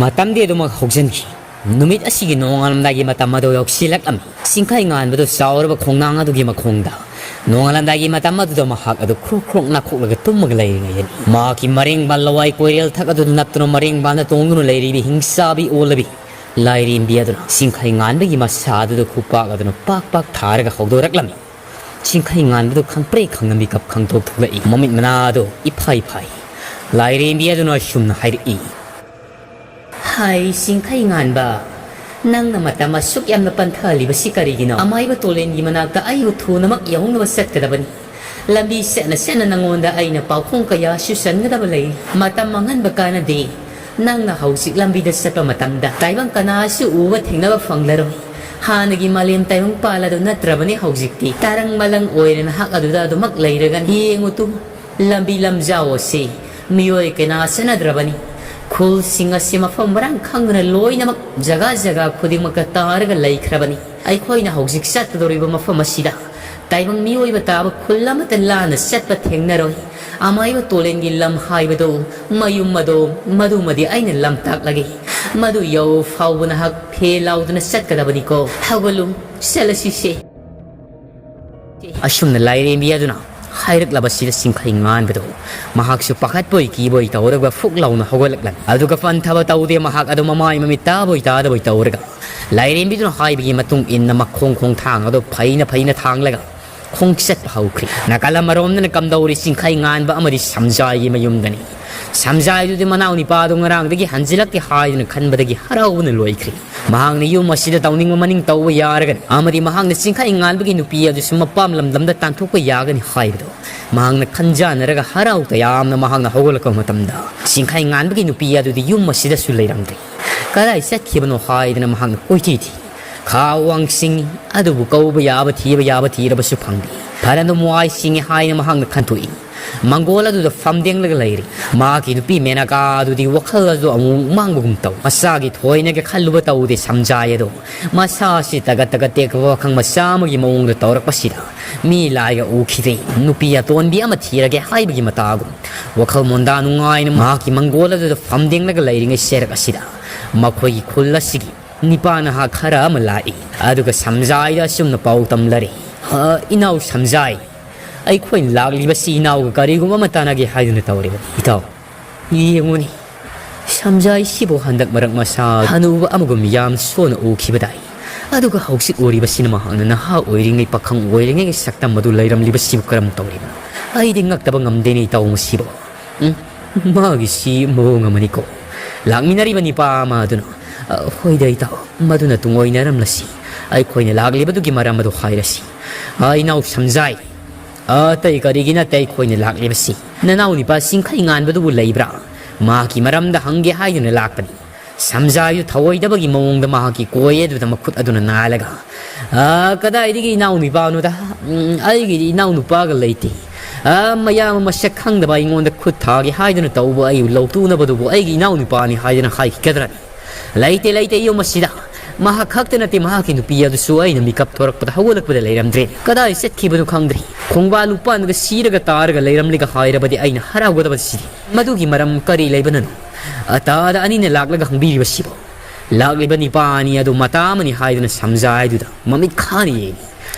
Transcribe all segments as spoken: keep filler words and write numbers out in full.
ꯃꯇꯝꯗꯤ ꯑꯗꯨꯃꯛ ꯍꯧꯖꯤꯟꯈꯤ꯫ ꯅꯨꯃꯤꯠ ꯑꯁꯤꯒꯤ ꯅꯣꯡꯉꯥꯜꯂꯝꯗꯥꯏꯒꯤ ꯃꯇꯝ ꯑꯗꯨ ꯌꯧꯁꯤꯜꯂꯛꯂꯝꯃꯤ꯫ ꯁꯤꯡꯈꯩ ꯉꯥꯟꯕꯗꯨ ꯆꯥꯎꯔꯕ ꯈꯣꯡꯅꯥꯡ ꯑꯗꯨꯒꯤ ꯃꯈꯣꯡꯗ ꯅꯣꯡꯉꯥꯜꯂꯝꯗꯥꯏꯒꯤ ꯃꯇꯝ ꯑꯗꯨꯗ ꯃꯍꯥꯛ ꯑꯗꯨ ꯈ꯭ꯔꯣꯛ ꯈ꯭ꯔꯣꯛ ꯅꯥꯈꯣꯛꯂꯒ ꯇꯨꯝꯃꯒ ꯂꯩꯔꯤꯉꯩꯗꯅꯤ, ꯃꯍꯥꯛꯀꯤ ꯃꯔꯦꯡꯕꯥꯟ ꯂꯋꯥꯏ ꯀꯣꯏꯔꯦꯜ ꯊꯛ ꯑꯗꯨꯗ ꯅꯞꯇꯨꯅ ꯃꯔꯦꯡꯕꯥꯟꯗ ꯇꯣꯡꯗꯨꯅ ꯂꯩꯔꯤꯕ ꯍꯤꯡꯆꯥꯕꯤ ꯑꯣꯜꯂꯕꯤ ꯂꯥꯏꯔꯦꯝꯕꯤ ꯑꯗꯨꯅ ꯁꯤꯡꯈꯩ ꯉꯥꯟꯕꯒꯤ ꯃꯁꯥ ꯑꯗꯨꯗ ꯈꯨꯄꯥꯛ ꯑꯗꯨꯅ ꯄꯥꯛ ꯄꯥꯛ ꯊꯥꯔꯒ ꯍꯧꯗꯣꯔꯛꯂꯝꯃꯤ꯫ ꯁꯤꯡꯈꯩ ꯉꯥꯟꯕꯗꯨ ꯈꯪꯄ꯭ꯔꯦꯛ ꯈꯪꯉꯝꯕꯤ ꯀꯞ ꯈꯪꯊꯣꯛ ꯊꯣꯛꯂꯛꯏ꯫ ꯃꯃꯤꯠ ꯃꯅꯥ ꯑꯗꯨ ꯏꯐꯥꯏ ꯐꯥꯏ꯫ ꯂꯥꯏꯔꯦꯝꯕꯤ ꯑꯗꯨꯅ ꯑꯁꯨꯝꯅ ꯍꯥꯏꯔꯛꯏ, "ꯍꯥꯏ ꯁꯤꯡꯈꯩ ꯉꯥꯟꯕ, ꯅꯪꯅ ꯃꯇꯝ ꯑꯁꯨꯛ ꯌꯥꯝꯅ ꯄꯟꯊꯍꯜꯂꯤꯕꯁꯤ ꯀꯔꯤꯒꯤꯅꯣ? ꯑꯃꯥꯏꯕ ꯇꯣꯂꯦꯟꯒꯤ ꯃꯅꯥꯛꯇ ꯑꯩꯕꯨ ꯊꯨꯅꯃꯛ ꯌꯧꯍꯧꯅꯕ ꯆꯠꯀꯗꯕꯅꯤ꯫ ꯂꯝꯕꯤ ꯆꯠꯅ ꯆꯠꯅ ꯅꯪꯉꯣꯟꯗ ꯑꯩꯅ ꯄꯥꯎꯈꯨꯝ ꯀꯌꯥꯁꯨ ꯆꯟꯒꯗꯕ ꯂꯩ꯫ ꯃꯇꯝ ꯃꯥꯡꯍꯟꯕ ꯀꯥꯟꯅꯗꯦ꯫ ꯅꯪꯅ ꯍꯧꯖꯤꯛ ꯂꯝꯕꯤꯗ ꯆꯠꯄ ꯃꯇꯝꯗ ꯇꯥꯏꯕꯪ ꯀꯅꯥꯁꯨ ꯎꯕ ꯊꯦꯡꯅꯕ ꯐꯪꯂꯔꯣꯏ꯫ ꯍꯥꯟꯅꯒꯤ ꯃꯥꯂꯦꯝ ꯇꯥꯏꯕꯪ ꯄꯥꯜ ꯑꯗꯨ ꯅꯠꯇ꯭ꯔꯕꯅꯤ ꯍꯧꯖꯤꯛꯇꯤ꯫ ꯇꯔꯪ ꯃꯂꯪ ꯑꯣꯏꯔꯦ ꯅꯍꯥꯛ ꯑꯗꯨꯗ ꯑꯗꯨꯃꯛ ꯂꯩꯔꯒꯅꯤ꯫ ꯌꯦꯡꯉꯨ ꯇꯨ, ꯂꯝꯕꯤ ꯂꯝꯖꯥꯎ ꯑꯁꯤ ꯃꯤꯑꯣꯏ ꯀꯅꯥ ꯆꯠꯅꯗ꯭ꯔꯕꯅꯤ꯫ ꯈꯨꯜꯁꯤꯡ ꯑꯁꯤ ꯃꯐꯝ ꯃꯔꯥꯡ ꯈꯪꯗꯅ ꯂꯣꯏꯅꯃꯛ ꯖꯒꯥ ꯖꯒꯥ ꯈꯨꯗꯤꯡꯃꯛꯇ ꯇꯥꯔꯒ ꯂꯩꯈ꯭ꯔꯕꯅꯤ꯫ ꯑꯩꯈꯣꯏꯅ ꯍꯧꯖꯤꯛ ꯆꯠꯀꯗꯧꯔꯤꯕ ꯃꯐꯝ ꯑꯁꯤꯗ ꯇꯥꯏꯕꯪ ꯃꯤꯑꯣꯏꯕ ꯇꯥꯕ ꯈꯨꯜ ꯑꯃꯠꯇ ꯂꯥꯟꯅ ꯆꯠꯄ ꯊꯦꯡꯅꯔꯣꯏ꯫ ꯑꯃꯥꯏꯕ ꯇꯣꯂꯦꯟꯒꯤ ꯂꯝ ꯍꯥꯏꯕꯗꯨ, ꯃꯌꯨꯝ ꯑꯗꯣ, ꯃꯗꯨꯃꯗꯤ ꯑꯩꯅ ꯂꯝꯇꯥꯛꯂꯒꯦ꯫ ꯃꯗꯨ ꯌꯧ ꯐꯥꯎꯕ ꯅꯍꯥꯛ ꯐꯦ ꯂꯥꯎꯗꯨꯅ ꯆꯠꯀꯗꯕꯅꯤꯀꯣ꯫ ꯍꯧꯒꯠꯂꯨ, ꯆꯠꯂꯁꯤꯁꯦ꯫" ꯑꯁꯨꯝꯅ ꯂꯥꯏꯔꯦꯝꯕꯤ ꯑꯗꯨꯅ ꯍꯥꯏꯔꯛꯂꯕꯁꯤꯗ ꯁꯤꯡꯈꯩ ꯉꯥꯟꯕꯗꯣ ꯃꯍꯥꯛꯁꯨ ꯄꯥꯈꯠꯄꯣꯏ ꯀꯤꯕꯣꯏ ꯇꯧꯔꯒ ꯐꯨꯛ ꯂꯥꯎꯅ ꯍꯧꯒꯠꯂꯛꯂꯝꯃꯤ꯫ ꯑꯗꯨꯒ ꯄꯟꯊꯕ ꯇꯧꯗꯦ, ꯃꯍꯥꯛ ꯑꯗꯨ ꯃꯃꯥꯏ ꯃꯃꯤꯠ ꯇꯥꯕꯣꯏ ꯇꯥꯗꯕꯣꯏ ꯇꯧꯔꯒ ꯂꯥꯏꯔꯦꯝꯕꯤꯗꯨꯅ ꯍꯥꯏꯕꯒꯤ ꯃꯇꯨꯡ ꯏꯟꯅ ꯃꯈꯣꯡ ꯈꯣꯡꯊꯥꯡ ꯑꯗꯨ ꯐꯩꯅ ꯐꯩꯅ ꯊꯥꯡꯂꯒ ꯈꯣꯡꯆꯠꯄ ꯍꯧꯈ꯭ꯔꯦ꯫ ꯅꯥꯀꯜ ꯑꯃꯔꯣꯝꯗꯅ ꯀꯝꯗꯧꯔꯤ ꯁꯤꯡꯈꯩ ꯉꯥꯟꯕ ꯑꯃꯗꯤ ꯁꯝꯖꯥꯏꯒꯤ ꯃꯌꯨꯝꯗꯅꯤ꯫ ꯁꯝꯖꯥꯏꯗꯨꯗꯤ ꯃꯅꯥꯎ ꯅꯤꯄꯥꯗꯨ ꯉꯔꯥꯡꯗꯒꯤ ꯍꯟꯖꯤꯜꯂꯛꯇꯦ ꯍꯥꯏꯗꯨꯅ ꯈꯟꯕꯗꯒꯤ ꯍꯔꯥꯎꯕꯅ ꯂꯣꯏꯈ꯭ꯔꯦ꯫ ꯃꯍꯥꯛꯅ ꯌꯨꯝ ꯑꯁꯤꯗ ꯇꯧꯅꯤꯡꯕ ꯃꯅꯤꯡ ꯇꯧꯕ ꯌꯥꯔꯒꯅꯤ ꯑꯃꯗꯤ ꯃꯍꯥꯛꯅ ꯁꯤꯡꯈꯩ ꯉꯥꯟꯕꯒꯤ ꯅꯨꯄꯤ ꯑꯗꯨꯁꯨ ꯃꯄꯥꯝ ꯂꯝꯗꯝꯗ ꯇꯥꯟꯊꯣꯛꯄ ꯌꯥꯒꯅꯤ ꯍꯥꯏꯕꯗꯣ ꯃꯍꯥꯛꯅ ꯈꯟꯖꯥꯟꯅꯔꯒ ꯍꯔꯥꯎ ꯇꯌꯥꯝꯅ ꯃꯍꯥꯛꯅ ꯍꯧꯒꯠꯂꯛꯄ ꯃꯇꯝꯗ ꯁꯤꯡꯈꯩ ꯉꯥꯟꯕꯒꯤ ꯅꯨꯄꯤ ꯑꯗꯨꯗꯤ ꯌꯨꯝ ꯑꯁꯤꯗꯁꯨ ꯂꯩꯔꯝꯗꯦ꯫ ꯀꯗꯥꯏ ꯆꯠꯈꯤꯕꯅꯣ ꯍꯥꯏꯗꯅ ꯃꯍꯥꯛꯅ ꯀꯣꯏꯊꯤ ꯊꯤ꯫ ꯈꯥ ꯋꯥꯡ ꯆꯤꯡꯏ, ꯑꯗꯨꯕꯨ ꯀꯧꯕ ꯌꯥꯕ ꯊꯤꯕ ꯌꯥꯕ ꯊꯤꯔꯕꯁꯨ ꯐꯪꯗꯦ꯫ ꯐꯔꯦ, ꯑꯗꯨꯝ ꯋꯥꯏ ꯆꯤꯡꯏ ꯍꯥꯏꯅ ꯃꯍꯥꯛꯅ ꯈꯟꯊꯣꯛꯏ꯫ ꯃꯪꯒꯣꯜ ꯑꯗꯨꯗ ꯐꯝꯗꯦꯡꯂꯒ ꯂꯩꯔꯤ꯫ ꯃꯍꯥꯛꯀꯤ ꯅꯨꯄꯤ ꯃꯦꯅꯀꯥ ꯑꯗꯨꯗꯤ ꯋꯥꯈꯜ ꯑꯗꯨ ꯑꯃꯨꯛ ꯃꯥꯡꯕꯒꯨꯝ ꯇꯧ꯫ ꯃꯁꯥꯒꯤ ꯊꯣꯏꯅꯒ ꯈꯜꯂꯨꯕ ꯇꯧꯗꯦ ꯁꯝꯖꯥꯏ ꯑꯗꯣ꯫ ꯃꯁꯥ ꯑꯁꯤ ꯇꯒꯠ ꯇꯒꯠ ꯇꯦꯛꯄ ꯄꯥꯈꯪ ꯃꯆꯥ ꯑꯃꯒꯤ ꯃꯑꯣꯡꯗ ꯇꯧꯔꯛꯄꯁꯤꯗ ꯃꯤ ꯂꯥꯏꯒ ꯎꯈꯤꯗꯦ, ꯅꯨꯄꯤ ꯑꯇꯣꯟꯕꯤ ꯑꯃ ꯊꯤꯔꯒꯦ ꯍꯥꯏꯕꯒꯤ ꯃꯇꯥꯒꯨꯝ꯫ ꯋꯥꯈꯜ ꯃꯣꯟꯗꯥ ꯅꯨꯡꯉꯥꯏꯅ ꯃꯍꯥꯛꯀꯤ ꯃꯪꯒꯣꯜ ꯑꯗꯨꯗ ꯐꯝꯗꯦꯡꯂꯒ ꯂꯩꯔꯤꯉꯩ ꯁꯦꯔꯛ ꯑꯁꯤꯗ ꯃꯈꯣꯏꯒꯤ ꯈꯨꯜ ꯑꯁꯤꯒꯤ ꯅꯤꯄꯥ ꯅꯍꯥ ꯈꯔ ꯑꯃ ꯂꯥꯛꯏ꯫ ꯑꯗꯨꯒ ꯁꯝꯖꯥꯏꯗ ꯑꯁꯨꯝꯅ ꯄꯥꯎ ꯇꯝꯂꯔꯤ, "ꯑ, ꯏꯅꯥꯎ ꯁꯝꯖꯥꯏ, ꯑꯩꯈꯣꯏꯅ ꯂꯥꯛꯂꯤꯕꯁꯤ ꯏꯅꯥꯎꯒ ꯀꯔꯤꯒꯨꯝꯕ ꯑꯃ ꯇꯥꯟꯅꯒꯦ ꯍꯥꯏꯗꯨꯅ ꯇꯧꯔꯤꯕꯅꯤ, ꯏꯇꯥꯎ꯫ ꯌꯦꯡꯉꯨꯅꯤ, ꯁꯝꯖꯥꯏꯁꯤꯕꯨ ꯍꯟꯗꯛ ꯃꯔꯛ ꯃꯁꯥ ꯍꯅꯨꯕ ꯑꯃꯒꯨꯝ ꯌꯥꯝ ꯁꯣꯟꯅ ꯎꯈꯤꯕꯗꯥꯏ꯫ ꯑꯗꯨꯒ ꯍꯧꯖꯤꯛ ꯎꯔꯤꯕꯁꯤꯅ ꯃꯍꯥꯛꯅ ꯅꯍꯥ ꯑꯣꯏꯔꯤꯉꯩ, ꯄꯥꯈꯪ ꯑꯣꯏꯔꯤꯉꯩꯒꯤ ꯁꯛꯇꯝ ꯑꯗꯨ ꯂꯩꯔꯝꯂꯤꯕꯁꯤꯕꯨ ꯀꯔꯝ ꯇꯧꯔꯤꯕꯅꯣ? ꯑꯩꯗꯤ ꯉꯛꯇꯕ ꯉꯝꯗꯦꯅꯦ, ꯏꯇꯥꯎ, ꯃꯁꯤꯕꯨ꯫ ꯎꯝ, ꯃꯥꯒꯤꯁꯤ ꯃꯑꯣꯡ ꯑꯃꯅꯤꯀꯣ꯫ ꯂꯥꯛꯃꯤꯟꯅꯔꯤꯕ ꯅꯤꯄꯥ ꯑꯃ ꯑꯗꯨꯅ, "ꯑ, ꯍꯣꯏꯗ ꯏꯇꯥꯎ, ꯃꯗꯨꯅ ꯇꯨꯡꯑꯣꯏꯅꯔꯝꯂꯁꯤ꯫ ꯑꯩꯈꯣꯏꯅ ꯂꯥꯛꯂꯤꯕꯗꯨꯒꯤ ꯃꯔꯝ ꯑꯗꯨ ꯍꯥꯏꯔꯁꯤ꯫ ꯑ, ꯏꯅꯥꯎ ꯁꯝꯖꯥꯏ, ꯑꯇꯩ ꯀꯔꯤꯒꯤ ꯅꯠꯇꯦ ꯑꯩꯈꯣꯏꯅ ꯂꯥꯛꯂꯤꯕꯁꯤ꯫ ꯅꯅꯥꯎ ꯅꯤꯄꯥ ꯆꯤꯡꯈꯩ ꯉꯥꯟꯕꯗꯨꯕꯨ ꯂꯩꯕ꯭ꯔꯥ? ꯃꯍꯥꯛꯀꯤ ꯃꯔꯝꯗ ꯍꯪꯒꯦ ꯍꯥꯏꯗꯨꯅ ꯂꯥꯛꯄꯅꯤ꯫" ꯁꯝꯖꯥꯏꯗꯨ ꯊꯧꯑꯣꯏꯗꯕꯒꯤ ꯃꯑꯣꯡꯗ ꯃꯍꯥꯛꯀꯤ ꯀꯣꯏ ꯑꯗꯨꯗ ꯃꯈꯨꯠ ꯑꯗꯨꯅ ꯅꯥꯜꯂꯒ, "ꯑ, ꯀꯗꯥꯏꯗꯒꯤ ꯏꯅꯥꯎ ꯅꯤꯄꯥꯅꯣꯗ? ꯎꯝ, ꯑꯩꯒꯤꯗꯤ ꯏꯅꯥꯎ ꯅꯨꯄꯥꯒ ꯂꯩꯇꯦ꯫ ꯑ, ꯃꯌꯥꯝ ꯃꯁꯛ ꯈꯪꯗꯕ ꯑꯩꯉꯣꯟꯗ ꯈꯨꯠ ꯊꯥꯒꯦ ꯍꯥꯏꯗꯨꯅ ꯇꯧꯕ ꯑꯩꯕꯨ ꯂꯧꯇꯨꯅꯕꯗꯨꯕꯨ ꯑꯩꯒꯤ ꯏꯅꯥꯎ ꯅꯨꯄꯥꯅꯤ ꯍꯥꯏꯗꯅ ꯍꯥꯏꯈꯤꯒꯗ꯭ꯔꯅꯤ? ꯂꯩꯇꯦ, ꯂꯩꯇꯦ, ꯌꯨꯝ ꯑꯁꯤꯗ ꯃꯍꯥꯛ ꯈꯛꯇ ꯅꯠꯇꯦ, ꯃꯍꯥꯛꯀꯤ ꯅꯨꯄꯤ ꯑꯗꯨꯁꯨ ꯑꯩꯅ ꯃꯤꯀꯞ ꯊꯣꯔꯛꯄꯗ ꯍꯧꯒꯠꯂꯛꯄꯗ ꯂꯩꯔꯝꯗ꯭ꯔꯦ꯫ ꯀꯗꯥꯏ ꯆꯠꯈꯤꯕꯅꯣ ꯈꯪꯗ꯭ꯔꯦ꯫ ꯈꯣꯡꯕꯥꯟ ꯂꯨꯄꯥꯟꯒ ꯁꯤꯔꯒ ꯇꯥꯔꯒ ꯂꯩꯔꯝꯂꯤꯒ ꯍꯥꯏꯔꯕꯗꯤ ꯑꯩꯅ ꯍꯔꯥꯎꯒꯗꯕꯁꯤꯗꯤ꯫ ꯃꯗꯨꯒꯤ ꯃꯔꯝ ꯀꯔꯤ ꯂꯩꯕꯅꯅꯣ? ꯑꯇꯥꯗ ꯑꯅꯤꯅ ꯂꯥꯛꯂꯒ ꯍꯪꯕꯤꯔꯤꯕꯁꯤꯕꯣ?" ꯂꯥꯛꯂꯤꯕ ꯅꯤꯄꯥ ꯑꯅꯤ ꯑꯗꯨ ꯃꯇꯥ ꯑꯃꯅꯤ ꯍꯥꯏꯗꯨꯅ ꯁꯝꯖꯥꯏꯗꯨꯗ ꯃꯃꯤꯠ ꯈꯥꯅ ꯌꯦꯡꯏ꯫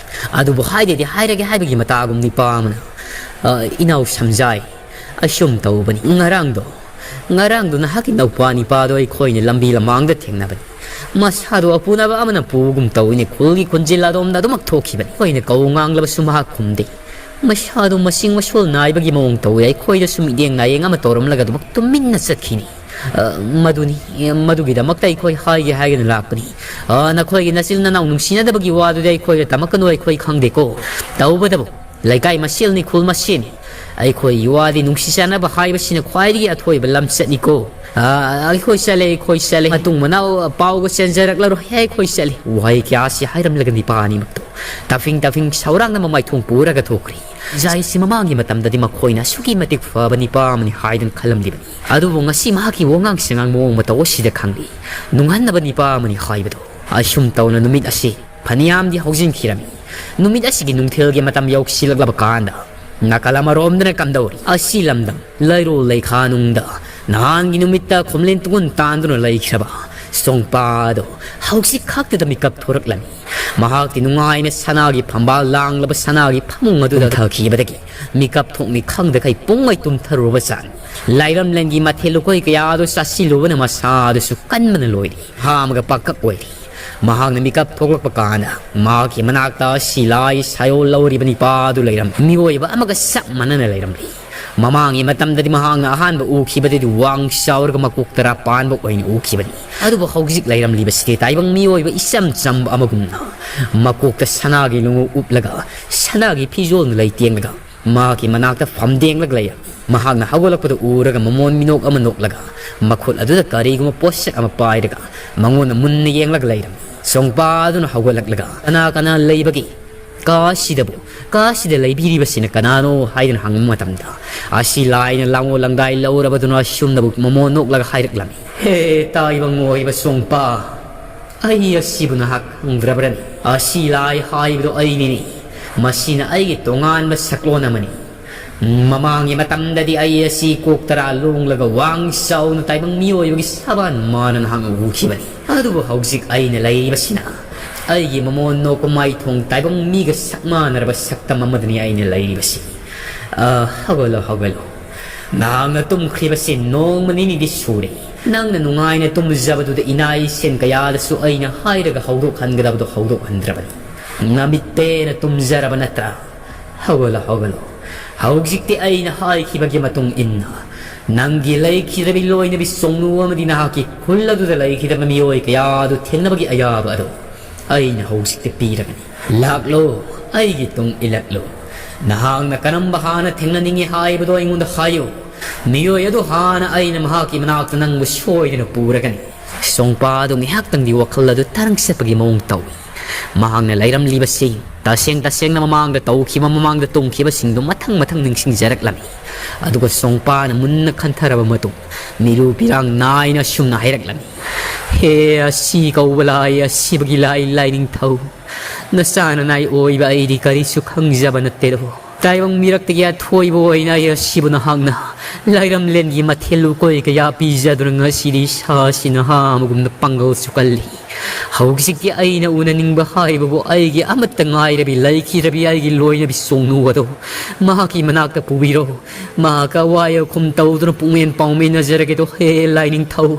ꯑꯗꯨꯕꯨ ꯍꯥꯏꯗꯦꯗꯤ ꯍꯥꯏꯔꯒꯦ ꯍꯥꯏꯕꯒꯤ ꯃꯇꯥꯒꯨꯝ ꯅꯤꯄꯥ ꯑꯃꯅ, "ꯑ, ꯏꯅꯥꯎ ꯁꯝꯖꯥꯏ, ꯑꯁꯨꯝ ꯇꯧꯕꯅꯤ꯫ ꯉꯔꯥꯡꯗꯣ, ꯉꯔꯥꯡꯗꯣ ꯅꯍꯥꯛꯀꯤ ꯅꯧꯄꯥ ꯅꯤꯄꯥꯗꯣ ꯑꯩꯈꯣꯏꯅ ꯂꯝꯕꯤ ꯂꯃꯥꯡꯗ ꯊꯦꯡꯅꯕꯅꯤ꯫ ꯃꯁꯥꯗꯣ ꯑꯄꯨꯅꯕ ꯑꯃꯅ ꯄꯨꯕꯒꯨꯝ ꯇꯧꯏꯅꯦ꯫ ꯈꯨꯜꯒꯤ ꯈꯨꯟꯖꯤꯜ ꯑꯗꯣꯝꯗ ꯑꯗꯨꯃꯛ ꯊꯣꯛꯈꯤꯕꯅꯤ꯫ ꯑꯩꯈꯣꯏꯅ ꯀꯧ ꯉꯥꯡꯂꯕꯁꯨ ꯃꯍꯥꯛ ꯈꯨꯝꯗꯦ꯫ ꯃꯁꯥꯗꯣ ꯃꯁꯤꯡ ꯃꯁꯣꯜ ꯅꯥꯏꯕꯒꯤ ꯃꯑꯣꯡ ꯇꯧꯏ꯫ ꯑꯩꯈꯣꯏꯗꯁꯨ ꯃꯤꯠꯌꯦꯡ ꯅꯥꯌꯦꯡ ꯑꯃ ꯇꯧꯔꯝꯂꯒ ꯑꯗꯨꯃꯛ ꯇꯨꯃꯤꯟꯅ ꯆꯠꯈꯤꯅꯤ꯫ ꯑ, ꯃꯗꯨꯅꯤ, ꯃꯗꯨꯒꯤꯗꯃꯛꯇ ꯑꯩꯈꯣꯏ ꯍꯥꯏꯒꯦ ꯍꯥꯏꯒꯦꯅ ꯂꯥꯛꯄꯅꯤ꯫ ꯑ, ꯅꯈꯣꯏꯒꯤ ꯅꯆꯤꯟ ꯅꯅꯥꯎ ꯅꯨꯡꯁꯤꯅꯗꯕꯒꯤ ꯋꯥꯗꯨꯗꯤ ꯑꯩꯈꯣꯏꯗ ꯇꯝꯃꯛꯀꯅꯨ, ꯑꯩꯈꯣꯏ ꯈꯪꯗꯦꯀꯣ꯫ ꯇꯧꯕꯇꯕꯨ ꯂꯩꯀꯥꯏ ꯃꯁꯦꯜꯅꯤ, ꯈꯨꯜ ꯃꯁꯦꯜꯅꯤ꯫ ꯑꯩꯈꯣꯏꯒꯤ ꯋꯥꯗꯤ ꯅꯨꯡꯁꯤ ꯆꯥꯟꯅꯕ ꯍꯥꯏꯕꯁꯤꯅ ꯈ꯭ꯋꯥꯏꯗꯒꯤ ꯑꯊꯣꯏꯕ ꯂꯝꯆꯠꯅꯤꯀꯣ꯫ ꯑ, ꯑꯩꯈꯣꯏ ꯆꯠꯂꯦ, ꯑꯩꯈꯣꯏ ꯆꯠꯂꯦ꯫ ꯃꯇꯨꯡ ꯃꯅꯥꯎ ꯄꯥꯎꯒ ꯆꯦꯟꯖꯔꯛꯂꯔꯣꯏ, ꯑꯩꯈꯣꯏ ꯆꯠꯂꯦ꯫ ꯋꯥꯍꯩ ꯀꯌꯥꯁꯤ ꯍꯥꯏꯔꯝꯂꯒ ꯅꯤꯄꯥ ꯑꯅꯤꯃꯛꯇꯣ ꯇꯥꯐꯤꯡ ꯇꯥꯐꯤꯡ ꯁꯧꯔꯥꯡꯅ ꯃꯃꯥꯏꯊꯣꯡ ꯄꯨꯔꯒ ꯊꯣꯛꯈ꯭ꯔꯦ꯫ ꯖꯥꯏꯁꯤ ꯃꯃꯥꯡꯒꯤ ꯃꯇꯝꯗꯗꯤ ꯃꯈꯣꯏꯅ ꯑꯁꯨꯛꯀꯤ ꯃꯇꯤꯛ ꯐꯕ ꯅꯤꯄꯥ ꯑꯃꯅꯤ ꯍꯥꯏꯗꯨꯅ ꯈꯜꯂꯝꯂꯤꯕꯅꯤ꯫ ꯑꯗꯨꯕꯨ ꯉꯁꯤ ꯃꯍꯥꯛꯀꯤ ꯋꯥꯉꯥꯡ ꯁꯉꯥꯡ ꯃꯑꯣꯡ ꯃꯇꯧ ꯑꯁꯤꯗ ꯈꯪꯂꯤ, ꯅꯨꯡꯍꯟꯅꯕ ꯅꯤꯄꯥ ꯑꯃꯅꯤ ꯍꯥꯏꯕꯗꯨ꯫ ꯑꯁꯨꯝ ꯇꯧꯅ ꯅꯨꯃꯤꯠ ꯑꯁꯤ ꯐꯅꯌꯥꯝꯗꯤ ꯍꯧꯖꯤꯟꯈꯤꯔꯝꯃꯤ꯫ ꯅꯨꯃꯤꯠ ꯑꯁꯤꯒꯤ ꯅꯨꯡꯊꯤꯜꯒꯤ ꯃꯇꯝ ꯌꯧꯁꯤꯜꯂꯛꯂꯕ ꯀꯥꯟꯗ ꯅꯥꯀꯜ ꯑꯃꯔꯣꯝꯗꯅ ꯀꯝꯗꯧꯔꯤ? ꯑꯁꯤ ꯂꯝꯗꯝ ꯂꯩꯔꯣꯜ ꯂꯩꯈꯥꯅꯨꯡꯗ ꯅꯍꯥꯟꯒꯤ ꯅꯨꯃꯤꯠꯇ ꯈꯣꯝꯂꯦꯟ ꯇꯨꯡꯒꯣꯟ ꯇꯥꯟꯗꯨꯅ ꯂꯩꯈ꯭ꯔꯕ ꯁꯣꯡꯄꯥꯗꯣ ꯍꯧꯖꯤꯛ ꯈꯛꯇꯗ ꯃꯤꯀꯞ ꯊꯣꯔꯛꯂꯝꯃꯤ꯫ ꯃꯍꯥꯛꯇꯤ ꯅꯨꯡꯉꯥꯏꯅ ꯁꯅꯥꯒꯤ ꯐꯝꯕꯥꯜ ꯂꯥꯡꯂꯕ ꯁꯅꯥꯒꯤ ꯐꯃꯨꯡ ꯑꯗꯨꯗ ꯇꯨꯝꯊꯈꯤꯕꯗꯒꯤ ꯃꯤꯀꯞ ꯊꯣꯛꯅꯤ ꯈꯪꯗꯈꯩ ꯄꯨꯡꯉꯩ ꯇꯨꯝꯊꯔꯨꯔꯕ ꯆꯥꯡ꯫ ꯂꯥꯏꯔꯝꯂꯦꯟꯒꯤ ꯃꯊꯦꯜ ꯂꯨꯀꯣꯏ ꯀꯌꯥꯗꯨ ꯆꯥꯁꯤꯜꯂꯨꯕꯅ ꯃꯁꯥꯗꯨꯁꯨ ꯀꯟꯕꯅ ꯂꯣꯏꯔꯦ꯫ ꯍꯥ ꯑꯃꯒ ꯄꯥꯡꯀꯛ ꯑꯣꯏꯔꯦ꯫ ꯃꯍꯥꯛꯅ ꯃꯤꯀꯞ ꯊꯣꯛꯂꯛꯄ ꯀꯥꯟꯗ ꯃꯍꯥꯛꯀꯤ ꯃꯅꯥꯛꯇ ꯁꯤꯂꯥꯏ ꯁꯥꯌꯣꯜ ꯂꯧꯔꯤꯕ ꯅꯤꯄꯥꯗꯨ ꯂꯩꯔꯝꯃꯤ꯫ ꯃꯤꯑꯣꯏꯕ ꯑꯃꯒ ꯆꯞ ꯃꯥꯟꯅꯅ ꯂꯩꯔꯝꯂꯤ꯫ ꯃꯃꯥꯡꯒꯤ ꯃꯇꯝꯗꯗꯤ ꯃꯍꯥꯛꯅ ꯑꯍꯥꯟꯕ ꯎꯈꯤꯕꯗꯗꯤ ꯋꯥꯡ ꯆꯥꯎꯔꯒ ꯃꯀꯣꯛ ꯇꯔꯥ ꯄꯥꯟꯕ ꯑꯣꯏꯅ ꯎꯈꯤꯕꯅꯤ꯫ ꯑꯗꯨꯕꯨ ꯍꯧꯖꯤꯛ ꯂꯩꯔꯝꯂꯤꯕꯁꯤꯗꯤ ꯇꯥꯏꯕꯪ ꯃꯤꯑꯣꯏꯕ ꯏꯆꯝ ꯆꯝꯕ ꯑꯃꯒꯨꯝꯅ ꯃꯀꯣꯛꯇ ꯁꯅꯥꯒꯤ ꯂꯣꯡꯎꯞ ꯎꯞꯂꯒ ꯁꯅꯥꯒꯤ ꯐꯤꯖꯣꯜꯅ ꯂꯩꯇꯦꯡꯂꯒ ꯃꯍꯥꯛꯀꯤ ꯃꯅꯥꯛꯇ ꯐꯝꯗꯦꯡꯂꯒ ꯂꯩꯔꯝꯃꯤ꯫ ꯃꯍꯥꯛꯅ ꯍꯧꯒꯠꯂꯛꯄꯗꯨ ꯎꯔꯒ ꯃꯃꯣꯟ ꯃꯤꯅꯣꯛ ꯑꯃ ꯅꯣꯛꯂꯒ ꯃꯈꯨꯠ ꯑꯗꯨꯗ ꯀꯔꯤꯒꯨꯝꯕ ꯄꯣꯠꯁꯛ ꯑꯃ ꯄꯥꯏꯔꯒ ꯃꯉꯣꯟꯗ ꯃꯨꯟꯅ ꯌꯦꯡꯂꯒ ꯂꯩꯔꯝꯃꯤ꯫ ꯁꯣꯡꯄꯥ ꯑꯗꯨꯅ ꯍꯧꯒꯠꯂꯛꯂꯒ, "ꯀꯅꯥ ꯀꯅꯥ ꯂꯩꯕꯒꯦ? ꯀꯥ ꯑꯁꯤꯗꯕꯨ, ꯀꯥ ꯑꯁꯤꯗ ꯂꯩꯕꯤꯔꯤꯕꯁꯤꯅ ꯀꯅꯥꯅꯣ?" ꯍꯥꯏꯗꯨꯅ ꯍꯪꯕ ꯃꯇꯝꯗ, ꯑꯁꯤ ꯂꯥꯏꯅ ꯂꯥꯡꯑꯣ ꯂꯪꯗꯥꯏ ꯂꯧꯔꯕꯗꯨꯅ ꯑꯁꯨꯝꯅꯕꯨ ꯃꯃꯣꯟ ꯅꯣꯛꯂꯒ ꯍꯥꯏꯔꯛꯂꯝꯃꯤ, "ꯍꯦ, ꯇꯥꯏꯕꯪ ꯑꯣꯏꯕ ꯁꯣꯡꯄꯥ, ꯑꯩ ꯑꯁꯤꯕꯨ ꯅꯍꯥꯛ ꯈꯪꯗ꯭ꯔꯕ꯭ꯔꯅꯤ? ꯑꯁꯤ ꯂꯥꯏ ꯍꯥꯏꯕꯗꯣ ꯑꯩꯅꯤꯅꯤ꯫ ꯃꯁꯤꯅ ꯑꯩꯒꯤ ꯇꯣꯉꯥꯟꯕ ꯁꯛꯂꯣꯟ ꯑꯃꯅꯤ꯫ ꯃꯃꯥꯡꯒꯤ ꯃꯇꯝꯗꯗꯤ ꯑꯩ ꯑꯁꯤ ꯀꯣꯛ ꯇꯔꯥ ꯂꯣꯡꯂꯒ ꯋꯥꯡ ꯆꯥꯎꯅ ꯇꯥꯏꯕꯪ ꯃꯤꯑꯣꯏꯕꯒꯤ ꯁꯕꯥꯟ ꯃꯥꯟꯅ ꯅꯍꯥꯛꯅ ꯎꯈꯤꯕꯅꯤ꯫ ꯑꯗꯨꯕꯨ ꯍꯧꯖꯤꯛ ꯑꯩꯅ ꯂꯩꯔꯤꯕꯁꯤꯅ ꯑꯩꯒꯤ ꯃꯃꯣꯟ ꯅꯣꯛꯄ ꯃꯥꯏꯊꯣꯡ ꯇꯥꯏꯕꯪ ꯃꯤꯒ ꯁꯛ ꯃꯥꯟꯅꯔꯕ ꯁꯛꯇꯝ ꯑꯃꯗꯅꯤ ꯑꯩꯅ ꯂꯩꯔꯤꯕꯁꯤ꯫ ꯑ, ꯍꯧꯒꯠꯂꯣ, ꯍꯧꯒꯠꯂꯣ꯫ ꯅꯍꯥꯛꯅ ꯇꯨꯝꯈ꯭ꯔꯤꯕꯁꯤ ꯅꯣꯡꯃ ꯅꯤꯅꯤꯗꯤ ꯁꯨꯔꯦ꯫ ꯅꯪꯅ ꯅꯨꯡꯉꯥꯏꯅ ꯇꯨꯝꯖꯕꯗꯨꯗ ꯏꯅꯥ ꯏꯁꯤꯡ ꯀꯌꯥꯗꯁꯨ ꯑꯩꯅ ꯍꯥꯏꯔꯒ ꯍꯧꯗꯣꯛꯍꯟꯒꯗꯕꯗꯨ ꯍꯧꯗꯣꯛꯍꯟꯗ꯭ꯔꯕꯅꯤ꯫ ꯅꯃꯤꯠ ꯄꯦꯟꯅ ꯇꯨꯝꯖꯔꯕ ꯅꯠꯇ꯭ꯔꯥ? ꯍꯧꯒꯠꯂꯣ, ꯍꯧꯒꯠꯂꯣ꯫ ꯍꯧꯖꯤꯛꯇꯤ ꯑꯩꯅ ꯍꯥꯏꯈꯤꯕꯒꯤ ꯃꯇꯨꯡ ꯏꯟꯅ ꯅꯪꯒꯤ ꯂꯩꯈꯤꯗ꯭ꯔꯕꯤ ꯂꯣꯏꯅꯕꯤ ꯁꯣꯡꯅꯨ ꯑꯃꯗꯤ ꯅꯍꯥꯛꯀꯤ ꯈꯨꯜ ꯑꯗꯨꯗ ꯂꯩꯈꯤꯗꯕ ꯃꯤꯑꯣꯏ ꯀꯌꯥ ꯑꯗꯨ ꯊꯦꯡꯅꯕꯒꯤ ꯑꯌꯥꯕ ꯑꯗꯨ ꯑꯩꯅ ꯍꯧꯖꯤꯛꯇꯤ ꯄꯤꯔꯕꯅꯤ꯫ ꯂꯥꯛꯂꯣ, ꯑꯩꯒꯤ ꯇꯨꯡ ꯏꯜꯂꯛꯂꯣ꯫ ꯅꯍꯥꯛꯅ ꯀꯔꯝꯕ ꯍꯥꯟꯅ ꯊꯦꯡꯅꯅꯤꯡꯏ ꯍꯥꯏꯕꯗꯣ ꯑꯩꯉꯣꯟꯗ ꯍꯥꯏꯌꯨ꯫ ꯃꯤꯑꯣꯏ ꯑꯗꯨ ꯍꯥꯟꯅ ꯑꯩꯅ ꯃꯍꯥꯛꯀꯤ ꯃꯅꯥꯛꯇ ꯅꯪꯕꯨ ꯁꯣꯏꯗꯅ ꯄꯨꯔꯒꯅꯤ꯫ ꯁꯣꯡꯄꯥ ꯑꯗꯨ ꯉꯥꯏꯍꯥꯛꯇꯪꯗꯤ ꯋꯥꯈꯜ ꯑꯗꯨ ꯇꯔꯪ ꯆꯠꯄꯒꯤ ꯃꯑꯣꯡ ꯇꯧꯏ꯫ ꯃꯍꯥꯛꯅ ꯂꯩꯔꯝꯂꯤꯕꯁꯤ ꯇꯁꯦꯡ ꯇꯁꯦꯡꯅ ꯃꯃꯥꯡꯗ ꯇꯧꯈꯤꯕ, ꯃꯃꯥꯡꯗ ꯇꯣꯡꯈꯤꯕꯁꯤꯡꯗꯨ ꯃꯊꯪ ꯃꯊꯪ ꯅꯤꯡꯁꯤꯡꯖꯔꯛꯂꯝꯃꯤ꯫ ꯑꯗꯨꯒ ꯁꯣꯡꯄꯥꯅ ꯃꯨꯟꯅ ꯈꯟꯊꯔꯕ ꯃꯇꯨꯡ ꯃꯤꯔꯨ ꯄꯤꯔꯥꯡ ꯅꯥꯏꯅ ꯑꯁꯨꯝꯅ ꯍꯥꯏꯔꯛꯂꯝꯃꯤ, "ꯍꯦ ꯑꯁꯤ ꯀꯧꯕ ꯂꯥꯏ, ꯑꯁꯤꯕꯒꯤ ꯂꯥꯏ, ꯂꯥꯏꯅꯤꯡꯊꯧ, ꯅꯆꯥ ꯅꯅꯥꯏ ꯑꯣꯏꯕ ꯑꯩꯗꯤ ꯀꯔꯤꯁꯨ ꯈꯪꯖꯕ ꯅꯠꯇꯦꯗꯣ꯫ ꯇꯥꯏꯕꯪ ꯃꯤꯔꯛꯇꯒꯤ ꯑꯊꯣꯏꯕ ꯑꯣꯏꯅ ꯑꯩ ꯑꯁꯤꯕꯨ ꯅꯍꯥꯛꯅ ꯂꯥꯏꯔꯝꯂꯦꯟꯒꯤ ꯃꯊꯦꯜ ꯂꯨꯀꯣꯏ ꯀꯌꯥ ꯄꯤꯖꯗꯨꯅ ꯉꯁꯤꯗꯤ ꯏꯁꯥꯁꯤ ꯅꯍꯥ ꯑꯃꯒꯨꯝꯅ ꯄꯥꯡꯒꯜꯁꯨ ꯀꯜꯂꯤ꯫ ꯍꯧꯖꯤꯛꯇꯤ ꯑꯩꯅ ꯎꯅꯅꯤꯡꯕ ꯍꯥꯏꯕꯕꯨ ꯑꯩꯒꯤ ꯑꯃꯠꯇ ꯉꯥꯏꯔꯕꯤ ꯂꯩꯈꯤꯗ꯭ꯔꯕꯤ ꯑꯩꯒꯤ ꯂꯣꯏꯅꯕꯤ ꯁꯣꯡꯅꯨ ꯑꯗꯣ ꯃꯍꯥꯛꯀꯤ ꯃꯅꯥꯛꯇ ꯄꯨꯕꯤꯔꯣ꯫ ꯃꯍꯥꯛꯀ ꯑꯋꯥꯏ ꯑꯈꯨꯝ ꯇꯧꯗꯨꯅ ꯄꯨꯛꯃꯦꯟ ꯄꯥꯎꯃꯤꯟꯅꯖꯔꯒꯦꯗꯣ ꯍꯦ ꯂꯥꯏꯅꯤꯡꯊꯧ꯫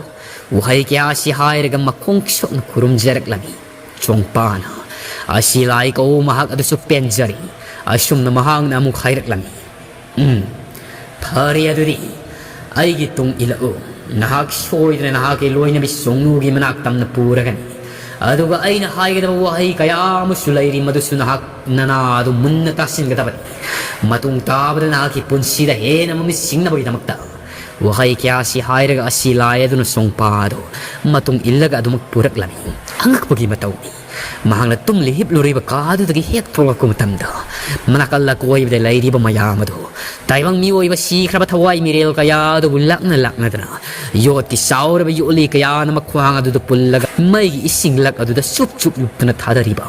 ꯋꯥꯍꯩ ꯀꯌꯥ ꯑꯁꯤ ꯍꯥꯏꯔꯒ ꯃꯈꯣꯡ ꯁꯣꯛꯅ ꯈꯨꯔꯨꯝꯖꯔꯛꯂꯝꯃꯤ꯫ ꯆꯣꯡꯄꯥꯅ ꯑꯁꯤ ꯂꯥꯏ ꯀꯧ ꯃꯍꯥꯛ ꯑꯗꯨꯁꯨ ꯄꯦꯟꯖꯔꯤ꯫ ꯑꯁꯨꯝꯅ ꯃꯍꯥꯛꯅ ꯑꯃꯨꯛ ꯍꯥꯏꯔꯛꯂꯝꯃꯤ, "ꯎꯝ, ꯐꯔꯦ ꯑꯗꯨꯗꯤ ꯑꯩꯒꯤ ꯇꯨꯡ ꯏꯜꯂꯛꯎ꯫ ꯅꯍꯥꯛ ꯁꯣꯏꯗꯅ ꯅꯍꯥꯛꯀꯤ ꯂꯣꯏꯅꯕꯤ ꯁꯣꯡꯅꯨꯒꯤ ꯃꯅꯥꯛ ꯇꯝꯅ ꯄꯨꯔꯒꯅꯤ꯫ ꯑꯗꯨꯒ ꯑꯩꯅ ꯍꯥꯏꯒꯗꯕ ꯋꯥꯍꯩ ꯀꯌꯥ ꯑꯃꯁꯨ ꯂꯩꯔꯤ, ꯃꯗꯨꯁꯨ ꯅꯍꯥꯛ ꯅꯅꯥ ꯑꯗꯨ ꯃꯨꯟꯅ ꯇꯥꯁꯤꯟꯒꯗꯕꯅꯤ꯫ ꯃꯇꯨꯡ ꯇꯥꯕꯗ ꯅꯍꯥꯛꯀꯤ ꯄꯨꯟꯁꯤꯗ ꯍꯦꯟꯅ ꯃꯃꯤꯠ ꯁꯤꯡꯅꯕꯒꯤꯗꯃꯛꯇ ꯋꯥꯍꯩ ꯀꯌꯥꯁꯤ ꯍꯥꯏꯔꯒ ꯑꯁꯤ ꯂꯥꯏ ꯑꯗꯨꯅ ꯆꯣꯡꯄꯥ ꯑꯗꯨ ꯃꯇꯨꯡ ꯏꯜꯂꯒ ꯑꯗꯨꯃꯛ ꯄꯨꯔꯛꯂꯝꯃꯤ꯫ ꯑꯉꯛꯄꯒꯤ ꯃꯇꯧꯅꯤ꯫ ꯃꯍꯥꯛꯅ ꯇꯨꯝꯂꯤ ꯍꯤꯞꯂꯨꯔꯤꯕ ꯀꯥꯗꯨꯗꯒꯤ ꯍꯦꯛ ꯊꯣꯛꯂꯛꯄ ꯃꯇꯝꯗ ꯃꯅꯥꯀꯜ ꯑꯀꯣꯏꯕꯗ ꯂꯩꯔꯤꯕ ꯃꯌꯥꯝ ꯑꯗꯨ ꯇꯥꯏꯕꯪ ꯃꯤꯑꯣꯏꯕ ꯁꯤꯈ꯭ꯔꯕ ꯊꯋꯥꯏ ꯃꯤꯔꯦꯜ ꯀꯌꯥ ꯑꯗꯨꯕꯨ ꯂꯥꯛꯅ ꯂꯥꯛꯅꯗꯅ ꯌꯣꯠꯀꯤ ꯆꯥꯎꯔꯕ ꯌꯣꯠꯂꯤ ꯀꯌꯥꯅ ꯃꯈ꯭ꯋꯥꯡ ꯑꯗꯨꯗ ꯄꯨꯜꯂꯒ ꯃꯩꯒꯤ ꯏꯁꯤꯡ ꯂꯛ ꯑꯗꯨꯗ ꯆꯨꯞ ꯆꯨꯞ ꯂꯨꯞꯇꯨꯅ ꯊꯥꯗꯔꯤꯕ꯫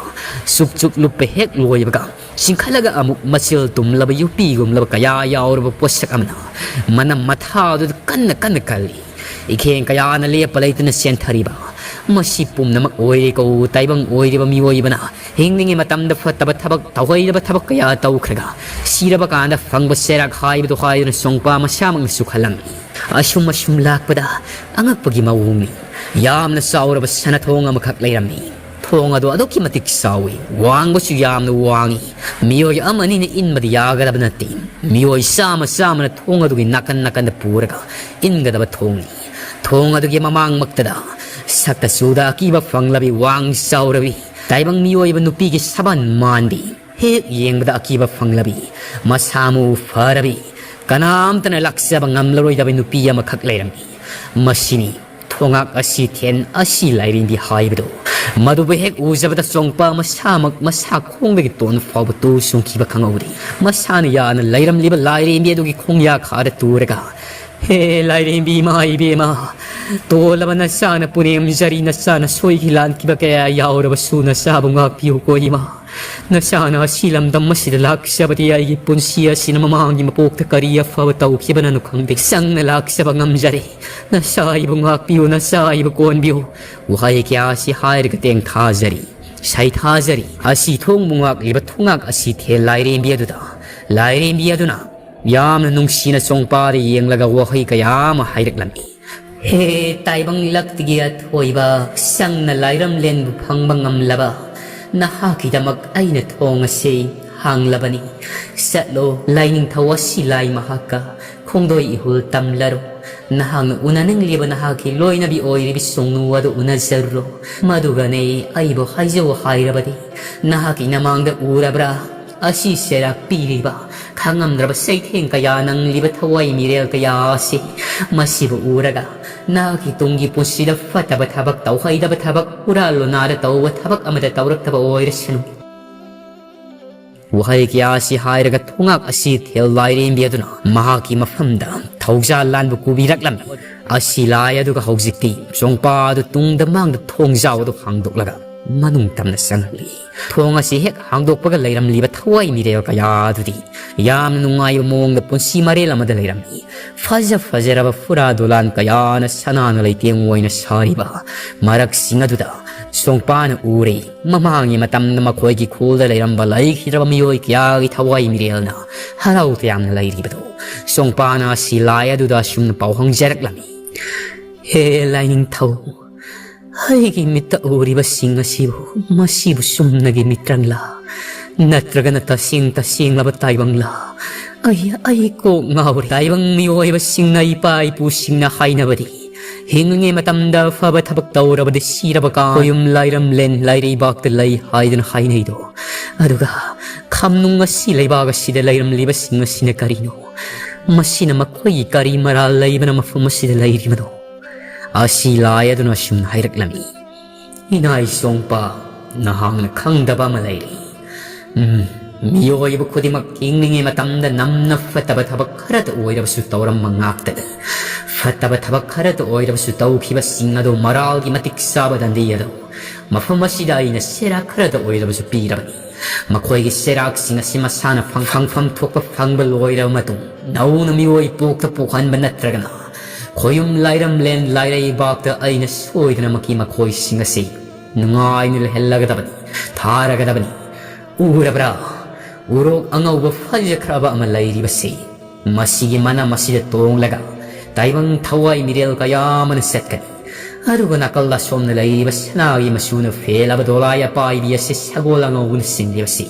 ꯆꯨꯞ ꯆꯨꯞ ꯂꯨꯞꯄ ꯍꯦꯛ ꯂꯣꯏꯕꯒ ꯆꯤꯡꯈꯠꯂꯒ ꯑꯃꯨꯛ ꯃꯆꯤꯜ ꯇꯨꯝꯂꯕ ꯌꯣꯠꯄꯤꯒꯨꯝꯂꯕ ꯀꯌꯥ ꯌꯥꯎꯔꯕ ꯄꯣꯠꯁꯛ ꯑꯃꯅ ꯃꯅꯝ ꯃꯊꯥ ꯑꯗꯨꯗ ꯀꯟꯅ ꯀꯟꯅ ꯀꯜꯂꯤ꯫ ꯏꯈꯦꯡ ꯀꯌꯥꯅ ꯂꯦꯞꯄ ꯂꯩꯇꯅ ꯆꯦꯟꯊꯔꯤꯕ꯫ ꯃꯁꯤ ꯄꯨꯝꯅꯃꯛ ꯑꯣꯏꯔꯦꯀꯣ ꯇꯥꯏꯕꯪ ꯑꯣꯏꯔꯤꯕ ꯃꯤꯑꯣꯏꯕꯅ ꯍꯤꯡꯂꯤꯉꯩ ꯃꯇꯝꯗ ꯐꯠꯇꯕ ꯊꯕꯛ, ꯇꯧꯍꯩꯗꯕ ꯊꯕꯛ ꯀꯌꯥ ꯇꯧꯈ꯭ꯔꯒ ꯁꯤꯔꯕ ꯀꯥꯟꯗ ꯐꯪꯕ ꯆꯩꯔꯥꯛ ꯍꯥꯏꯕꯗꯨ ꯍꯥꯏꯗꯨꯅ ꯆꯣꯡꯄꯥ ꯃꯁꯥꯃꯛꯅꯁꯨ ꯈꯜꯂꯝꯃꯤ꯫ ꯑꯁꯨꯝ ꯑꯁꯨꯝ ꯂꯥꯛꯄꯗ ꯑꯉꯛꯄꯒꯤ ꯃꯑꯣꯡꯅꯤ꯫ ꯌꯥꯝꯅ ꯆꯥꯎꯔꯕ ꯁꯅꯥꯊꯣꯡ ꯑꯃꯈꯛ ꯂꯩꯔꯝꯃꯤ꯫ ꯊꯣꯡ ꯑꯗꯨ ꯑꯗꯨꯛꯀꯤ ꯃꯇꯤꯛ ꯆꯥꯎꯏ, ꯋꯥꯡꯕꯁꯨ ꯌꯥꯝꯅ ꯋꯥꯡꯏ꯫ ꯃꯤꯑꯣꯏ ꯑꯃꯅꯤꯅ ꯏꯟꯕꯗꯤ ꯌꯥꯒꯗꯕ ꯅꯠꯇꯦ꯫ ꯃꯤꯑꯣꯏ ꯆꯥꯝꯃ ꯆꯥꯝꯃꯅ ꯊꯣꯡ ꯑꯗꯨꯒꯤ ꯅꯥꯀꯟ ꯅꯥꯀꯟꯗ ꯄꯨꯔꯒ ꯏꯟꯒꯗꯕ ꯊꯣꯡꯅꯤ꯫ ꯊꯣꯡ ꯑꯗꯨꯒꯤ ꯃꯃꯥꯡꯃꯛꯇꯗ ꯁꯛꯇ ꯆꯨꯗ ꯑꯀꯤꯕ ꯐꯪꯂꯕꯤ ꯋꯥꯡ ꯆꯥꯎꯔꯕꯤ ꯇꯥꯏꯕꯪ ꯃꯤꯑꯣꯏꯕ ꯅꯨꯄꯤꯒꯤ ꯁꯕꯥꯟ ꯃꯥꯟꯕꯤ, ꯍꯦꯛ ꯌꯦꯡꯕꯗ ꯑꯀꯤꯕ ꯐꯪꯂꯕꯤ, ꯃꯁꯥ ꯃꯎ ꯐꯔꯕꯤ, ꯀꯅꯥꯝꯇꯅ ꯂꯥꯛꯆꯕ ꯉꯝꯂꯔꯣꯏꯗꯕ ꯅꯨꯄꯤ ꯑꯃꯈꯛ ꯂꯩꯔꯝꯃꯤ꯫ ꯃꯁꯤꯅꯤ ꯊꯣꯉꯥꯛ ꯑꯁꯤ ꯊꯦꯟ ꯑꯁꯤ ꯂꯥꯏꯔꯦꯝꯕꯤ ꯍꯥꯏꯕꯗꯨ꯫ ꯃꯗꯨꯕꯨ ꯍꯦꯛ ꯎꯖꯕꯗ ꯆꯣꯡꯄ ꯃꯁꯥꯃꯛ ꯃꯁꯥ ꯈꯣꯡꯗꯒꯤ ꯇꯣꯟ ꯐꯥꯎꯕ ꯇꯨ ꯆꯣꯡꯈꯤꯕ ꯈꯪꯍꯧꯗꯦ꯫ ꯃꯁꯥꯅ ꯌꯥꯅ ꯂꯩꯔꯝꯂꯤꯕ ꯂꯥꯏꯔꯦꯝꯕꯤ ꯑꯗꯨꯒꯤ ꯈꯣꯡꯌꯥ ꯈꯥꯗ ꯇꯨꯔꯒ ꯍꯦ ꯂꯥꯏꯔꯦꯝꯕꯤ ꯏꯃꯥ ꯏꯕꯦꯝꯃ, ꯇꯣꯜꯂꯕ ꯅꯆꯥꯅ ꯄꯨꯅꯦꯝꯖꯔꯤ, ꯅꯆꯥꯅ ꯁꯣꯏꯈꯤ ꯂꯥꯟꯈꯤꯕ ꯀꯌꯥ ꯌꯥꯎꯔꯕꯁꯨ ꯅꯆꯥꯕꯨ ꯉꯥꯛꯄꯤꯌꯨꯀꯣ ꯏꯃꯥ꯫ ꯅꯆꯥꯅ ꯑꯁꯤ ꯂꯝꯗꯝ ꯑꯁꯤꯗ ꯂꯥꯛꯆꯕꯗꯤ ꯑꯩꯒꯤ ꯄꯨꯟꯁꯤ ꯑꯁꯤꯅ ꯃꯃꯥꯡꯒꯤ ꯃꯄꯣꯛꯇ ꯀꯔꯤ ꯑꯐꯕ ꯇꯧꯈꯤꯕꯅꯅꯣ ꯈꯪꯗꯦ꯫ ꯆꯪꯅ ꯂꯥꯛꯆꯕ ꯉꯝꯖꯔꯦ꯫ ꯅꯆꯥ ꯑꯩꯕꯨ ꯉꯥꯛꯄꯤꯌꯨ, ꯅꯆꯥ ꯑꯩꯕꯨ ꯀꯣꯟꯕꯤꯌꯨ꯫ ꯋꯥꯍꯩ ꯀꯌꯥ ꯑꯁꯤ ꯍꯥꯏꯔꯒ ꯇꯦꯡꯊꯥꯖꯔꯤ, ꯁꯩꯊꯥꯖꯔꯤ꯫ ꯑꯁꯤ ꯊꯣꯡꯕꯨ ꯉꯥꯛꯂꯤꯕ ꯊꯣꯡꯉꯥꯛ ꯑꯁꯤ ꯊꯦꯜ ꯂꯥꯏꯔꯦꯝꯕꯤ ꯑꯗꯨꯗ, ꯂꯥꯏꯔꯦꯝꯕꯤ ꯑꯗꯨꯅ ꯌꯥꯝꯅ ꯅꯨꯡꯁꯤꯅ ꯆꯣꯡꯄꯥꯗ ꯌꯦꯡꯂꯒ ꯋꯥꯍꯩ ꯀꯌꯥ ꯑꯃ ꯍꯥꯏꯔꯛꯂꯝꯃꯤ꯫ ꯍꯦ ꯇꯥꯏꯕꯪ ꯂꯛꯇꯒꯤ ꯑꯊꯣꯏꯕ, ꯁꯪꯅ ꯂꯥꯏꯔꯝꯂꯦꯟꯕꯨ ꯐꯪꯕ ꯉꯝꯂꯕ ꯅꯍꯥꯛꯀꯤꯗꯃꯛ ꯑꯩꯅ ꯊꯣꯡ ꯑꯁꯤ ꯍꯥꯡꯂꯕꯅꯤ꯫ ꯆꯠꯂꯣ, ꯂꯥꯏꯅꯤꯡꯊꯧ ꯑꯁꯤ ꯂꯥꯏ ꯃꯍꯥꯛꯀ ꯈꯣꯡꯗꯣꯏ ꯏꯍꯨꯜ ꯇꯝꯂꯔꯣ꯫ ꯅꯍꯥꯛꯅ ꯎꯅꯅꯤꯡꯂꯤꯕ ꯅꯍꯥꯛꯀꯤ ꯂꯣꯏꯅꯕꯤ ꯑꯣꯏꯔꯤꯕꯤ ꯁꯣꯡꯅꯨ ꯑꯗꯨ ꯎꯅꯖꯔꯨꯔꯣ꯫ ꯃꯗꯨꯒꯅꯦ ꯑꯩꯕꯨ ꯍꯥꯏꯖꯧ ꯍꯥꯏꯔꯕꯗꯤ, ꯅꯍꯥꯛꯀꯤ ꯅꯃꯥꯡꯗ ꯎꯔꯕ꯭ꯔꯥ? ꯑꯁꯤ ꯁꯦꯔꯥ ꯄꯤꯔꯤꯕ, ꯈꯪꯉꯝꯗ꯭ꯔꯕ ꯆꯩꯊꯦꯡ ꯀꯌꯥ ꯅꯪꯂꯤꯕ ꯊꯋꯥꯏ ꯃꯤꯔꯦꯜ ꯀꯌꯥ ꯑꯁꯤ, ꯃꯁꯤꯕꯨ ꯎꯔꯒ ꯅꯍꯥꯛꯀꯤ ꯇꯨꯡꯒꯤ ꯄꯨꯟꯁꯤꯗ ꯐꯠꯇꯕ ꯊꯕꯛ, ꯇꯧꯍꯩꯗꯕ ꯊꯕꯛ, ꯍꯨꯔꯥꯜ ꯂꯣꯅꯥꯗ ꯇꯧꯕ ꯊꯕꯛ ꯑꯃꯗ ꯇꯧꯔꯛꯇꯕ ꯑꯣꯏꯔꯁꯅꯨ꯫ ꯋꯥꯍꯩ ꯀꯌꯥ ꯑꯁꯤ ꯍꯥꯏꯔꯒ ꯊꯣꯡꯉꯥꯛ ꯑꯁꯤ ꯊꯦꯜ ꯂꯥꯏꯔꯦꯝꯕꯤ ꯑꯗꯨꯅ ꯃꯍꯥꯛꯀꯤ ꯃꯐꯝꯗ ꯊꯧꯖꯥꯜ ꯂꯥꯟꯕ ꯀꯨꯕꯤꯔꯛꯂꯝꯃꯤ꯫ ꯑꯁꯤ ꯂꯥꯏ ꯑꯗꯨꯒ ꯍꯧꯖꯤꯛꯇꯤ ꯆꯣꯡꯄꯥ ꯑꯗꯨ ꯇꯨꯡꯗ ꯃꯥꯡꯗ ꯊꯣꯡꯖꯥꯎ ꯑꯗꯨ ꯍꯥꯡꯗꯣꯛꯂꯒ ꯃꯅꯨꯡ ꯇꯝꯅ ꯆꯪꯍꯜꯂꯤ꯫ ꯊꯣꯡ ꯑꯁꯤ ꯍꯦꯛ ꯍꯥꯡꯗꯣꯛꯄꯒ ꯂꯩꯔꯝꯂꯤꯕ ꯊꯋꯥꯏ ꯃꯤꯔꯦꯜ ꯀꯌꯥ ꯑꯗꯨꯗꯤ ꯌꯥꯝꯅ ꯅꯨꯡꯉꯥꯏꯕ ꯃꯑꯣꯡꯗ ꯄꯨꯟꯁꯤ ꯃꯔꯦꯜ ꯑꯃꯗ ꯂꯩꯔꯝꯃꯤ꯫ ꯐꯖ ꯐꯖꯔꯕ ꯐꯨꯔꯥ ꯗꯣꯂꯥꯟ ꯀꯌꯥꯅ ꯁꯅꯥꯅ ꯂꯩꯇꯦꯡ ꯑꯣꯏꯅ ꯁꯥꯔꯤꯕ ꯃꯔꯛꯁꯤꯡ ꯑꯗꯨꯗ ꯁꯣꯡꯄꯥꯅ ꯎꯔꯦ꯫ ꯃꯃꯥꯡꯒꯤ ꯃꯇꯝꯗ ꯃꯈꯣꯏꯒꯤ ꯈꯨꯜꯗ ꯂꯩꯔꯝꯕ ꯂꯩꯈꯤꯗ꯭ꯔꯕ ꯃꯤꯑꯣꯏ ꯀꯌꯥꯒꯤ ꯊꯋꯥꯏ ꯃꯤꯔꯦꯜꯅ ꯍꯔꯥꯎ ꯇꯌꯥꯝꯅ ꯂꯩꯔꯤꯕꯗꯨ꯫ ꯁꯣꯡꯄꯥꯅ ꯑꯁꯤ ꯂꯥꯏ ꯑꯗꯨꯗ ꯑꯁꯨꯝꯅ ꯄꯥꯎ ꯍꯪꯖꯔꯛꯂꯝꯃꯤ꯫ ꯍꯦ ꯂꯥꯏꯅꯤꯡꯊꯧ, ꯑꯩꯒꯤ ꯃꯤꯠꯇ ꯎꯔꯤꯕꯁꯤꯡ ꯑꯁꯤꯕꯨ, ꯃꯁꯤꯕꯨ ꯆꯨꯝꯅꯒꯤ ꯃꯤꯇ꯭ꯔꯪꯂꯥ? ꯅꯠꯇ꯭ꯔꯒꯅ ꯇꯁꯦꯡ ꯇꯁꯦꯡꯂꯕ ꯇꯥꯏꯕꯪꯂꯥ? ꯑꯩ, ꯑꯩ ꯀꯣꯛ ꯉꯥꯎꯔꯦ꯫ ꯇꯥꯏꯕꯪ ꯃꯤꯑꯣꯏꯕꯁꯤꯡꯅ, ꯏꯄꯥ ꯏꯄꯨꯁꯤꯡꯅ ꯍꯥꯏꯅꯕꯗꯤ, ꯍꯤꯡꯂꯤꯉꯩ ꯃꯇꯝꯗ ꯑꯐꯕ ꯊꯕꯛ ꯇꯧꯔꯕꯗꯤ ꯁꯤꯔꯕ ꯀꯥꯡ ꯌꯨꯝ ꯂꯥꯏꯔꯝꯂꯦꯟ ꯂꯥꯏꯔꯩꯕꯥꯛꯇ ꯂꯩ ꯍꯥꯏꯗꯨꯅ ꯍꯥꯏꯅꯩꯗꯣ꯫ ꯑꯗꯨꯒ ꯈꯝꯅꯨꯡ ꯑꯁꯤ ꯂꯩꯕꯥꯛ ꯑꯁꯤꯗ ꯂꯩꯔꯝꯂꯤꯕꯁꯤꯡ ꯑꯁꯤꯅ ꯀꯔꯤꯅꯣ? ꯃꯁꯤꯅ ꯃꯈꯣꯏꯒꯤ ꯀꯔꯤ ꯃꯔꯥꯜ ꯂꯩꯕꯅ ꯃꯐꯝ ꯑꯁꯤꯗ ꯂꯩꯔꯤꯕꯅꯣ? ꯑꯁꯤ ꯂꯥꯏ ꯑꯗꯨꯅ ꯑꯁꯨꯝꯅ ꯍꯥꯏꯔꯛꯂꯝꯃꯤ꯫ ꯏꯅꯥꯏ ꯁꯣꯡꯄꯥ, ꯅꯍꯥꯛꯅ ꯈꯪꯗꯕ ꯑꯃ ꯂꯩꯔꯤ꯫ ꯎꯝ, ꯃꯤꯑꯣꯏꯕ ꯈꯨꯗꯤꯡꯃꯛ ꯍꯤꯡꯂꯤꯉꯩ ꯃꯇꯝꯗ ꯅꯝꯅ ꯐꯠꯇꯕ ꯊꯕꯛ ꯈꯔꯇ ꯑꯣꯏꯔꯕꯁꯨ ꯇꯧꯔꯝꯕ ꯉꯥꯛꯇꯅꯤ꯫ ꯐꯠꯇꯕ ꯊꯕꯛ ꯈꯔꯇ ꯑꯣꯏꯔꯕꯁꯨ ꯇꯧꯈꯤꯕꯁꯤꯡ ꯑꯗꯨ ꯃꯔꯥꯜꯒꯤ ꯃꯇꯤꯛ ꯆꯥꯕ ꯗꯟꯗꯤ ꯑꯗꯨ ꯃꯐꯝ ꯑꯁꯤꯗ ꯑꯩꯅ ꯆꯩꯔꯥꯛ ꯈꯔꯇ ꯑꯣꯏꯔꯕꯁꯨ ꯄꯤꯔꯕꯅꯤ꯫ ꯃꯈꯣꯏꯒꯤ ꯆꯩꯔꯥꯛꯁꯤꯡ ꯑꯁꯤ ꯃꯁꯥꯅ ꯐꯪ-, ꯐꯪꯐꯝ ꯊꯣꯛꯄ ꯐꯪꯕ ꯂꯣꯏꯔꯕ ꯃꯇꯨꯡ, ꯅꯧꯅ ꯃꯤꯑꯣꯏ ꯄꯣꯛꯇ ꯄꯣꯛꯍꯟꯕ ꯅꯠꯇ꯭ꯔꯒꯅ ꯈꯣꯌꯨꯝ ꯂꯥꯏꯔꯝꯂꯦꯟ ꯂꯥꯏꯔꯩꯕꯥꯛꯇ ꯑꯩꯅ ꯁꯣꯏꯗꯅꯃꯛꯀꯤ ꯃꯈꯣꯏꯁꯤꯡ ꯑꯁꯤ ꯅꯨꯡꯉꯥꯏꯅ ꯂꯩꯍꯜꯂꯒꯗꯕꯅꯤ, ꯊꯥꯔꯒꯗꯕꯅꯤ꯫ ꯎꯔꯕ꯭ꯔꯥ? ꯎꯔꯣꯛ ꯑꯉꯧꯕ ꯐꯖꯈ꯭ꯔꯕ ꯑꯃ ꯂꯩꯔꯤꯕꯁꯤ꯫ ꯃꯁꯤꯒꯤ ꯃꯅꯝ ꯑꯁꯤꯗ ꯇꯣꯡꯂꯒ ꯇꯥꯏꯕꯪ ꯊꯋꯥꯏ ꯃꯤꯔꯦꯜ ꯀꯌꯥ ꯑꯃꯅ ꯆꯠꯀꯅꯤ꯫ ꯑꯗꯨꯒ ꯅꯥꯀꯜ ꯑꯁꯣꯝꯗ ꯂꯩꯔꯤꯕ ꯁꯅꯥꯒꯤ ꯃꯆꯨꯅ ꯐꯦꯜꯂꯕ ꯗꯣꯂꯥꯏ ꯑꯄꯥꯏꯕꯤ ꯑꯁꯤ ꯁꯒꯣꯜ ꯑꯉꯧꯕꯅ ꯆꯤꯡꯂꯤꯕꯁꯤ꯫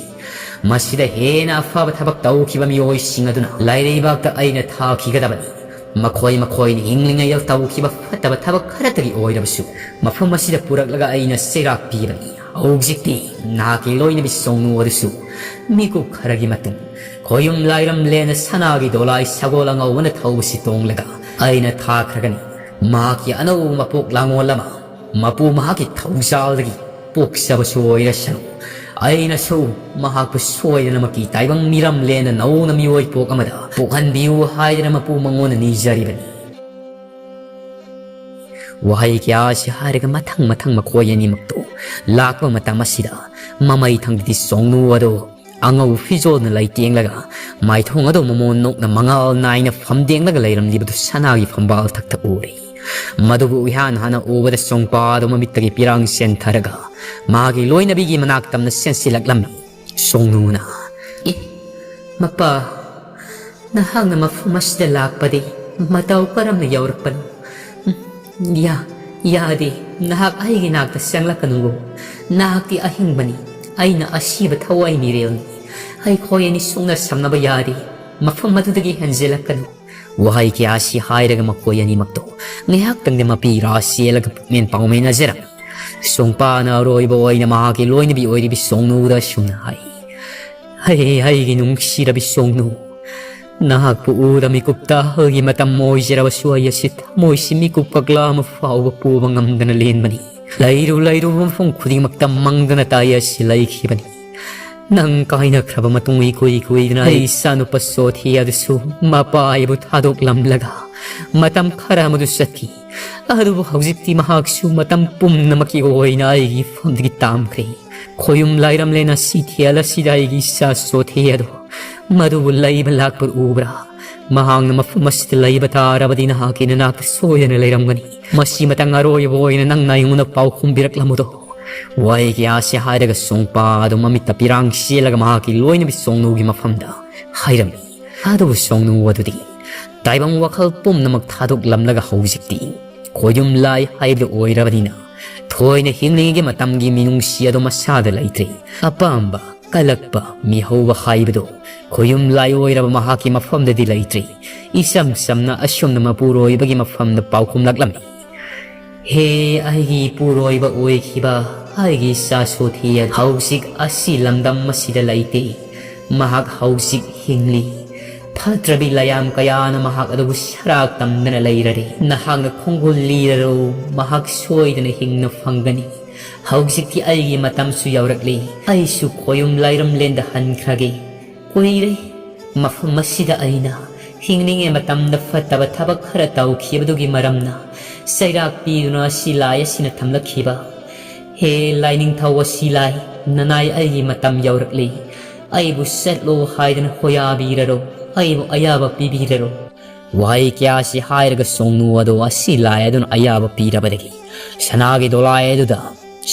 ꯃꯁꯤꯗ ꯍꯦꯟꯅ ꯑꯐꯕ ꯊꯕꯛ ꯇꯧꯈꯤꯕ ꯃꯤꯑꯣꯏꯁꯤꯡ ꯑꯗꯨꯅ ꯂꯥꯏꯔꯩꯕꯥꯛꯇ ꯑꯩꯅ ꯊꯥꯈꯤꯒꯗꯕꯅꯤ꯫ ꯃꯈꯣꯏ ꯃꯈꯣꯏꯅ ꯍꯤꯡꯂꯤꯉꯩꯗ ꯇꯧꯈꯤꯕ ꯐꯠꯇꯕ ꯊꯕꯛ ꯈꯔꯇꯒꯤ ꯑꯣꯏꯔꯕꯁꯨ ꯃꯐꯝ ꯑꯁꯤꯗ ꯄꯨꯔꯛꯂꯒ ꯑꯩꯅ ꯆꯩꯔꯥꯛ ꯄꯤꯕꯅꯤ꯫ ꯍꯧꯖꯤꯛꯇꯤ ꯅꯍꯥꯛꯀꯤ ꯂꯣꯏꯅꯕꯤ ꯁꯣꯡꯅꯨ ꯑꯗꯨꯁꯨ ꯃꯤꯀꯨꯞ ꯈꯔꯒꯤ ꯃꯇꯨꯡ ꯈꯣꯌꯨꯝ ꯂꯥꯏꯔꯝꯂꯦꯟꯅ ꯁꯅꯥꯒꯤ ꯗꯣꯂꯥꯏ ꯁꯒꯣꯜ ꯑꯉꯧꯕꯅ ꯊꯧꯕꯁꯤ ꯇꯣꯡꯂꯒ ꯑꯩꯅ ꯊꯥꯈ꯭ꯔꯒꯅꯤ꯫ ꯃꯍꯥꯛꯀꯤ ꯑꯅꯧꯕ ꯃꯄꯣꯛ ꯂꯥꯡꯑꯣꯜ ꯑꯃ ꯃꯄꯨ ꯃꯍꯥꯛꯀꯤ ꯊꯧꯖꯥꯜꯗꯒꯤ ꯄꯣꯛꯆꯕꯁꯨ ꯑꯣꯏꯔꯁꯅꯨ, ꯑꯩꯅꯁꯨ ꯃꯍꯥꯛꯄꯨ ꯁꯣꯏꯗꯅꯃꯛꯀꯤ ꯇꯥꯏꯕꯪ ꯃꯤꯔꯝꯂꯦꯟꯅ ꯅꯧꯅ ꯃꯤꯑꯣꯏ ꯄꯣꯛ ꯑꯃꯗ ꯄꯣꯛꯍꯟꯕꯤꯌꯨ ꯍꯥꯏꯗꯅ ꯃꯄꯨ ꯃꯉꯣꯟꯗ ꯅꯤꯖꯔꯤꯕꯅꯤ꯫ ꯋꯥꯍꯩ ꯀꯌꯥ ꯑꯁꯤ ꯍꯥꯏꯔꯒ ꯃꯊꯪ ꯃꯊꯪ ꯃꯈꯣꯏ ꯑꯅꯤꯃꯛꯇꯨ ꯂꯥꯛꯄ ꯃꯇꯝ ꯑꯁꯤꯗ ꯃꯃꯩ ꯊꯪꯗꯗꯤ ꯁꯣꯡꯅꯨ ꯑꯗꯨ ꯑꯉꯧ ꯐꯤꯖꯣꯜꯅ ꯂꯩꯇꯦꯡꯂꯒ ꯃꯥꯏꯊꯣꯡ ꯑꯗꯨ ꯃꯃꯣꯟ ꯅꯣꯛꯅ ꯃꯉꯥꯜ ꯅꯥꯏꯅ ꯐꯝꯗꯦꯡꯂꯒ ꯂꯩꯔꯝꯂꯤꯕꯗꯨ ꯁꯅꯥꯒꯤ ꯐꯝꯕꯥꯜ ꯊꯛꯇ ꯎꯔꯦ꯫ ꯃꯗꯨꯕꯨ ꯏꯍꯥꯟ ꯍꯥꯟꯅ ꯎꯕꯗ ꯁꯣꯡꯄꯥ ꯑꯗꯨ ꯃꯃꯤꯠꯇꯒꯤ ꯄꯤꯔꯥꯡ ꯆꯦꯟꯊꯔꯒ ꯃꯥꯒꯤ ꯂꯣꯏꯅꯕꯤꯒꯤ ꯃꯅꯥꯛ ꯇꯝꯅ ꯆꯦꯟꯁꯤꯜꯂꯛꯂꯝꯃꯤ꯫ ꯁꯣꯡꯅꯨꯅ, "ꯑꯦ, ꯃꯄꯥ, ꯅꯍꯥꯛꯅ ꯃꯐꯝ ꯑꯁꯤꯗ ꯂꯥꯛꯄꯗꯤ ꯃꯇꯧ ꯀꯔꯝꯅ ꯌꯧꯔꯛꯄꯅꯣ? ꯎꯝ, ꯌꯥ-, ꯌꯥꯗꯦ, ꯅꯍꯥꯛ ꯑꯩꯒꯤ ꯅꯥꯛꯇ ꯆꯪꯂꯛꯀꯅꯨ꯫ ꯅꯍꯥꯛꯇꯤ ꯑꯍꯤꯡꯕꯅꯤ, ꯑꯩꯅ ꯑꯁꯤꯕ ꯊꯋꯥꯏ ꯃꯤꯔꯦꯜꯅꯤ꯫ ꯑꯩꯈꯣꯏ ꯑꯅꯤ ꯁꯨꯡꯅ ꯁꯝꯅꯕ ꯌꯥꯗꯦ, ꯃꯐꯝ ꯑꯗꯨꯗꯒꯤ ꯍꯦꯟꯖꯤꯜꯂꯛꯀꯅꯨ"꯫ ꯋꯥꯍꯩ ꯀꯌꯥ ꯑꯁꯤ ꯍꯥꯏꯔꯒ ꯃꯈꯣꯏ ꯑꯅꯤꯃꯛꯇꯣ ꯉꯥꯏꯍꯥꯛꯇꯪꯗ ꯃꯄꯤ ꯏꯔꯥ ꯆꯦꯜꯂꯒ ꯄꯨꯛꯃꯦꯟ ꯄꯥꯎꯃꯦꯟꯅꯖꯔꯝꯃꯤ꯫ ꯁꯣꯡꯄꯥꯅ ꯑꯔꯣꯏꯕ ꯑꯣꯏꯅ ꯃꯍꯥꯛꯀꯤ ꯂꯣꯏꯅꯕꯤ ꯑꯣꯏꯔꯤꯕꯤ ꯁꯣꯡꯅꯨꯗ ꯑꯁꯨꯝꯅ ꯍꯥꯏ, "ꯍꯩ, ꯑꯩꯒꯤ ꯅꯨꯡꯁꯤꯔꯕꯤ ꯁꯣꯡꯅꯨ, ꯅꯍꯥꯛꯄꯨ ꯎꯗ ꯃꯤꯀꯨꯞꯇ ꯑꯍꯜꯒꯤ ꯃꯇꯝ ꯑꯣꯏꯖꯔꯕꯁꯨ ꯑꯩ ꯑꯁꯤ ꯊꯃꯣꯏꯁꯤ ꯃꯤꯀꯨꯞ ꯀꯛꯂꯥ ꯑꯃ ꯐꯥꯎꯕ ꯄꯨꯕ ꯉꯝꯗꯅ ꯂꯦꯟꯕꯅꯤ꯫ ꯂꯩꯔꯨ ꯂꯩꯔꯨꯕ ꯃꯐꯝ ꯈꯨꯗꯤꯡꯃꯛꯇ ꯃꯪꯗꯅ ꯇꯥꯏ ꯑꯁꯤ ꯂꯩꯈꯤꯕꯅꯤ"꯫ ꯅꯪ ꯀꯥꯏꯅꯈ꯭ꯔꯕ ꯃꯇꯨꯡ ꯏꯀꯨꯏ ꯀꯨꯏꯗꯅ ꯑꯩ ꯏꯆꯥꯅꯨꯄꯥ ꯁꯣꯊꯤ ꯑꯗꯨꯁꯨ ꯃꯄꯥ ꯑꯩꯕꯨ ꯊꯥꯗꯣꯛꯂꯝꯂꯒ ꯃꯇꯝ ꯈꯔ ꯑꯃꯗꯨ ꯆꯠꯈꯤ꯫ ꯑꯗꯨꯕꯨ ꯍꯧꯖꯤꯛꯇꯤ ꯃꯍꯥꯛꯁꯨ ꯃꯇꯝ ꯄꯨꯝꯅꯃꯛꯀꯤ ꯑꯣꯏꯅ ꯑꯩꯒꯤ ꯏꯐꯝꯗꯒꯤ ꯇꯥꯝꯈ꯭ꯔꯦ꯫ ꯈꯣꯌꯨꯝ ꯂꯥꯏꯔꯝꯂꯦꯟ ꯑꯁꯤ ꯊꯤꯌꯥꯜ ꯑꯁꯤꯗ ꯑꯩꯒꯤ ꯏꯆꯥ ꯁꯣꯊꯤ ꯑꯗꯣ ꯃꯗꯨꯕꯨ ꯂꯩꯕ ꯂꯥꯛꯄ ꯎꯕ꯭ꯔꯥ? ꯃꯍꯥꯛꯅ ꯃꯐꯝ ꯑꯁꯤꯗ ꯂꯩꯕ ꯇꯥꯔꯕꯗꯤ ꯅꯍꯥꯛꯀꯤ ꯅꯅꯥꯛꯇ ꯁꯣꯏꯗꯅ ꯂꯩꯔꯝꯒꯅꯤ꯫ ꯃꯁꯤ ꯃꯇꯪ ꯑꯔꯣꯏꯕ ꯑꯣꯏꯅ ꯅꯪꯅ ꯑꯩꯉꯣꯟꯗ ꯄꯥꯎꯈꯨꯝ ꯄꯤꯔꯛꯂꯝꯕꯗꯣ꯫ ꯋꯥꯍꯩ ꯀꯌꯥꯁꯤ ꯍꯥꯏꯔꯒ ꯁꯣꯡꯄꯥ ꯑꯗꯨ ꯃꯃꯤꯠꯇ ꯄꯤꯔꯥꯡ ꯆꯦꯜꯂꯒ ꯃꯍꯥꯛꯀꯤ ꯂꯣꯏꯅꯕꯤ ꯁꯣꯡꯅꯨꯒꯤ ꯃꯐꯝꯗ ꯍꯥꯏꯔꯝꯃꯤ꯫ ꯑꯗꯨꯕꯨ ꯁꯣꯡꯅꯨ ꯑꯗꯨꯗꯤ ꯇꯥꯏꯕꯪ ꯋꯥꯈꯜ ꯄꯨꯝꯅꯃꯛ ꯊꯥꯗꯣꯛꯂꯝꯂꯒ ꯍꯧꯖꯤꯛꯇꯤ ꯈꯣꯌꯨꯝ ꯂꯥꯏ ꯍꯥꯏꯕꯗꯨ ꯑꯣꯏꯔꯕꯅꯤꯅ ꯊꯣꯏꯅ ꯍꯤꯡꯂꯤꯉꯩꯒꯤ ꯃꯇꯝꯒꯤ ꯃꯤꯅꯨꯡꯁꯤ ꯑꯗꯨ ꯃꯁꯥꯗ ꯂꯩꯇ꯭ꯔꯦ꯫ ꯑꯄꯥꯝꯕ, ꯀꯜꯂꯛꯄ, ꯃꯤꯍꯧꯕ ꯍꯥꯏꯕꯗꯨ ꯈꯣꯌꯨꯝ ꯂꯥꯏ ꯑꯣꯏꯔꯕ ꯃꯍꯥꯛꯀꯤ ꯃꯐꯝꯗꯗꯤ ꯂꯩꯇ꯭ꯔꯦ꯫ ꯏꯆꯝ ꯆꯝꯅ ꯑꯁꯨꯝꯅ ꯃꯄꯨꯔꯣꯏꯕꯒꯤ ꯃꯐꯝꯗ ꯄꯥꯎꯈꯨꯝꯂꯛꯂꯝꯃꯤ꯫ ꯍꯦ ꯑꯩꯒꯤ ꯏꯄꯨꯔꯣꯏꯕ ꯑꯣꯏꯈꯤꯕ ꯑꯩꯒꯤ ꯏꯆꯥ ꯁꯣꯊꯤ ꯑꯗꯨ, ꯍꯧꯖꯤꯛ ꯑꯁꯤ ꯂꯝꯗꯝ ꯑꯁꯤꯗ ꯂꯩꯇꯦ꯫ ꯃꯍꯥꯛ ꯍꯧꯖꯤꯛ ꯍꯤꯡꯂꯤ꯫ ꯐꯠꯇ꯭ꯔꯕꯤ ꯂꯥꯏꯌꯥꯝ ꯀꯌꯥꯅ ꯃꯍꯥꯛ ꯑꯗꯨꯕꯨ ꯁꯔꯥꯛ ꯇꯝꯗꯅ ꯂꯩꯔꯔꯦ꯫ ꯅꯍꯥꯛꯅ ꯈꯣꯡꯒꯨꯜ ꯂꯤꯔꯔꯣ, ꯃꯍꯥꯛ ꯁꯣꯏꯗꯅ ꯍꯤꯡꯅ ꯐꯪꯒꯅꯤ꯫ ꯍꯧꯖꯤꯛꯇꯤ ꯑꯩꯒꯤ ꯃꯇꯝꯁꯨ ꯌꯧꯔꯛꯂꯤ꯫ ꯑꯩꯁꯨ ꯈꯣꯌꯨꯝ ꯂꯥꯏꯔꯝꯂꯦꯟꯗ ꯍꯟꯈ꯭ꯔꯒꯦ꯫ ꯀꯨꯏꯔꯦ ꯃꯐꯝ ꯑꯁꯤꯗ ꯑꯩꯅ ꯍꯤꯡꯂꯤꯉꯩ ꯃꯇꯝꯗ ꯐꯠꯇꯕ ꯊꯕꯛ ꯈꯔ ꯇꯧꯈꯤꯕꯗꯨꯒꯤ ꯃꯔꯝꯅ ꯆꯩꯔꯥꯛ ꯄꯤꯗꯨꯅ ꯑꯁꯤ ꯂꯥꯏ ꯑꯁꯤꯅ ꯊꯝꯂꯛꯈꯤꯕ꯫ ꯍꯦ ꯂꯥꯏꯅꯤꯡꯊꯧ ꯑꯁꯤ ꯂꯥꯏ, ꯅꯅꯥꯏ ꯑꯩꯒꯤ ꯃꯇꯝ ꯌꯧꯔꯛꯂꯤ꯫ ꯑꯩꯕꯨ ꯆꯠꯂꯣ ꯍꯥꯏꯗꯅ ꯍꯣꯌꯥꯕꯤꯔꯔꯣ, ꯑꯩꯕꯨ ꯑꯌꯥꯕ ꯄꯤꯕꯤꯔꯔꯣ꯫ ꯋꯥꯍꯩ ꯀꯌꯥꯁꯤ ꯍꯥꯏꯔꯒ ꯁꯣꯡꯅꯨ ꯑꯗꯣ ꯑꯁꯤ ꯂꯥꯏ ꯑꯗꯨꯅ ꯑꯌꯥꯕ ꯄꯤꯔꯕꯗꯒꯤ ꯁꯅꯥꯒꯤ ꯗꯣꯂꯥꯏ ꯑꯗꯨꯗ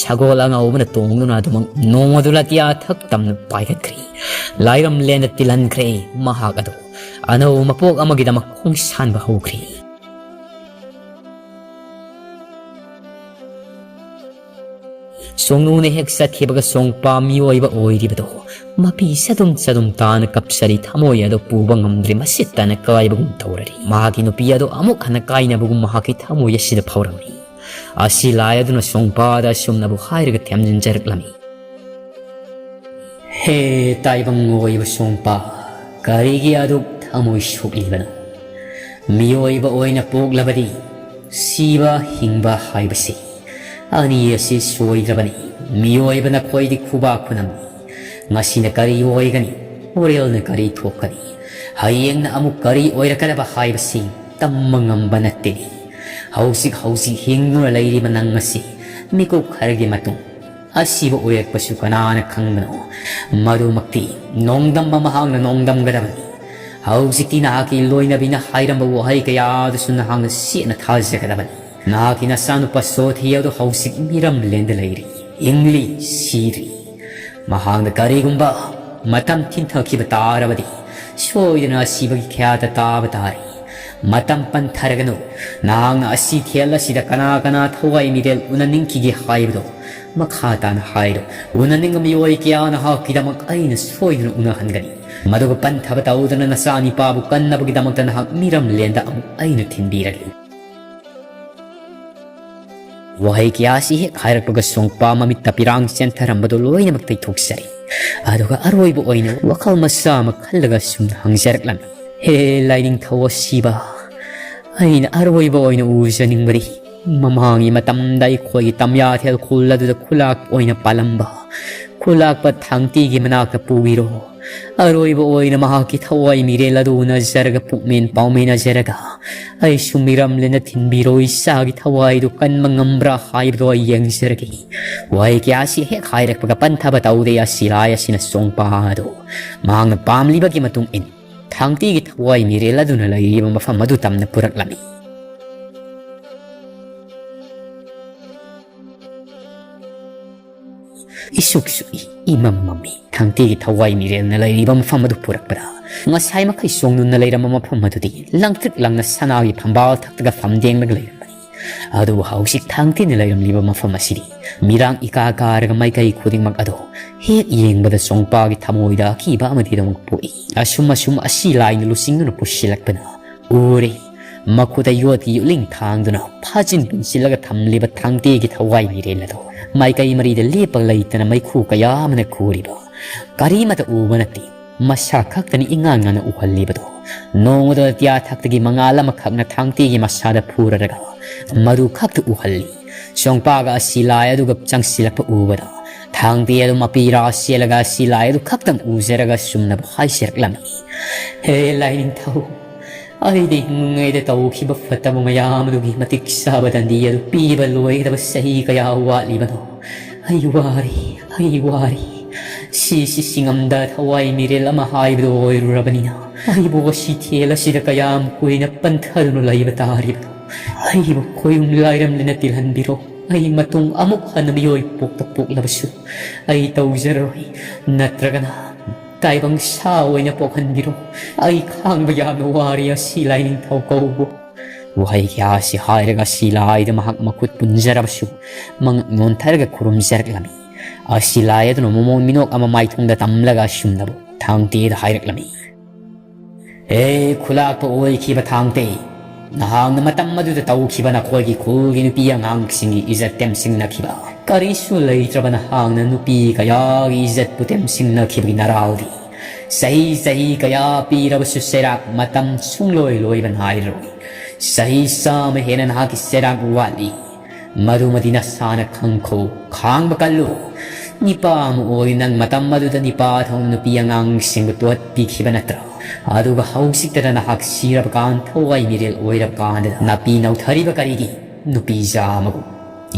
ꯁꯒꯣꯜ ꯑꯉꯧꯕꯅ ꯇꯣꯡꯗꯨꯅ ꯑꯗꯨꯃꯛ ꯅꯣꯡꯃꯗꯨ ꯂꯥꯇꯤꯌꯥ ꯊꯛ ꯇꯝꯅ ꯄꯥꯏꯈꯠꯈ꯭ꯔꯦ꯫ ꯂꯥꯏꯔꯝꯂꯦꯟꯗ ꯇꯤꯜꯍꯟꯈ꯭ꯔꯦ ꯃꯍꯥꯛ ꯑꯗꯨ꯫ ꯑꯅꯧꯕ ꯃꯄꯣꯛ ꯑꯃꯒꯤꯗꯃꯛ ꯈꯣꯡꯁꯥꯟꯕ ꯍꯧꯈ꯭ꯔꯦ꯫ ꯁꯣꯡꯅꯨꯅ ꯍꯦꯛ ꯆꯠꯈꯤꯕꯒ ꯁꯣꯡꯄꯥ ꯃꯤꯑꯣꯏꯕ ꯑꯣꯏꯔꯤꯕꯗꯣ ꯃꯄꯤ ꯆꯗꯨꯝ ꯆꯗꯨꯝ ꯇꯥꯅ ꯀꯞꯆꯔꯤ꯫ ꯊꯃꯣꯏ ꯑꯗꯨ ꯄꯨꯕ ꯉꯝꯗ꯭ꯔꯦ꯫ ꯃꯁꯤꯠ ꯇꯥꯅ ꯀꯥꯏꯕꯒꯨꯝ ꯇꯧꯔꯔꯤ꯫ ꯃꯍꯥꯛꯀꯤ ꯅꯨꯄꯤ ꯑꯗꯨ ꯑꯃꯨꯛ ꯍꯟꯅ ꯀꯥꯏꯅꯕꯒꯨꯝ ꯃꯍꯥꯛꯀꯤ ꯊꯃꯣꯏ ꯑꯁꯤꯗ ꯐꯥꯎꯔꯝꯃꯤ꯫ ꯑꯁꯤ ꯂꯥꯏ ꯑꯗꯨꯅ ꯁꯣꯡꯄꯥꯗ ꯑꯁꯨꯝꯅꯕꯨ ꯍꯥꯏꯔꯒ ꯊꯦꯝꯖꯤꯟꯖꯔꯛꯂꯝꯃꯤ꯫ ꯍꯦ ꯇꯥꯏꯕꯪ ꯑꯣꯏꯕ ꯁꯣꯡꯄꯥ, ꯀꯔꯤꯒꯤ ꯑꯗꯨꯛ ꯊꯃꯣꯏ ꯁꯣꯛꯂꯤꯕꯅꯣ? ꯃꯤꯑꯣꯏꯕ ꯑꯣꯏꯅ ꯄꯣꯛꯂꯕꯗꯤ ꯁꯤꯕ ꯍꯤꯡꯕ ꯍꯥꯏꯕꯁꯤ ꯑꯅꯤ ꯑꯁꯤ ꯁꯣꯏꯗ꯭ꯔꯕꯅꯤ꯫ ꯃꯤꯑꯣꯏꯕꯅ ꯈ꯭ꯋꯥꯏꯗꯤ ꯈꯨꯕꯥꯛ ꯈꯨꯅꯝꯃꯤ꯫ ꯉꯁꯤꯅ ꯀꯔꯤ ꯑꯣꯏꯒꯅꯤ, ꯍꯣꯔꯦꯜꯅ ꯀꯔꯤ ꯊꯣꯛꯀꯅꯤ, ꯍꯌꯦꯡꯅ ꯑꯃꯨꯛ ꯀꯔꯤ ꯑꯣꯏꯔꯛꯀꯗꯕ ꯍꯥꯏꯕꯁꯤ ꯇꯝꯕ ꯉꯝꯕ ꯅꯠꯇꯦꯅꯦ꯫ ꯍꯧꯖꯤꯛ ꯍꯧꯖꯤꯛ ꯍꯤꯡꯗꯨꯅ ꯂꯩꯔꯤꯕ ꯅꯪ ꯑꯁꯤ ꯃꯤꯀꯨꯞ ꯈꯔꯒꯤ ꯃꯇꯨꯡ ꯑꯁꯤꯕ ꯑꯣꯏꯔꯛꯄꯁꯨ ꯀꯅꯥꯅ ꯈꯪꯕꯅꯣ? ꯃꯗꯨꯃꯛꯇꯤ ꯅꯣꯡꯗꯝꯕ ꯃꯍꯥꯛꯅ ꯅꯣꯡꯗꯝꯒꯗꯕꯅꯤ꯫ ꯍꯧꯖꯤꯛꯇꯤ ꯅꯍꯥꯛꯀꯤ ꯂꯣꯏꯅꯕꯤꯅ ꯍꯥꯏꯔꯝꯕ ꯋꯥꯍꯩ ꯀꯌꯥꯗꯨꯁꯨ ꯅꯍꯥꯛꯅ ꯁꯦꯠꯅ ꯊꯥꯖꯒꯗꯕꯅꯤ꯫ ꯅꯍꯥꯛꯀꯤ ꯅꯆꯥꯅꯨꯄꯥ ꯁꯣꯊꯤ ꯑꯗꯨ ꯍꯧꯖꯤꯛ ꯃꯤꯔꯝꯂꯦꯟꯗ ꯂꯩꯔꯤ, ꯍꯤꯡꯂꯤ, ꯁꯤꯗ꯭ꯔꯤ꯫ ꯃꯍꯥꯛꯅ ꯀꯔꯤꯒꯨꯝꯕ ꯃꯇꯝ ꯊꯤꯟꯊꯈꯤꯕ ꯇꯥꯔꯕꯗꯤ ꯁꯣꯏꯗꯅ ꯑꯁꯤꯕꯒꯤ ꯈ꯭ꯌꯥꯇ ꯇꯥꯕ ꯇꯥꯔꯤ꯫ ꯃꯇꯝ ꯄꯟꯊꯔꯒꯅꯨ꯫ ꯅꯍꯥꯛꯅ ꯑꯁꯤ ꯈꯦꯜ ꯑꯁꯤꯗ ꯀꯅꯥ ꯀꯅꯥ ꯊꯋꯥꯏ ꯃꯤꯔꯦꯜ ꯎꯅꯅꯤꯡꯈꯤꯒꯦ ꯍꯥꯏꯕꯗꯨ ꯃꯈꯥ ꯇꯥꯅ ꯍꯥꯏꯔꯣ꯫ ꯎꯅꯅꯤꯡꯕ ꯃꯤꯑꯣꯏ ꯀꯌꯥ ꯅꯍꯥꯛꯀꯤꯗꯃꯛ ꯑꯩꯅ ꯁꯣꯏꯗꯅ ꯎꯅꯍꯟꯒꯅꯤ꯫ ꯃꯗꯨꯒ ꯄꯟꯊꯕ ꯇꯧꯗꯅ ꯅꯆꯥ ꯅꯤꯄꯥꯕꯨ ꯀꯟꯅꯕꯒꯤꯗꯃꯛꯇ ꯅꯍꯥꯛ ꯃꯤꯔꯝꯂꯦꯟꯗ ꯑꯃꯨꯛ ꯑꯩꯅ ꯊꯤꯟꯕꯤꯔꯒꯦ꯫ ꯋꯥꯍꯩ ꯀꯌꯥ ꯑꯁꯤ ꯍꯦꯛ ꯍꯥꯏꯔꯛꯄꯒ ꯁꯣꯡꯄꯥ ꯃꯃꯤꯠꯇ ꯄꯤꯔꯥꯡ ꯆꯦꯟꯊꯔꯝꯕꯗꯨ ꯂꯣꯏꯅꯃꯛ ꯇꯩꯊꯣꯛꯆꯔꯦ꯫ ꯑꯗꯨꯒ ꯑꯔꯣꯏꯕ ꯑꯣꯏꯅ ꯋꯥꯈꯜ ꯃꯆꯥ ꯑꯃ ꯈꯜꯂꯒ ꯁꯨꯝ ꯍꯪꯖꯔꯛꯂꯝꯃꯤ, "ꯍꯦ ꯂꯥꯏꯅꯤꯡꯊꯧ ꯑꯁꯤꯕ, ꯑꯩꯅ ꯑꯔꯣꯏꯕ ꯑꯣꯏꯅ ꯎꯖꯅꯤꯡꯕꯗꯤ ꯃꯃꯥꯡꯒꯤ ꯃꯇꯝꯗ ꯑꯩꯈꯣꯏꯒꯤ ꯇꯝꯌꯥꯊꯦꯜ ꯈꯨꯜ ꯑꯗꯨꯗ ꯈꯨꯂꯥꯛꯄ ꯑꯣꯏꯅ ꯄꯥꯜꯂꯝꯕ ꯈꯨꯂꯥꯛꯄ ꯊꯥꯡꯇꯤꯒꯤ ꯃꯅꯥꯛꯇ ꯄꯨꯕꯤꯔꯣ꯫ ꯑꯔꯣꯏꯕ ꯑꯣꯏꯅ ꯃꯍꯥꯛꯀꯤ ꯊꯋꯥꯏ ꯃꯤꯔꯦꯜ ꯑꯗꯨ ꯎꯅꯖꯔꯒ ꯄꯨꯛꯃꯦꯟ ꯄꯥꯎꯃꯤꯟꯅꯖꯔꯒ ꯑꯩꯁꯨ ꯃꯤꯔꯝꯂꯦꯟꯗ ꯊꯤꯟꯕꯤꯔꯣ, ꯏꯆꯥꯒꯤ ꯊꯋꯥꯏꯗꯨ ꯀꯟꯕ ꯉꯝꯕ꯭ꯔꯥ ꯍꯥꯏꯕꯗꯨ ꯑꯩ ꯌꯦꯡꯖꯔꯒꯦ꯫" ꯋꯥꯍꯩ ꯀꯌꯥ ꯑꯁꯤ ꯍꯦꯛ ꯍꯥꯏꯔꯛꯄꯒ ꯄꯟꯊꯕ ꯇꯧꯗꯦ ꯑꯁꯤꯂꯥꯏ ꯑꯁꯤꯅ ꯁꯣꯡꯄꯥ ꯑꯗꯨ ꯃꯍꯥꯛꯅ ꯄꯥꯝꯂꯤꯕꯒꯤ ꯃꯇꯨꯡ ꯏꯟ ꯊꯥꯡꯇꯤꯒꯤ ꯊꯋꯥꯏ ꯃꯤꯔꯦꯜ ꯑꯗꯨꯅ ꯂꯩꯔꯤꯕ ꯃꯐꯝ ꯑꯗꯨ ꯇꯝꯅ ꯄꯨꯔꯛꯂꯝꯃꯤ꯫ ꯏꯁꯨꯛ ꯁꯨꯛꯏ, ꯏꯃꯝ ꯃꯝꯃꯤ꯫ ꯊꯥꯡꯇꯤꯒꯤ ꯊꯋꯥꯏ ꯃꯤꯔꯦꯜꯅ ꯂꯩꯔꯤꯕ ꯃꯐꯝ ꯑꯗꯨ ꯄꯨꯔꯛꯄꯗ ꯉꯁꯥꯏ ꯃꯈꯩ ꯆꯣꯡꯗꯨꯅ ꯂꯩꯔꯝꯕ ꯃꯐꯝ ꯑꯗꯨꯗꯤ ꯂꯪꯇ꯭ꯔꯤꯛ ꯂꯪꯅ ꯁꯅꯥꯒꯤ ꯐꯝꯕꯥꯜ ꯊꯛꯇꯒ ꯐꯝꯗꯦꯡꯂꯒ ꯂꯩꯔꯝꯕꯅꯤ꯫ ꯑꯗꯨꯕꯨ ꯍꯧꯖꯤꯛ ꯊꯥꯡꯇꯤꯅ ꯂꯩꯔꯝꯂꯤꯕ ꯃꯐꯝ ꯑꯁꯤꯗꯤ ꯃꯤꯔꯥꯡ ꯏꯀꯥ ꯀꯥꯔꯒ ꯃꯥꯏꯀꯩ ꯈꯨꯗꯤꯡꯃꯛ ꯑꯗꯨ ꯍꯦꯛ ꯌꯦꯡꯕꯗ ꯆꯣꯡꯄꯥꯒꯤ ꯊꯃꯣꯏꯗ ꯑꯀꯤꯕ ꯑꯃꯗꯤ ꯑꯗꯨꯃꯛ ꯄꯣꯛꯏ꯫ ꯑꯁꯨꯝ ꯑꯁꯨꯝ ꯑꯁꯤ ꯂꯥꯏꯅ ꯂꯨꯆꯤꯡꯗꯨꯅ ꯄꯨꯁꯤꯜꯂꯛꯄꯅ ꯎꯔꯦ꯫ ꯃꯈꯨꯠꯇ ꯌꯣꯠꯀꯤ ꯌꯣꯠꯂꯤꯡ ꯊꯥꯡꯗꯨꯅ ꯐꯥꯖꯤꯟ ꯄꯨꯟꯁꯤꯜꯂꯒ ꯊꯝꯂꯤꯕ ꯊꯥꯡꯇꯤꯒꯤ ꯊꯋꯥꯏ ꯃꯤꯔꯦꯜ ꯑꯗꯨ ꯃꯥꯏꯀꯩ ꯃꯔꯤꯗ ꯂꯦꯞꯄ ꯂꯩꯇꯅ ꯃꯩꯈꯨ ꯀꯌꯥ ꯑꯃꯅ ꯈꯨꯔꯤꯕ, ꯀꯔꯤꯃꯠꯇ ꯎꯕ ꯅꯠꯇꯦ꯫ ꯃꯁꯥ ꯈꯛꯇꯅꯤ ꯏꯉꯥꯟ ꯉꯥꯟꯅ ꯎꯍꯜꯂꯤꯕꯗꯨ꯫ ꯅꯣꯡꯃꯗ ꯑꯇꯤꯌꯥ ꯊꯛꯇꯒꯤ ꯃꯉꯥꯜ ꯑꯃꯈꯛꯅ ꯊꯥꯡꯇꯤꯒꯤ ꯃꯁꯥꯗ ꯐꯨꯔꯔꯒ ꯃꯗꯨ ꯈꯛꯇ ꯎꯍꯜꯂꯤ꯫ ꯆꯣꯡꯄꯥꯒ ꯑꯁꯤ ꯂꯥꯏ ꯑꯗꯨꯒ ꯆꯪꯁꯤꯜꯂꯛꯄ ꯎꯕꯗ ꯊꯥꯡꯇꯦ ꯑꯗꯨ ꯃꯄꯤꯔꯥ ꯆꯦꯜꯂꯒ ꯑꯁꯤꯂꯥꯏ ꯑꯗꯨ ꯈꯛꯇꯪ ꯎꯖꯔꯒ ꯑꯁꯨꯝꯅꯕꯨ ꯍꯥꯏꯖꯔꯛꯂꯝꯃꯤ꯫ ꯍꯦ ꯂꯥꯏꯅꯤꯡꯊꯧ, ꯑꯩꯗꯤ ꯍꯤꯡꯂꯤꯉꯩꯗ ꯇꯧꯈꯤꯕ ꯐꯠꯇꯕ ꯃꯌꯥꯝ ꯑꯗꯨꯒꯤ ꯃꯇꯤꯛ ꯆꯥꯕ ꯗꯟꯗꯤ ꯑꯗꯨ ꯄꯤꯕ ꯂꯣꯏꯒꯗꯕ ꯆꯍꯤ ꯀꯌꯥ ꯋꯥꯠꯂꯤꯕꯅꯣ? ꯑꯩ ꯋꯥꯔꯤ, ꯑꯩ ꯋꯥꯔꯤ꯫ ꯁꯤꯁꯤ ꯁꯤꯡꯉꯝꯗ ꯊꯋꯥꯏ ꯃꯤꯔꯦꯜ ꯑꯃ ꯍꯥꯏꯕꯗꯨ ꯑꯣꯏꯔꯨꯔꯕꯅꯤꯅ, ꯑꯩꯕꯨ ꯑꯁꯤ ꯊꯦꯜ ꯑꯁꯤꯗ ꯀꯌꯥꯝ ꯀꯨꯏꯅ ꯄꯟꯊꯗꯨꯅ ꯂꯩꯕ ꯇꯥꯔꯤꯕꯅꯣ? ꯑꯩꯕꯨ ꯈꯣꯏꯌꯨꯝ ꯂꯥꯏꯔꯝꯂꯦꯅ ꯇꯤꯜꯍꯟꯕꯤꯔꯣ꯫ ꯑꯩ ꯃꯇꯨꯡ ꯑꯃꯨꯛ ꯍꯟꯅ ꯃꯤꯑꯣꯏ ꯄꯣꯛꯇ ꯄꯣꯛꯂꯕꯁꯨ ꯑꯩ ꯇꯧꯖꯔꯔꯣꯏ꯫ ꯅꯠꯇ꯭ꯔꯒꯅ ꯇꯥꯏꯕꯪ ꯁꯥ ꯑꯣꯏꯅ ꯄꯣꯛꯍꯟꯕꯤꯔꯣ꯫ ꯑꯩ ꯈꯥꯡꯕ ꯌꯥꯝꯅ ꯋꯥꯔꯦ ꯑꯁꯤ ꯂꯥꯏꯅꯤꯡꯊꯧ ꯀꯧꯕ꯫ ꯋꯥꯍꯩ ꯀꯌꯥꯁꯤ ꯍꯥꯏꯔꯒ ꯑꯁꯤꯂꯥꯏꯗ ꯃꯍꯥꯛ ꯃꯈꯨꯠ ꯄꯨꯟꯖꯔꯕꯁꯨ ꯃꯉꯛ ꯅꯣꯟꯊꯔꯒ ꯈꯨꯔꯨꯝꯖꯔꯛꯂꯝꯃꯤ꯫ ꯑꯁꯤꯂꯥꯏ ꯑꯗꯨꯅ ꯃꯃꯣꯟ ꯃꯤꯅꯣꯛ ꯑꯃ ꯃꯥꯏꯊꯣꯡꯗ ꯇꯝꯂꯒ ꯑꯁꯨꯝꯅꯕꯨ ꯊꯥꯡꯇꯦꯗ ꯍꯥꯏꯔꯛꯂꯝꯃꯤ꯫ ꯍꯦ ꯈꯨꯂꯥꯛꯄ ꯑꯣꯏꯈꯤꯕ ꯊꯥꯡꯇꯦ, ꯅꯍꯥꯛꯅ ꯃꯇꯝ ꯑꯗꯨꯗ ꯇꯧꯈꯤꯕ ꯅꯈꯣꯏꯒꯤ ꯈꯨꯜꯒꯤ ꯅꯨꯄꯤ ꯑꯉꯥꯡꯁꯤꯡꯒꯤ ꯏꯖꯠ ꯇꯦꯝꯁꯤꯡꯅꯈꯤꯕ, ꯀꯔꯤꯁꯨ ꯂꯩꯇ꯭ꯔꯕ ꯅꯍꯥꯛꯅ ꯅꯨꯄꯤ ꯀꯌꯥꯒꯤ ꯏꯖꯠꯄꯨ ꯇꯦꯝꯁꯤꯡꯅꯈꯤꯕꯒꯤ ꯅꯔꯥꯜꯗꯤ ꯆꯍꯤ ꯆꯍꯤ ꯀꯌꯥ ꯄꯤꯔꯕꯁꯨ ꯆꯩꯔꯥꯛ ꯃꯇꯝ ꯁꯨꯡꯂꯣꯏ ꯂꯣꯏꯕ ꯅꯥꯏꯔꯔꯣꯏ꯫ ꯆꯍꯤ ꯆꯥꯝꯃ ꯍꯦꯟꯅ ꯅꯍꯥꯛꯀꯤ ꯆꯩꯔꯥꯛ ꯋꯥꯠꯂꯤ꯫ ꯃꯗꯨꯃꯗꯤ ꯅꯁꯥꯅ ꯈꯪꯈꯣ, ꯈꯥꯡꯕ ꯀꯜꯂꯨ꯫ ꯅꯤꯄꯥ ꯑꯃ ꯑꯣꯏ ꯅꯪ ꯃꯇꯝ ꯑꯗꯨꯗ ꯅꯤꯄꯥ ꯊꯣꯡꯅ ꯅꯨꯄꯤ ꯑꯉꯥꯡꯁꯤꯡꯕꯨ ꯇꯣꯠꯄꯤꯈꯤꯕ ꯅꯠꯇ꯭ꯔꯥ? ꯑꯗꯨꯒ ꯍꯧꯖꯤꯛꯇꯗ ꯅꯍꯥꯛ ꯁꯤꯔꯕ ꯀꯥꯟ ꯊꯋꯥꯏ ꯃꯤꯔꯦꯜ ꯑꯣꯏꯔꯕ ꯀꯥꯟꯗ ꯅꯥꯄꯤ ꯅꯧꯊꯔꯤꯕ ꯀꯔꯤꯒꯤ? ꯅꯨꯄꯤ ꯆꯥꯝꯃꯒꯨꯝ꯫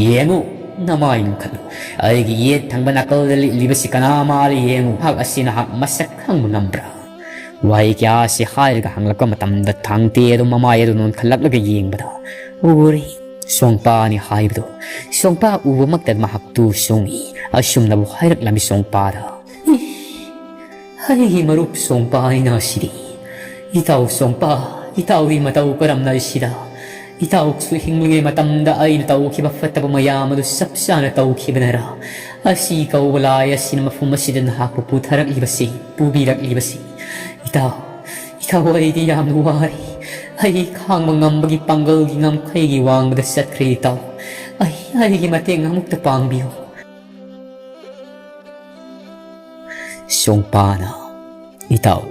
ꯌꯦꯡꯉꯨ, ꯅꯃꯥꯏ ꯅꯣꯟꯈꯠꯂꯨ꯫ ꯑꯩꯒꯤ ꯌꯦꯠ ꯊꯪꯕ ꯅꯥꯀꯜꯗ ꯂꯤꯠꯂꯤꯕꯁꯤ ꯀꯅꯥ ꯃꯥꯜꯂꯤ ꯌꯦꯡꯉꯨ꯫ ꯃꯍꯥꯛ ꯑꯁꯤ ꯅꯍꯥꯛ ꯃꯁꯛ ꯈꯪꯕ ꯉꯝꯕ꯭ꯔꯥ? ꯋꯥꯍꯩ ꯀꯌꯥ ꯑꯁꯤ ꯍꯥꯏꯔꯒ ꯍꯪꯂꯛꯄ ꯃꯇꯝꯗ ꯊꯥꯡꯇꯦ ꯑꯗꯨ ꯃꯃꯥꯏ ꯑꯗꯨ ꯅꯣꯟꯈꯠꯂꯛꯂꯒ ꯌꯦꯡꯕꯗ ꯎꯔꯦ꯫ ꯁꯣꯡꯄꯥꯅꯤ ꯍꯥꯏꯕꯗꯨ꯫ ꯁꯣꯡꯄꯥ ꯎꯕꯃꯛꯇ ꯃꯍꯥꯛ ꯇꯨ ꯆꯣꯡꯉꯤ꯫ ꯑꯁꯨꯝꯅꯕꯨ ꯍꯥꯏꯔꯛꯂꯝꯃꯤ ꯁꯣꯡꯄꯥꯗ꯫ ꯏ, ꯑꯩꯒꯤ ꯃꯔꯨꯞ ꯁꯣꯡꯄꯥꯅꯤꯅ ꯁꯤꯗꯤ꯫ ꯏꯇꯥꯎ ꯁꯣꯡꯄꯥ, ꯏꯇꯥꯎꯒꯤ ꯃꯇꯧ ꯀꯔꯝꯅ ꯑꯁꯤꯗ? ꯏꯇꯥꯎꯁꯨ ꯍꯤꯡꯂꯤꯉꯩ ꯃꯇꯝꯗ ꯑꯩꯅ ꯇꯧꯈꯤꯕ ꯐꯠꯇꯕ ꯃꯌꯥꯝ ꯑꯗꯨ ꯆꯞ ꯆꯥꯅ ꯇꯧꯈꯤꯕꯅꯔꯥ? ꯑꯁꯤ ꯀꯧꯕ ꯂꯥꯏ ꯑꯁꯤꯅ ꯃꯐꯝ ꯑꯁꯤꯗ ꯅꯍꯥꯛꯄꯨ ꯄꯨꯊꯔꯛꯂꯤꯕꯁꯤ, ꯄꯨꯕꯤꯔꯛꯂꯤꯕꯁꯤ꯫ ꯏꯇꯥꯎ, ꯏꯇꯥꯎ, ꯑꯩꯗꯤ ꯌꯥꯝꯅ ꯋꯥꯔꯦ꯫ ꯑꯩ ꯈꯥꯡꯕ ꯉꯝꯕꯒꯤ ꯄꯥꯡꯒꯜꯒꯤ ꯉꯝꯈꯩꯒꯤ ꯋꯥꯡꯃꯗ ꯆꯠꯈ꯭ꯔꯦ ꯏꯇꯥꯎ꯫ ꯑꯩ, ꯑꯩꯒꯤ ꯃꯇꯦꯡ ꯑꯃꯨꯛꯇ ꯄꯥꯡꯕꯤꯌꯨ꯫ ꯁꯣꯡꯄꯥꯅ, ꯏꯇꯥꯎ,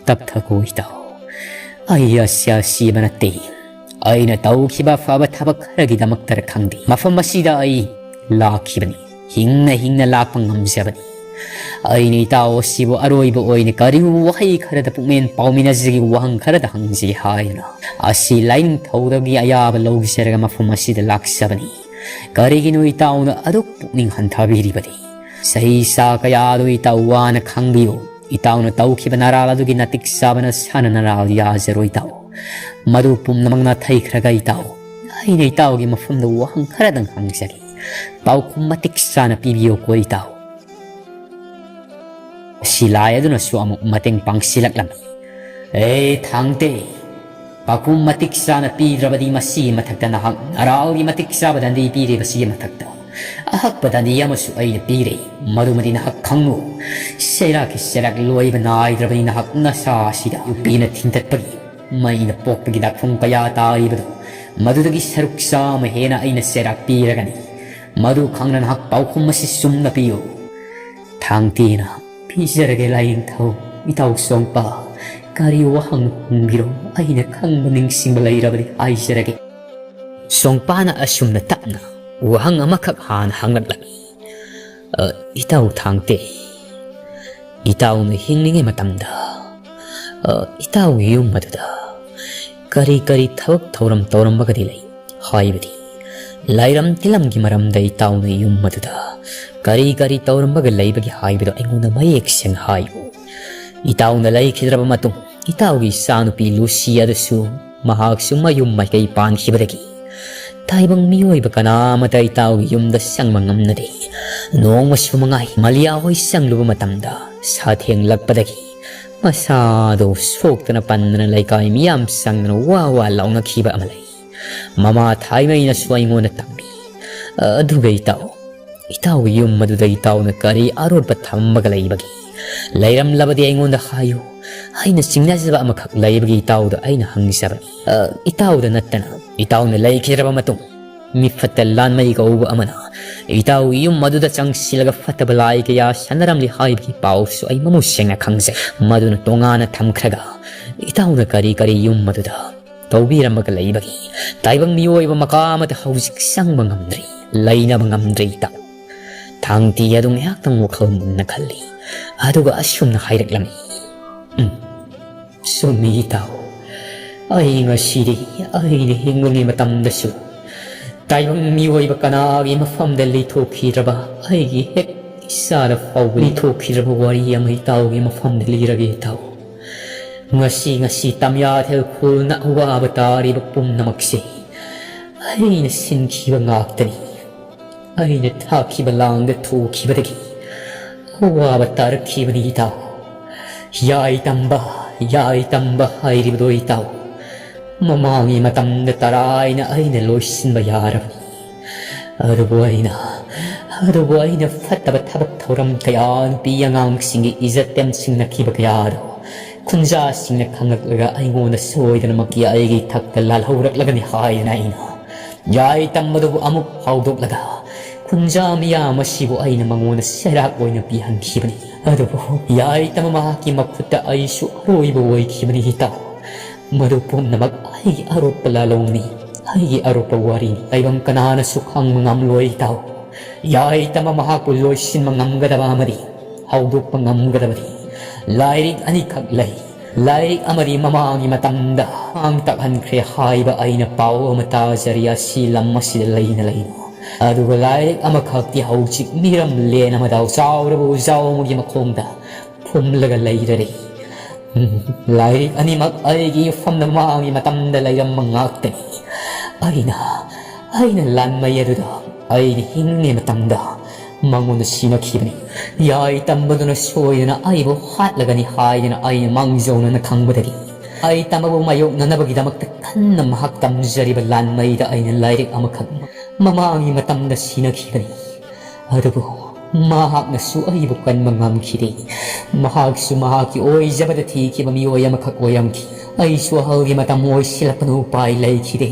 ꯇꯞꯊꯈꯣ ꯏꯇꯥꯎ꯫ ꯑꯩ ꯑꯁꯤ ꯑꯁꯤꯕ ꯅꯠꯇꯦ꯫ ꯑꯩꯅ ꯇꯧꯈꯤꯕ ꯑꯐꯕ ꯊꯕꯛ ꯈꯔꯒꯤꯗꯃꯛꯇꯔ ꯈꯪꯗꯦ, ꯃꯐꯝ ꯑꯁꯤꯗ ꯑꯩ ꯂꯥꯛꯈꯤꯕꯅꯤ꯫ ꯍꯤꯡꯅ ꯍꯤꯡꯅ ꯂꯥꯛꯄ ꯉꯝꯖꯕꯅꯤ꯫ ꯑꯩꯅ ꯏꯇꯥꯎ ꯑꯁꯤꯕꯨ ꯑꯔꯣꯏꯕ ꯑꯣꯏꯅ ꯀꯔꯤꯒꯨꯝꯕ ꯋꯥꯍꯩ ꯈꯔꯗ ꯄꯨꯛꯃꯦꯟ ꯄꯥꯎꯃꯤꯟꯅꯖꯒꯦ, ꯋꯥꯍꯪ ꯈꯔꯗ ꯍꯪꯖꯒꯦ ꯍꯥꯏꯗꯨꯅ ꯑꯁꯤ ꯂꯥꯏꯅꯤꯡꯊꯧꯗꯒꯤ ꯑꯌꯥꯕ ꯂꯧꯖꯔꯒ ꯃꯐꯝ ꯑꯁꯤꯗ ꯂꯥꯛꯆꯕꯅꯤ꯫ ꯀꯔꯤꯒꯤꯅꯣ ꯏꯇꯥꯎꯅ ꯑꯗꯨꯛ ꯄꯨꯛꯅꯤꯡ ꯍꯟꯊꯕꯤꯔꯤꯕꯗꯤ? ꯆꯍꯤ ꯆꯥ ꯀꯌꯥꯗꯣ ꯏꯇꯥꯎ ꯋꯥꯅ ꯈꯥꯡꯕꯤꯌꯨ꯫ ꯏꯇꯥꯎꯅ ꯇꯧꯈꯤꯕ ꯅꯔꯥꯜ ꯑꯗꯨꯒꯤ ꯅꯇꯤꯛ ꯆꯥꯕ ꯅꯁꯥꯅ ꯅꯔꯥꯜ ꯌꯥꯖꯔꯣꯏ ꯏꯇꯥꯎ꯫ ꯃꯗꯨ ꯄꯨꯝꯅꯃꯛ ꯅꯥꯊꯩꯈ꯭ꯔꯒ ꯏꯇꯥꯎ, ꯑꯩꯅ ꯏꯇꯥꯎꯒꯤ ꯃꯐꯝꯗ ꯋꯥꯍꯪ ꯈꯔꯗꯪ ꯍꯪꯖꯒꯦ꯫ ꯄꯥꯎꯈꯨꯝ ꯃꯇꯤꯛ ꯆꯥꯅ ꯄꯤꯕꯤꯌꯨꯀꯣ ꯏꯇꯥꯎ꯫ ꯁꯤꯂꯥꯏ ꯑꯗꯨꯅꯁꯨ ꯑꯃꯨꯛ ꯃꯇꯦꯡ ꯄꯥꯡꯁꯤꯜꯂꯛꯂꯝꯃꯤ꯫ ꯑꯦ ꯊꯥꯡꯇꯦ, ꯄꯥꯎꯈꯨꯝ ꯃꯇꯤꯛ ꯆꯥꯅ ꯄꯤꯗ꯭ꯔꯕꯗꯤ ꯃꯁꯤꯒꯤ ꯃꯊꯛꯇ ꯅꯍꯥꯛ ꯅꯔꯥꯜꯒꯤ ꯃꯇꯤꯛ ꯆꯥꯕ ꯗꯟꯗꯤ ꯄꯤꯔꯤꯕꯁꯤꯒꯤ ꯃꯊꯛꯇ ꯑꯍꯛꯄ ꯗꯟꯗꯤ ꯑꯃꯁꯨ ꯑꯩꯅ ꯄꯤꯔꯦ꯫ ꯃꯗꯨꯃꯗꯤ ꯅꯍꯥꯛ ꯈꯪꯉꯨ꯫ ꯆꯩꯔꯥꯛꯀꯤ ꯆꯩꯔꯥꯛ ꯂꯣꯏꯕ ꯅꯥꯏꯗ꯭ꯔꯕꯅꯤ ꯅꯍꯥꯛ ꯅꯁꯥ ꯑꯁꯤꯗ ꯌꯨꯄꯤꯅ ꯊꯤꯟꯇꯠꯄꯒꯤ ꯃꯩꯅ ꯄꯣꯛꯄꯒꯤ ꯗꯥꯛꯐꯝ ꯀꯌꯥ ꯇꯥꯔꯤꯕꯗꯣ, ꯃꯗꯨꯗꯒꯤ ꯁꯔꯨꯛ ꯆꯥꯝꯃ ꯍꯦꯟꯅ ꯑꯩꯅ ꯆꯩꯔꯥꯛ ꯄꯤꯔꯒꯅꯤ꯫ ꯃꯗꯨ ꯈꯪꯅ ꯅꯍꯥꯛ ꯄꯥꯎꯈꯨꯝ ꯑꯁꯤ ꯆꯨꯝꯅ ꯄꯤꯌꯨ꯫ ꯊꯥꯡꯇꯦꯅ ꯄꯤꯖꯔꯒꯦ ꯂꯥꯏꯅꯤꯡꯊꯧ꯫ ꯏꯇꯥꯎ ꯁꯣꯡꯄꯥ, ꯀꯔꯤ ꯋꯥꯍꯪ ꯍꯪꯕꯤꯔꯣ? ꯑꯩꯅ ꯈꯪꯕ ꯅꯤꯡꯁꯤꯡꯕ ꯂꯩꯔꯕꯗꯤ ꯍꯥꯏꯖꯔꯒꯦ꯫ ꯁꯣꯡꯄꯥꯅ ꯑꯁꯨꯝꯅ ꯇꯞꯅ ꯋꯥꯍꯪ ꯑꯃꯈꯛ ꯍꯥꯟꯅ ꯍꯪꯂꯛꯂꯝꯃꯤ꯫ "ꯑ, ꯏꯇꯥꯎ ꯊꯥꯡꯇꯦ, ꯏꯇꯥꯎꯅ ꯍꯤꯡꯂꯤꯉꯩ ꯃꯇꯝꯗ, ꯑ, ꯏꯇꯥꯎꯒꯤ ꯌꯨꯝ ꯑꯗꯨꯗ ꯀꯔꯤ ꯀꯔꯤ ꯊꯕꯛ ꯊꯧꯔꯝ ꯇꯧꯔꯝꯕꯒꯗꯤ ꯂꯩ? ꯍꯥꯏꯕꯗꯤ ꯂꯥꯏꯔꯝ ꯇꯤꯂꯝꯒꯤ ꯃꯔꯝꯗ ꯏꯇꯥꯎꯅ ꯌꯨꯝ ꯑꯗꯨꯗ ꯀꯔꯤ ꯀꯔꯤ ꯇꯧꯔꯝꯕꯒ ꯂꯩꯕꯒꯦ ꯍꯥꯏꯕꯗꯣ ꯑꯩꯉꯣꯟꯗ ꯃꯌꯦꯛ ꯁꯦꯡꯅ ꯍꯥꯏꯌꯨ꯫ ꯏꯇꯥꯎꯅ ꯂꯩꯈꯤꯗ꯭ꯔꯕ ꯃꯇꯨꯡ ꯏꯇꯥꯎꯒꯤ ꯏꯆꯥꯅꯨꯄꯤ ꯂꯨꯁꯤ ꯑꯗꯨꯁꯨ ꯃꯍꯥꯛꯁꯨ ꯃꯌꯨꯝ ꯃꯥꯏꯀꯩ ꯄꯥꯟꯈꯤꯕꯗꯒꯤ ꯇꯥꯏꯕꯪ ꯃꯤꯑꯣꯏꯕ ꯀꯅꯥ ꯑꯃꯇ ꯏꯇꯥꯎꯒꯤ ꯌꯨꯝꯗ ꯆꯪꯕ ꯉꯝꯅꯗꯦ꯫ ꯅꯣꯡꯃꯁꯨ ꯃꯉꯥꯏ ꯃꯂꯤꯌꯥ ꯍꯣꯏ ꯆꯪꯂꯨꯕ ꯃꯇꯝꯗ ꯁꯥ ꯊꯦꯡꯂꯛꯄꯗꯒꯤ ꯃꯁꯥꯗꯣ ꯁꯣꯛꯇꯅ ꯄꯟꯗꯅ ꯂꯩꯀꯥꯏ ꯃꯤꯌꯥꯝ ꯆꯪꯗꯅ ꯋꯥ ꯋꯥ ꯂꯥꯎꯅꯈꯤꯕ ꯑꯃ ꯂꯩ꯫ ꯃꯃꯥ ꯊꯥꯏꯃꯩꯅꯁꯨ ꯑꯩꯉꯣꯟꯗ ꯇꯝꯃꯤ꯫ ꯑꯗꯨꯒ ꯏꯇꯥꯎ, ꯏꯇꯥꯎꯒꯤ ꯌꯨꯝ ꯑꯗꯨꯗ ꯏꯇꯥꯎꯅ ꯀꯔꯤ ꯑꯔꯣꯠꯄ ꯊꯝꯃꯒ ꯂꯩꯕꯒꯦ? ꯂꯩꯔꯝꯂꯕꯗꯤ ꯑꯩꯉꯣꯟꯗ ꯍꯥꯏꯌꯨ ꯍꯥꯏꯅ ꯆꯤꯡꯅꯖꯕ ꯑꯃꯈꯛ ꯂꯩꯕꯒꯤ ꯏꯇꯥꯎꯗ ꯑꯩꯅ ꯍꯪꯖꯕꯅꯤ꯫ ꯑ, ꯏꯇꯥꯎꯗ ꯅꯠꯇꯅ ꯏꯇꯥꯎꯅ ꯂꯩꯈꯤꯗ꯭ꯔꯕ ꯃꯇꯨꯡ ꯃꯤꯐꯠꯇ ꯂꯥꯟꯃꯩ ꯀꯧꯕ ꯑꯃꯅ ꯏꯇꯥꯎꯒꯤ ꯌꯨꯝ ꯑꯗꯨꯗ ꯆꯪꯁꯤꯜꯂꯒ ꯐꯠꯇꯕ ꯂꯥꯏ ꯀꯌꯥ ꯁꯥꯟꯅꯔꯝꯂꯤ ꯍꯥꯏꯕꯒꯤ ꯄꯥꯎꯁꯨ ꯑꯩ ꯃꯃꯨꯠ ꯁꯦꯡꯅ ꯈꯪꯖꯩ꯫ ꯃꯗꯨꯅ ꯇꯣꯉꯥꯟꯅ ꯊꯝꯈ꯭ꯔꯒ ꯏꯇꯥꯎꯅ ꯀꯔꯤ ꯀꯔꯤ ꯌꯨꯝ ꯑꯗꯨꯗ ꯇꯧꯕꯤꯔꯝꯃꯒ ꯂꯩꯕꯒꯦ? ꯇꯥꯏꯕꯪ ꯃꯤꯑꯣꯏꯕ ꯃꯀꯥ ꯑꯃꯇ ꯍꯧꯖꯤꯛ ꯆꯪꯕ ꯉꯝꯗ꯭ꯔꯤ, ꯂꯩꯅꯕ ꯉꯝꯗ꯭ꯔꯤ ꯏꯇꯥꯎ꯫ ꯊꯥꯡꯇꯤ ꯑꯗꯨ ꯉꯥꯏꯍꯥꯛꯇꯪ ꯋꯥꯈꯜ ꯃꯨꯟꯅ ꯈꯜꯂꯤ꯫ ꯑꯗꯨꯒ ꯑꯁꯨꯝꯅ ꯍꯥꯏꯔꯛꯂꯝꯃꯤ, "ꯎꯝ, ꯆꯨꯝꯃꯤ ꯏꯇꯥꯎ꯫ ꯑꯩ ꯉꯁꯤꯗꯤ ꯑꯩꯅ ꯍꯤꯡꯂꯤꯉꯩ ꯃꯇꯝꯗꯁꯨ ꯇꯥꯏꯕꯪ ꯃꯤꯑꯣꯏꯕ ꯀꯅꯥꯒꯤ ꯃꯐꯝꯗ ꯂꯤꯊꯣꯛꯈꯤꯗ꯭ꯔꯕ, ꯑꯩꯒꯤ ꯍꯦꯛ ꯏꯁꯥꯗ ꯐꯥꯎꯕ ꯂꯤꯊꯣꯛꯈꯤꯗ꯭ꯔꯕ ꯋꯥꯔꯤ ꯑꯃ ꯏꯇꯥꯎꯒꯤ ꯃꯐꯝꯗ ꯂꯤꯔꯒꯦ ꯏꯇꯥꯎ꯫ ꯉꯁꯤ, ꯉꯁꯤ ꯇꯝꯌꯥꯊꯦꯜ ꯈꯨꯜꯅ ꯑꯋꯥꯕ ꯇꯥꯔꯤꯕ ꯄꯨꯝꯅꯃꯛꯁꯦ ꯑꯩꯅ ꯁꯤꯟꯈꯤꯕ ꯉꯥꯛꯇꯅꯤ꯫ ꯑꯩꯅ ꯊꯥꯛꯈꯤꯕ ꯂꯥꯡꯗ ꯊꯣꯛꯈꯤꯕꯗꯒꯤ ꯑꯋꯥꯕ ꯇꯥꯔꯛꯈꯤꯕꯅꯤ ꯏꯇꯥꯎ꯫ ꯌꯥꯏ ꯇꯝꯕ, ꯌꯥꯏ ꯇꯝꯕ ꯍꯥꯏꯔꯤꯕꯗꯣ ꯏꯇꯥꯎ, ꯃꯃꯥꯡꯒꯤ ꯃꯇꯝꯗ ꯇꯔꯥꯏꯅ ꯑꯩꯅ ꯂꯣꯏꯁꯤꯟꯕ ꯌꯥꯔꯕꯅꯤ꯫ ꯑꯗꯨꯕꯨ ꯑꯩꯅ, ꯑꯗꯨꯕꯨ ꯑꯩꯅ ꯐꯠꯇꯕ ꯊꯕꯛ ꯊꯧꯔꯝ ꯀꯌꯥ, ꯅꯨꯄꯤ ꯑꯉꯥꯡꯁꯤꯡꯒꯤ ꯏꯖꯠ ꯇꯦꯝꯁꯤꯡꯅꯈꯤꯕ ꯀꯌꯥꯗꯣ ꯈꯨꯟꯖꯥꯁꯤꯡꯅ ꯈꯪꯂꯛꯂꯒ ꯑꯩꯉꯣꯟꯗ ꯁꯣꯏꯗꯅꯃꯛꯀꯤ ꯑꯩꯒꯤ ꯊꯛꯇ ꯂꯥꯜꯍꯧꯔꯛꯂꯒꯅꯤ ꯍꯥꯏꯗꯅ ꯑꯩꯅ ꯌꯥꯏ ꯇꯝꯕꯗꯨꯕꯨ ꯑꯃꯨꯛ ꯍꯧꯗꯣꯛꯂꯒ ꯈꯨꯟꯖꯥ ꯃꯤꯌꯥꯝ ꯑꯁꯤꯕꯨ ꯑꯩꯅ ꯃꯉꯣꯟꯗ ꯁꯦꯔꯥꯛ ꯑꯣꯏꯅ ꯄꯤꯍꯟꯈꯤꯕꯅꯤ꯫ ꯑꯗꯨꯕꯨ ꯌꯥꯏ ꯇꯝꯕ ꯃꯍꯥꯛꯀꯤ ꯃꯈꯨꯠꯇ ꯑꯩꯁꯨ ꯑꯔꯣꯏꯕ ꯑꯣꯏꯈꯤꯕꯅꯤ ꯏꯇꯥꯎ꯫ ꯃꯗꯨ ꯄꯨꯝꯅꯃꯛ ꯑꯩꯒꯤ ꯑꯔꯣꯠꯄ ꯂꯥꯂꯣꯡꯅꯤ, ꯑꯩꯒꯤ ꯑꯔꯣꯠꯄ ꯋꯥꯔꯤꯅꯤ꯫ ꯇꯥꯏꯕꯪ ꯀꯅꯥꯅꯁꯨ ꯈꯪꯕ ꯉꯝꯂꯣꯏ ꯏꯇꯥꯎ꯫ ꯌꯥꯏ ꯇꯝꯕ ꯃꯍꯥꯛꯄꯨ ꯂꯣꯏꯁꯤꯟꯕ ꯉꯝꯒꯗꯕ ꯑꯃꯗꯤ ꯍꯧꯗꯣꯛꯄ ꯉꯝꯒꯗꯕꯗꯤ ꯂꯥꯏꯔꯤꯛ ꯑꯅꯤꯈꯛ ꯂꯩ꯫ ꯂꯥꯏꯔꯤꯛ ꯑꯃꯗꯤ ꯃꯃꯥꯡꯒꯤ ꯃꯇꯝꯗ ꯃꯥꯡ ꯇꯥꯛꯍꯟꯈ꯭ꯔꯦ ꯍꯥꯏꯕ ꯑꯩꯅ ꯄꯥꯎ ꯑꯃ ꯇꯥꯖꯔꯤ ꯑꯁꯤ ꯂꯝ ꯑꯁꯤꯗ ꯂꯩꯅ ꯂꯩꯅ꯫ ꯑꯗꯨꯒ ꯂꯥꯏꯔꯤꯛ ꯑꯃꯈꯛꯇꯤ ꯍꯧꯖꯤꯛ ꯃꯤꯔꯝ ꯂꯦꯟ ꯑꯃꯗ ꯆꯥꯎꯔꯕ ꯎꯖꯥꯎ ꯑꯃꯒꯤ ꯃꯈꯣꯡꯗ ꯐꯨꯝꯂꯒ ꯂꯩꯔꯔꯦ꯫ ꯎꯝ, ꯂꯥꯏꯔꯤꯛ ꯑꯅꯤꯃꯛ ꯑꯩꯒꯤ ꯌꯨꯝꯐꯝꯗ ꯃꯃꯥꯡꯒꯤ ꯃꯇꯝꯗ ꯂꯩꯔꯝꯕ ꯉꯥꯛꯇꯅꯤ꯫ ꯑꯩꯅ, ꯑꯩꯅ ꯂꯥꯟꯃꯩ ꯑꯗꯨꯗ ꯑꯩꯅ ꯍꯤꯡꯂꯤ ꯃꯇꯝꯗ ꯃꯉꯣꯟꯗ ꯁꯤꯟꯅꯈꯤꯕꯅꯤ꯫ ꯌꯥꯏ ꯇꯝꯕꯗꯨꯅ ꯁꯣꯏꯗꯅ ꯑꯩꯕꯨ ꯍꯥꯠꯂꯒꯅꯤ ꯍꯥꯏꯗꯅ ꯑꯩꯅ ꯃꯥꯡꯖꯧꯅꯅ ꯈꯪꯕꯗꯒꯤ ꯌꯥꯏ ꯇꯝꯕꯕꯨ ꯃꯥꯌꯣꯛꯅꯅꯕꯒꯤꯗꯃꯛꯇ ꯀꯟꯅ ꯃꯍꯥꯛ ꯇꯝꯖꯔꯤꯕ ꯂꯥꯟꯃꯩꯗ ꯑꯩꯅ ꯂꯥꯏꯔꯤꯛ ꯑꯃꯈꯛ ꯃꯃꯥꯡꯒꯤ ꯃꯇꯝꯗ ꯁꯤꯟꯅꯈꯤꯕꯅꯤ꯫ ꯑꯗꯨꯕꯨ ꯃꯍꯥꯛꯅꯁꯨ ꯑꯩꯕꯨ ꯀꯟꯕ ꯉꯝꯈꯤꯗꯦ꯫ ꯃꯍꯥꯛꯁꯨ ꯃꯍꯥꯛꯀꯤ ꯑꯣꯏꯖꯕꯗ ꯊꯤꯈꯤꯕ ꯃꯤꯑꯣꯏ ꯑꯃꯈꯛ ꯑꯣꯏꯔꯝꯈꯤ꯫ ꯑꯩꯁꯨ ꯑꯍꯜꯒꯤ ꯃꯇꯝ ꯑꯣꯏꯁꯤꯜꯂꯛꯄꯅ ꯎꯄꯥꯏ ꯂꯩꯈꯤꯗꯦ꯫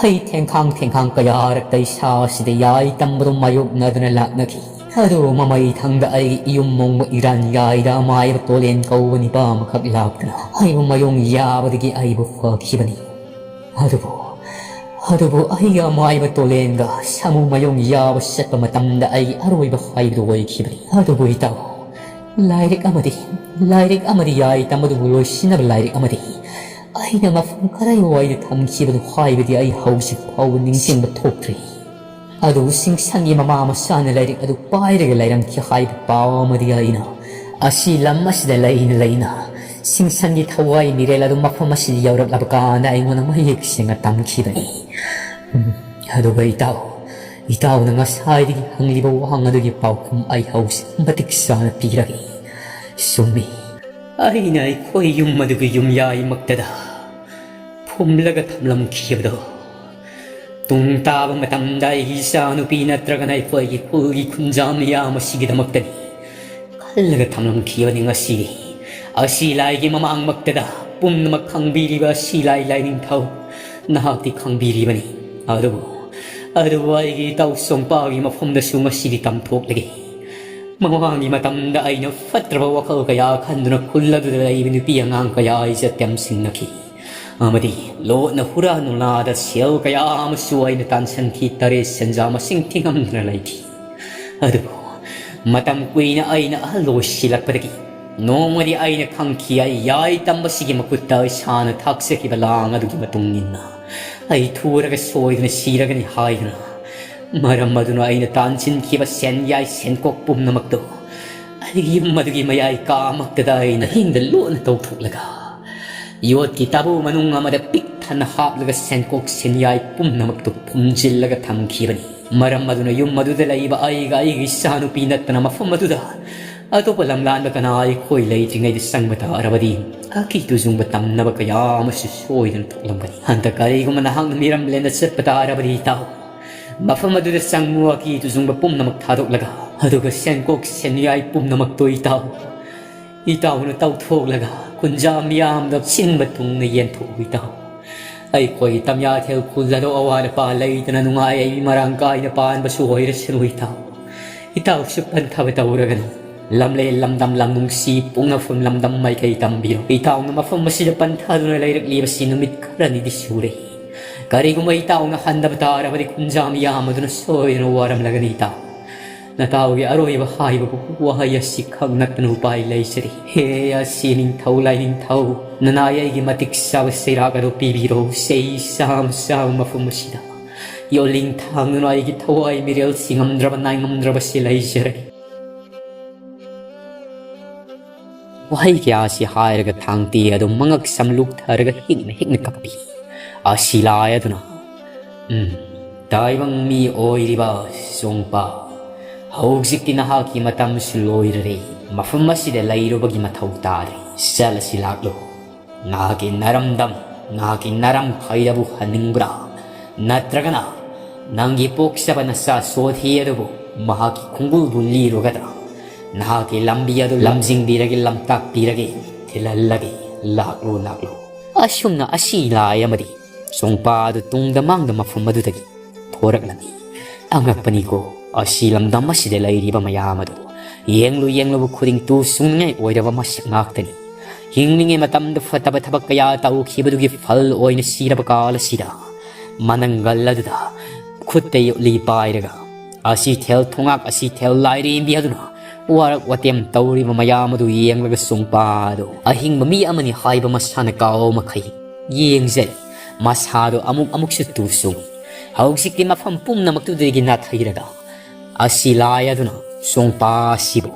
ꯑꯩ ꯊꯦꯡꯈꯥꯡ ꯊꯦꯡꯈꯥꯡ ꯀꯌꯥꯔꯛ ꯇꯩꯁꯥ ꯑꯁꯤꯗ ꯌꯥꯏ ꯇꯝꯕꯗꯨ ꯃꯥꯌꯣꯛꯅꯗꯨꯅ ꯂꯥꯛꯅꯈꯤ꯫ ꯑꯗꯨ ꯃꯃꯩ ꯊꯪꯗ ꯑꯩꯒꯤ ꯏꯌꯨꯝ ꯃꯣꯡꯕ ꯏꯔꯥꯟ ꯌꯥꯏꯗ ꯑꯃꯥꯏꯕ ꯇꯣꯂꯦꯟ ꯀꯧꯕ ꯅꯤꯄꯥ ꯑꯃꯈꯛ ꯂꯥꯛꯇꯨꯅ ꯑꯩꯕꯨ ꯃꯥꯌꯣꯡ ꯌꯥꯕꯗꯒꯤ ꯑꯩꯕꯨ ꯐꯈꯤꯕꯅꯤ꯫ ꯑꯗꯨꯕꯨ ꯑꯗꯨꯕꯨ ꯑꯩꯒ ꯑꯃꯥꯏꯕ ꯇꯣꯂꯦꯟꯒ ꯁꯥꯃꯨ ꯃꯌꯣꯡ ꯌꯥꯕ ꯆꯠꯄ ꯃꯇꯝꯗ ꯑꯩꯒꯤ ꯑꯔꯣꯏꯕ ꯍꯥꯏꯕꯗꯨ ꯑꯣꯏꯈꯤꯕꯅꯤ꯫ ꯑꯗꯨꯕꯨ ꯏꯇꯥꯎ, ꯂꯥꯏꯔꯤꯛ ꯑꯃꯗꯤ, ꯂꯥꯏꯔꯤꯛ ꯑꯃꯗꯤ ꯌꯥꯏ ꯇꯝꯕꯗꯨꯕꯨ ꯂꯣꯏꯁꯤꯟꯅꯕ ꯂꯥꯏꯔꯤꯛ ꯑꯃꯗꯤ ꯑꯩꯅ ꯃꯐꯝ ꯀꯗꯥꯏꯋꯥꯏꯗ ꯊꯝꯈꯤꯕꯅꯣ ꯍꯥꯏꯕꯗꯤ ꯑꯩ ꯍꯧꯖꯤꯛ ꯐꯥꯎꯕ ꯅꯤꯡꯁꯤꯡꯕ ꯊꯣꯛꯇ꯭ꯔꯤ꯫ ꯑꯗꯨꯕꯨ ꯁꯤꯡꯁꯪꯒꯤ ꯃꯃꯥ ꯃꯆꯥꯅ ꯂꯥꯏꯔꯤꯛ ꯑꯗꯨ ꯄꯥꯏꯔꯒ ꯂꯩꯔꯝꯈꯤ ꯍꯥꯏꯕ ꯄꯥꯎ ꯑꯃꯗꯤ ꯑꯩꯅ ꯑꯁꯤ ꯂꯝ ꯑꯁꯤꯗ ꯂꯩꯅ ꯂꯩꯅ ꯁꯤꯡꯁꯪꯒꯤ ꯊꯋꯥꯏ ꯃꯤꯔꯦꯜ ꯑꯗꯨ ꯃꯐꯝ ꯑꯁꯤꯗ ꯌꯧꯔꯛꯂꯕ ꯀꯥꯟꯗ ꯑꯩꯉꯣꯟꯗ ꯃꯌꯦꯛ ꯁꯦꯡꯅ ꯇꯝꯈꯤꯕꯅꯤ꯫ ꯎꯝ, ꯑꯗꯨꯒ ꯏꯇꯥꯎ, ꯏꯇꯥꯎꯅ ꯉꯁꯥꯏꯗꯒꯤ ꯍꯪꯂꯤꯕ ꯋꯥꯍꯪ ꯑꯗꯨꯒꯤ ꯄꯥꯎꯈꯨꯝ ꯑꯩ ꯍꯧꯖꯤꯛ ꯃꯇꯤꯛ ꯆꯥꯅ ꯄꯤꯔꯒꯦ꯫ ꯆꯨꯝꯃꯤ, ꯑꯩꯅ ꯑꯩꯈꯣꯏ ꯌꯨꯝ ꯑꯗꯨꯒꯤ ꯌꯨꯝꯌꯥꯏꯃꯛꯇꯗ ꯐꯨꯝꯂꯒ ꯊꯝꯂꯝꯈꯤꯕꯗꯣ꯫ ꯇꯨꯡ ꯇꯥꯕ ꯃꯇꯝꯗ ꯑꯩꯒꯤ ꯏꯆꯥꯅꯨꯄꯤ ꯅꯠꯇ꯭ꯔꯒꯅ ꯑꯩꯈꯣꯏꯒꯤ ꯈꯨꯜꯒꯤ ꯈꯨꯟꯖꯥ ꯃꯤꯌꯥꯝ ꯑꯁꯤꯒꯤꯗꯃꯛꯇꯅꯤ ꯈꯜꯂꯒ ꯊꯝꯂꯝꯈꯤꯕꯅꯤ ꯉꯁꯤꯗꯤ꯫ ꯑꯁꯤ ꯂꯥꯏꯒꯤ ꯃꯃꯥꯡꯃꯛꯇꯗ ꯄꯨꯝꯅꯃꯛ ꯈꯪꯕꯤꯔꯤꯕ ꯑꯁꯤ ꯂꯥꯏ ꯂꯥꯏꯅꯤꯡꯊꯧ ꯅꯍꯥꯛꯇꯤ ꯈꯪꯕꯤꯔꯤꯕꯅꯤ꯫ ꯑꯗꯨꯕꯨ, ꯑꯗꯨꯕꯨ ꯑꯩꯒꯤ ꯏꯇꯥꯎ ꯆꯣꯝꯄꯥꯒꯤ ꯃꯐꯝꯗꯁꯨ ꯉꯁꯤꯗꯤ ꯇꯝꯊꯣꯛꯂꯒꯦ꯫ ꯃꯃꯥꯡꯒꯤ ꯃꯇꯝꯗ ꯑꯩꯅ ꯐꯠꯇ꯭ꯔꯕ ꯋꯥꯈꯜ ꯀꯌꯥ ꯈꯟꯗꯨꯅ ꯈꯨꯜ ꯑꯗꯨꯗ ꯂꯩꯕ ꯅꯨꯄꯤ ꯑꯉꯥꯡ ꯀꯌꯥ ꯑꯩ ꯖꯠ ꯌꯥꯝ ꯁꯤꯡꯅꯈꯤ꯫ ꯑꯃꯗꯤ ꯂꯣꯠꯅ ꯍꯨꯔꯥꯟ ꯅꯨꯡꯂꯥꯗ ꯁꯦꯜ ꯀꯌꯥ ꯑꯃꯁꯨ ꯑꯩꯅ ꯇꯥꯟꯁꯤꯟꯈꯤ, ꯇꯔꯦꯠ ꯁꯦꯟꯖꯥ ꯃꯁꯤꯡ ꯊꯤꯉꯝꯗꯅ ꯂꯩꯈꯤ꯫ ꯑꯗꯨꯕꯨ ꯃꯇꯝ ꯀꯨꯏꯅ ꯑꯩꯅ ꯑꯍꯜ ꯑꯣꯏꯁꯤꯜꯂꯛꯄꯗꯒꯤ ꯅꯣꯡꯃꯗꯤ ꯑꯩꯅ ꯈꯪꯈꯤ, ꯑꯩ ꯌꯥꯏ ꯇꯝꯕꯁꯤꯒꯤ ꯃꯈꯨꯠꯇ ꯏꯁꯥꯅ ꯊꯥꯛꯆꯈꯤꯕ ꯂꯥꯡ ꯑꯗꯨꯒꯤ ꯃꯇꯨꯡ ꯏꯟꯅ ꯑꯩ ꯊꯨꯔꯒ ꯁꯣꯏꯗꯅ ꯁꯤꯔꯒꯅꯤ ꯍꯥꯏꯗꯨꯅ꯫ ꯃꯔꯝ ꯑꯗꯨꯅ ꯑꯩꯅ ꯇꯥꯟꯁꯤꯟꯈꯤꯕ ꯁꯦꯟꯌꯥꯏ ꯁꯦꯟꯀꯣꯛ ꯄꯨꯝꯅꯃꯛꯇꯨ ꯑꯩꯒꯤ ꯌꯨꯝ ꯑꯗꯨꯒꯤ ꯃꯌꯥꯏ ꯀꯥꯃꯛꯇꯗ ꯑꯩꯅ ꯑꯍꯤꯡꯗ ꯂꯣꯠꯅ ꯇꯧꯊꯣꯛꯂꯒ ꯌꯣꯠꯀꯤ ꯇꯥꯕꯨ ꯃꯅꯨꯡ ꯑꯃꯗ ꯄꯤꯛ ꯊꯟꯅ ꯍꯥꯞꯂꯒ ꯁꯦꯟꯀꯣꯛ ꯁꯦꯟꯌꯥꯏ ꯄꯨꯝꯅꯃꯛꯇꯨ ꯐꯨꯝꯖꯤꯜꯂꯒ ꯊꯝꯈꯤꯕꯅꯤ꯫ ꯃꯔꯝ ꯑꯗꯨꯅ ꯌꯨꯝ ꯑꯗꯨꯗ ꯂꯩꯕ ꯑꯩꯒ ꯑꯩꯒꯤ ꯏꯆꯥꯅꯨꯄꯤ ꯅꯠꯇꯅ ꯃꯐꯝ ꯑꯗꯨꯗ ꯑꯇꯣꯞꯄ ꯂꯝꯂꯥꯟꯕ ꯀꯅꯥ ꯑꯩꯈꯣꯏ ꯂꯩꯇ꯭ꯔꯤꯉꯩꯗ ꯆꯪꯕ ꯇꯥꯔꯕꯗꯤ ꯑꯀꯤ ꯇꯨꯖꯨꯡꯕ ꯇꯝꯅꯕ ꯀꯌꯥ ꯑꯃꯁꯨ ꯁꯣꯏꯗꯅ ꯊꯣꯛꯂꯝꯒꯅꯤ꯫ ꯍꯟꯗꯛ ꯀꯔꯤꯒꯨꯝꯕ ꯅꯍꯥꯛꯅ ꯃꯤꯔꯝ ꯂꯦꯟꯗ ꯆꯠꯄ ꯇꯥꯔꯕꯗꯤ ꯏꯇꯥꯎ, ꯃꯐꯝ ꯑꯗꯨꯗ ꯆꯪꯉꯨ, ꯑꯀꯤ ꯇꯨꯖꯨꯡꯕ ꯄꯨꯝꯅꯃꯛ ꯊꯥꯗꯣꯛꯂꯒ, ꯑꯗꯨꯒ ꯁꯦꯟꯀꯣꯛ ꯁꯦꯟꯌꯥꯏ ꯄꯨꯝꯅꯃꯛꯇꯨ ꯏꯇꯥꯎ, ꯏꯇꯥꯎꯅ ꯇꯧꯊꯣꯛꯂꯒ ꯈꯨꯟꯖꯥ ꯃꯤꯌꯥꯝꯗ ꯁꯤꯟꯕ ꯊꯨꯡꯅ ꯌꯦꯟꯊꯣꯛꯎ ꯏꯇꯥꯎ꯫ ꯑꯩꯈꯣꯏꯒꯤ ꯇꯝꯌꯥꯊꯦꯜ ꯈꯨꯜ ꯑꯗꯣ ꯑꯋꯥꯠ ꯑꯄꯥ ꯂꯩꯇꯅ ꯅꯨꯡꯉꯥꯏ ꯌꯥꯏꯕꯤ ꯃꯔꯥꯡ ꯀꯥꯏꯅ ꯄꯥꯟꯕꯁꯨ ꯑꯣꯏꯔꯁꯅꯨ ꯏꯇꯥꯎ꯫ ꯏꯇꯥꯎꯁꯨ ꯄꯟꯊꯕ ꯇꯧꯔꯒꯅꯨ꯫ ꯂꯝꯂꯦꯟ ꯂꯝꯗꯝ ꯂꯝꯅꯨꯡꯁꯤ ꯄꯣꯛꯅꯐꯝ ꯂꯝꯗꯝ ꯃꯥꯏꯀꯩ ꯇꯝꯕꯤꯔꯣ꯫ ꯏꯇꯥꯎꯅ ꯃꯐꯝ ꯑꯁꯤꯗ ꯄꯟꯊꯗꯨꯅ ꯂꯩꯔꯛꯂꯤꯕꯁꯤ ꯅꯨꯃꯤꯠ ꯈꯔꯅꯤꯗꯤ ꯁꯨꯔꯦ꯫ ꯀꯔꯤꯒꯨꯝꯕ ꯏꯇꯥꯎꯅ ꯍꯟꯗꯕ ꯇꯥꯔꯕꯗꯤ ꯈꯨꯟꯖꯥ ꯃꯤꯌꯥꯝ ꯑꯗꯨꯅ ꯁꯣꯏꯗꯅ ꯋꯥꯔꯝꯂꯒꯅꯤ ꯏꯇꯥꯎ꯫ ꯅꯇꯥꯎꯒꯤ ꯑꯔꯣꯏꯕ ꯍꯥꯏꯕꯕꯨ ꯋꯥꯍꯩ ꯑꯁꯤꯈꯛ ꯅꯠꯇꯅ ꯎꯄꯥꯏ ꯂꯩꯖꯔꯤ꯫ ꯍꯦ ꯑꯁꯤ ꯅꯤꯡꯊꯧ ꯂꯥꯏꯅꯤꯡꯊꯧ, ꯅꯅꯥꯏ ꯑꯩꯒꯤ ꯃꯇꯤꯛ ꯆꯥꯕ ꯆꯩꯔꯥꯛ ꯑꯗꯨ ꯄꯤꯕꯤꯔꯣ꯫ ꯆꯩ ꯆꯥꯝ ꯆꯥꯕ ꯃꯐꯝ ꯑꯁꯤꯗ ꯌꯣꯜꯂꯤꯡ ꯊꯥꯡꯗꯨꯅ ꯑꯩꯒꯤ ꯊꯋꯥꯏ ꯃꯤꯔꯦꯜꯁꯤ ꯉꯝꯗ꯭ꯔꯕ ꯅꯥꯏ ꯉꯝꯗ꯭ꯔꯕꯁꯤ ꯂꯩꯖꯔꯒꯦ꯫ ꯋꯥꯍꯩ ꯀꯌꯥꯁꯤ ꯍꯥꯏꯔꯒ ꯊꯥꯡꯇꯤ ꯑꯗꯨ ꯃꯉꯛ ꯁꯝ ꯂꯨꯛꯊꯔꯒ ꯍꯤꯛꯅ ꯍꯤꯛꯅ ꯀꯞꯄꯤ꯫ ꯑꯁꯤ ꯂꯥꯏ ꯑꯗꯨꯅ, "ꯎꯝ, ꯇꯥꯏꯕꯪ ꯃꯤ ꯑꯣꯏꯔꯤꯕ ꯁꯣꯡꯄꯥ, ꯍꯧꯖꯤꯛꯇꯤ ꯅꯍꯥꯛꯀꯤ ꯃꯇꯝꯁꯨ ꯂꯣꯏꯔꯔꯦ꯫ ꯃꯐꯝ ꯑꯁꯤꯗ ꯂꯩꯔꯨꯕꯒꯤ ꯃꯊꯧ ꯇꯥꯗ꯭ꯔꯦ꯫ ꯆꯠꯂꯁꯤ ꯂꯥꯛꯂꯣ꯫ ꯅꯍꯥꯛꯀꯤ ꯅꯔꯝꯗꯝ, ꯅꯍꯥꯛꯀꯤ ꯅꯔꯝ ꯐꯩꯗꯕꯨ ꯍꯟꯅꯤꯡꯕ꯭ꯔꯥ? ꯅꯠꯇ꯭ꯔꯒꯅ ꯅꯪꯒꯤ ꯄꯣꯛꯆꯕ ꯅꯆꯥ ꯁꯣꯊꯤ ꯑꯗꯨꯕꯨ ꯃꯍꯥꯛꯀꯤ ꯈꯣꯡꯒꯨꯜꯕꯨ ꯂꯤꯔꯨꯒꯗ꯭ꯔꯥ? ꯅꯍꯥꯛꯀꯤ ꯂꯝꯕꯤ ꯑꯗꯨ ꯂꯝꯖꯤꯡꯕꯤꯔꯒꯦ, ꯂꯝꯇꯥꯛꯄꯤꯔꯒꯦ, ꯊꯤꯜꯍꯜꯂꯒꯦ꯫ ꯂꯥꯛꯂꯣ, ꯂꯥꯛꯂꯣ꯫" ꯑꯁꯨꯝꯅ ꯑꯁꯤ ꯂꯥꯏ ꯑꯃꯗꯤ ꯁꯣꯡꯄꯥ ꯑꯗꯨ ꯇꯨꯡꯗ ꯃꯥꯡꯗ ꯃꯐꯝ ꯑꯗꯨꯗꯒꯤ ꯊꯣꯔꯛꯂꯝꯃꯤ꯫ ꯑꯉꯛꯄꯅꯤꯀꯣ, ꯑꯁꯤ ꯂꯝꯗꯝ ꯑꯁꯤꯗ ꯂꯩꯔꯤꯕ ꯃꯌꯥꯝ ꯑꯗꯨ ꯌꯦꯡꯂꯨ ꯌꯦꯡꯂꯨꯕ ꯈꯨꯗꯤꯡ ꯇꯨ ꯁꯨꯡꯅꯤꯡꯉꯥꯏ ꯑꯣꯏꯗꯕ ꯃꯁꯛ ꯉꯥꯛꯇꯅꯤ꯫ ꯍꯤꯡꯂꯤꯉꯩ ꯃꯇꯝꯗ ꯐꯠꯇꯕ ꯊꯕꯛ ꯀꯌꯥ ꯇꯧꯈꯤꯕꯗꯨꯒꯤ ꯐꯜ ꯑꯣꯏꯅ ꯁꯤꯔꯕ ꯀꯥꯜ ꯑꯁꯤꯗ ꯃꯅꯪꯒꯜ ꯑꯗꯨꯗ ꯈꯨꯠꯇ ꯌꯣꯠꯂꯤ ꯄꯥꯏꯔꯒ ꯑꯁꯤ ꯊꯦꯜ ꯊꯣꯉꯥꯛ ꯑꯁꯤ ꯊꯦꯜ ꯂꯥꯏꯔꯦꯝꯕꯤ ꯑꯗꯨꯅ ꯋꯥꯔꯛ ꯋꯥꯇꯦꯝ ꯇꯧꯔꯤꯕ ꯃꯌꯥꯝ ꯑꯗꯨ ꯌꯦꯡꯂꯒ ꯁꯣꯡꯄꯥ ꯑꯗꯨ ꯑꯍꯤꯡꯕ ꯃꯤ ꯑꯃꯅꯤ ꯍꯥꯏꯕ ꯃꯁꯥꯅ ꯀꯥꯎ ꯃꯈꯩ ꯌꯦꯡꯖꯔꯤ꯫ ꯃꯁꯥꯗꯣ ꯑꯃꯨꯛ ꯑꯃꯨꯛꯁꯨ ꯇꯨ ꯁꯨꯡꯏ꯫ ꯍꯧꯖꯤꯛꯇꯤ ꯃꯐꯝ ꯄꯨꯝꯅꯃꯛꯇꯨꯗꯒꯤ ꯅꯥꯊꯩꯔꯒ ꯑꯁꯤ ꯂꯥꯏ ꯑꯗꯨꯅ ꯁꯣꯡꯄꯥ ꯑꯁꯤꯕꯨ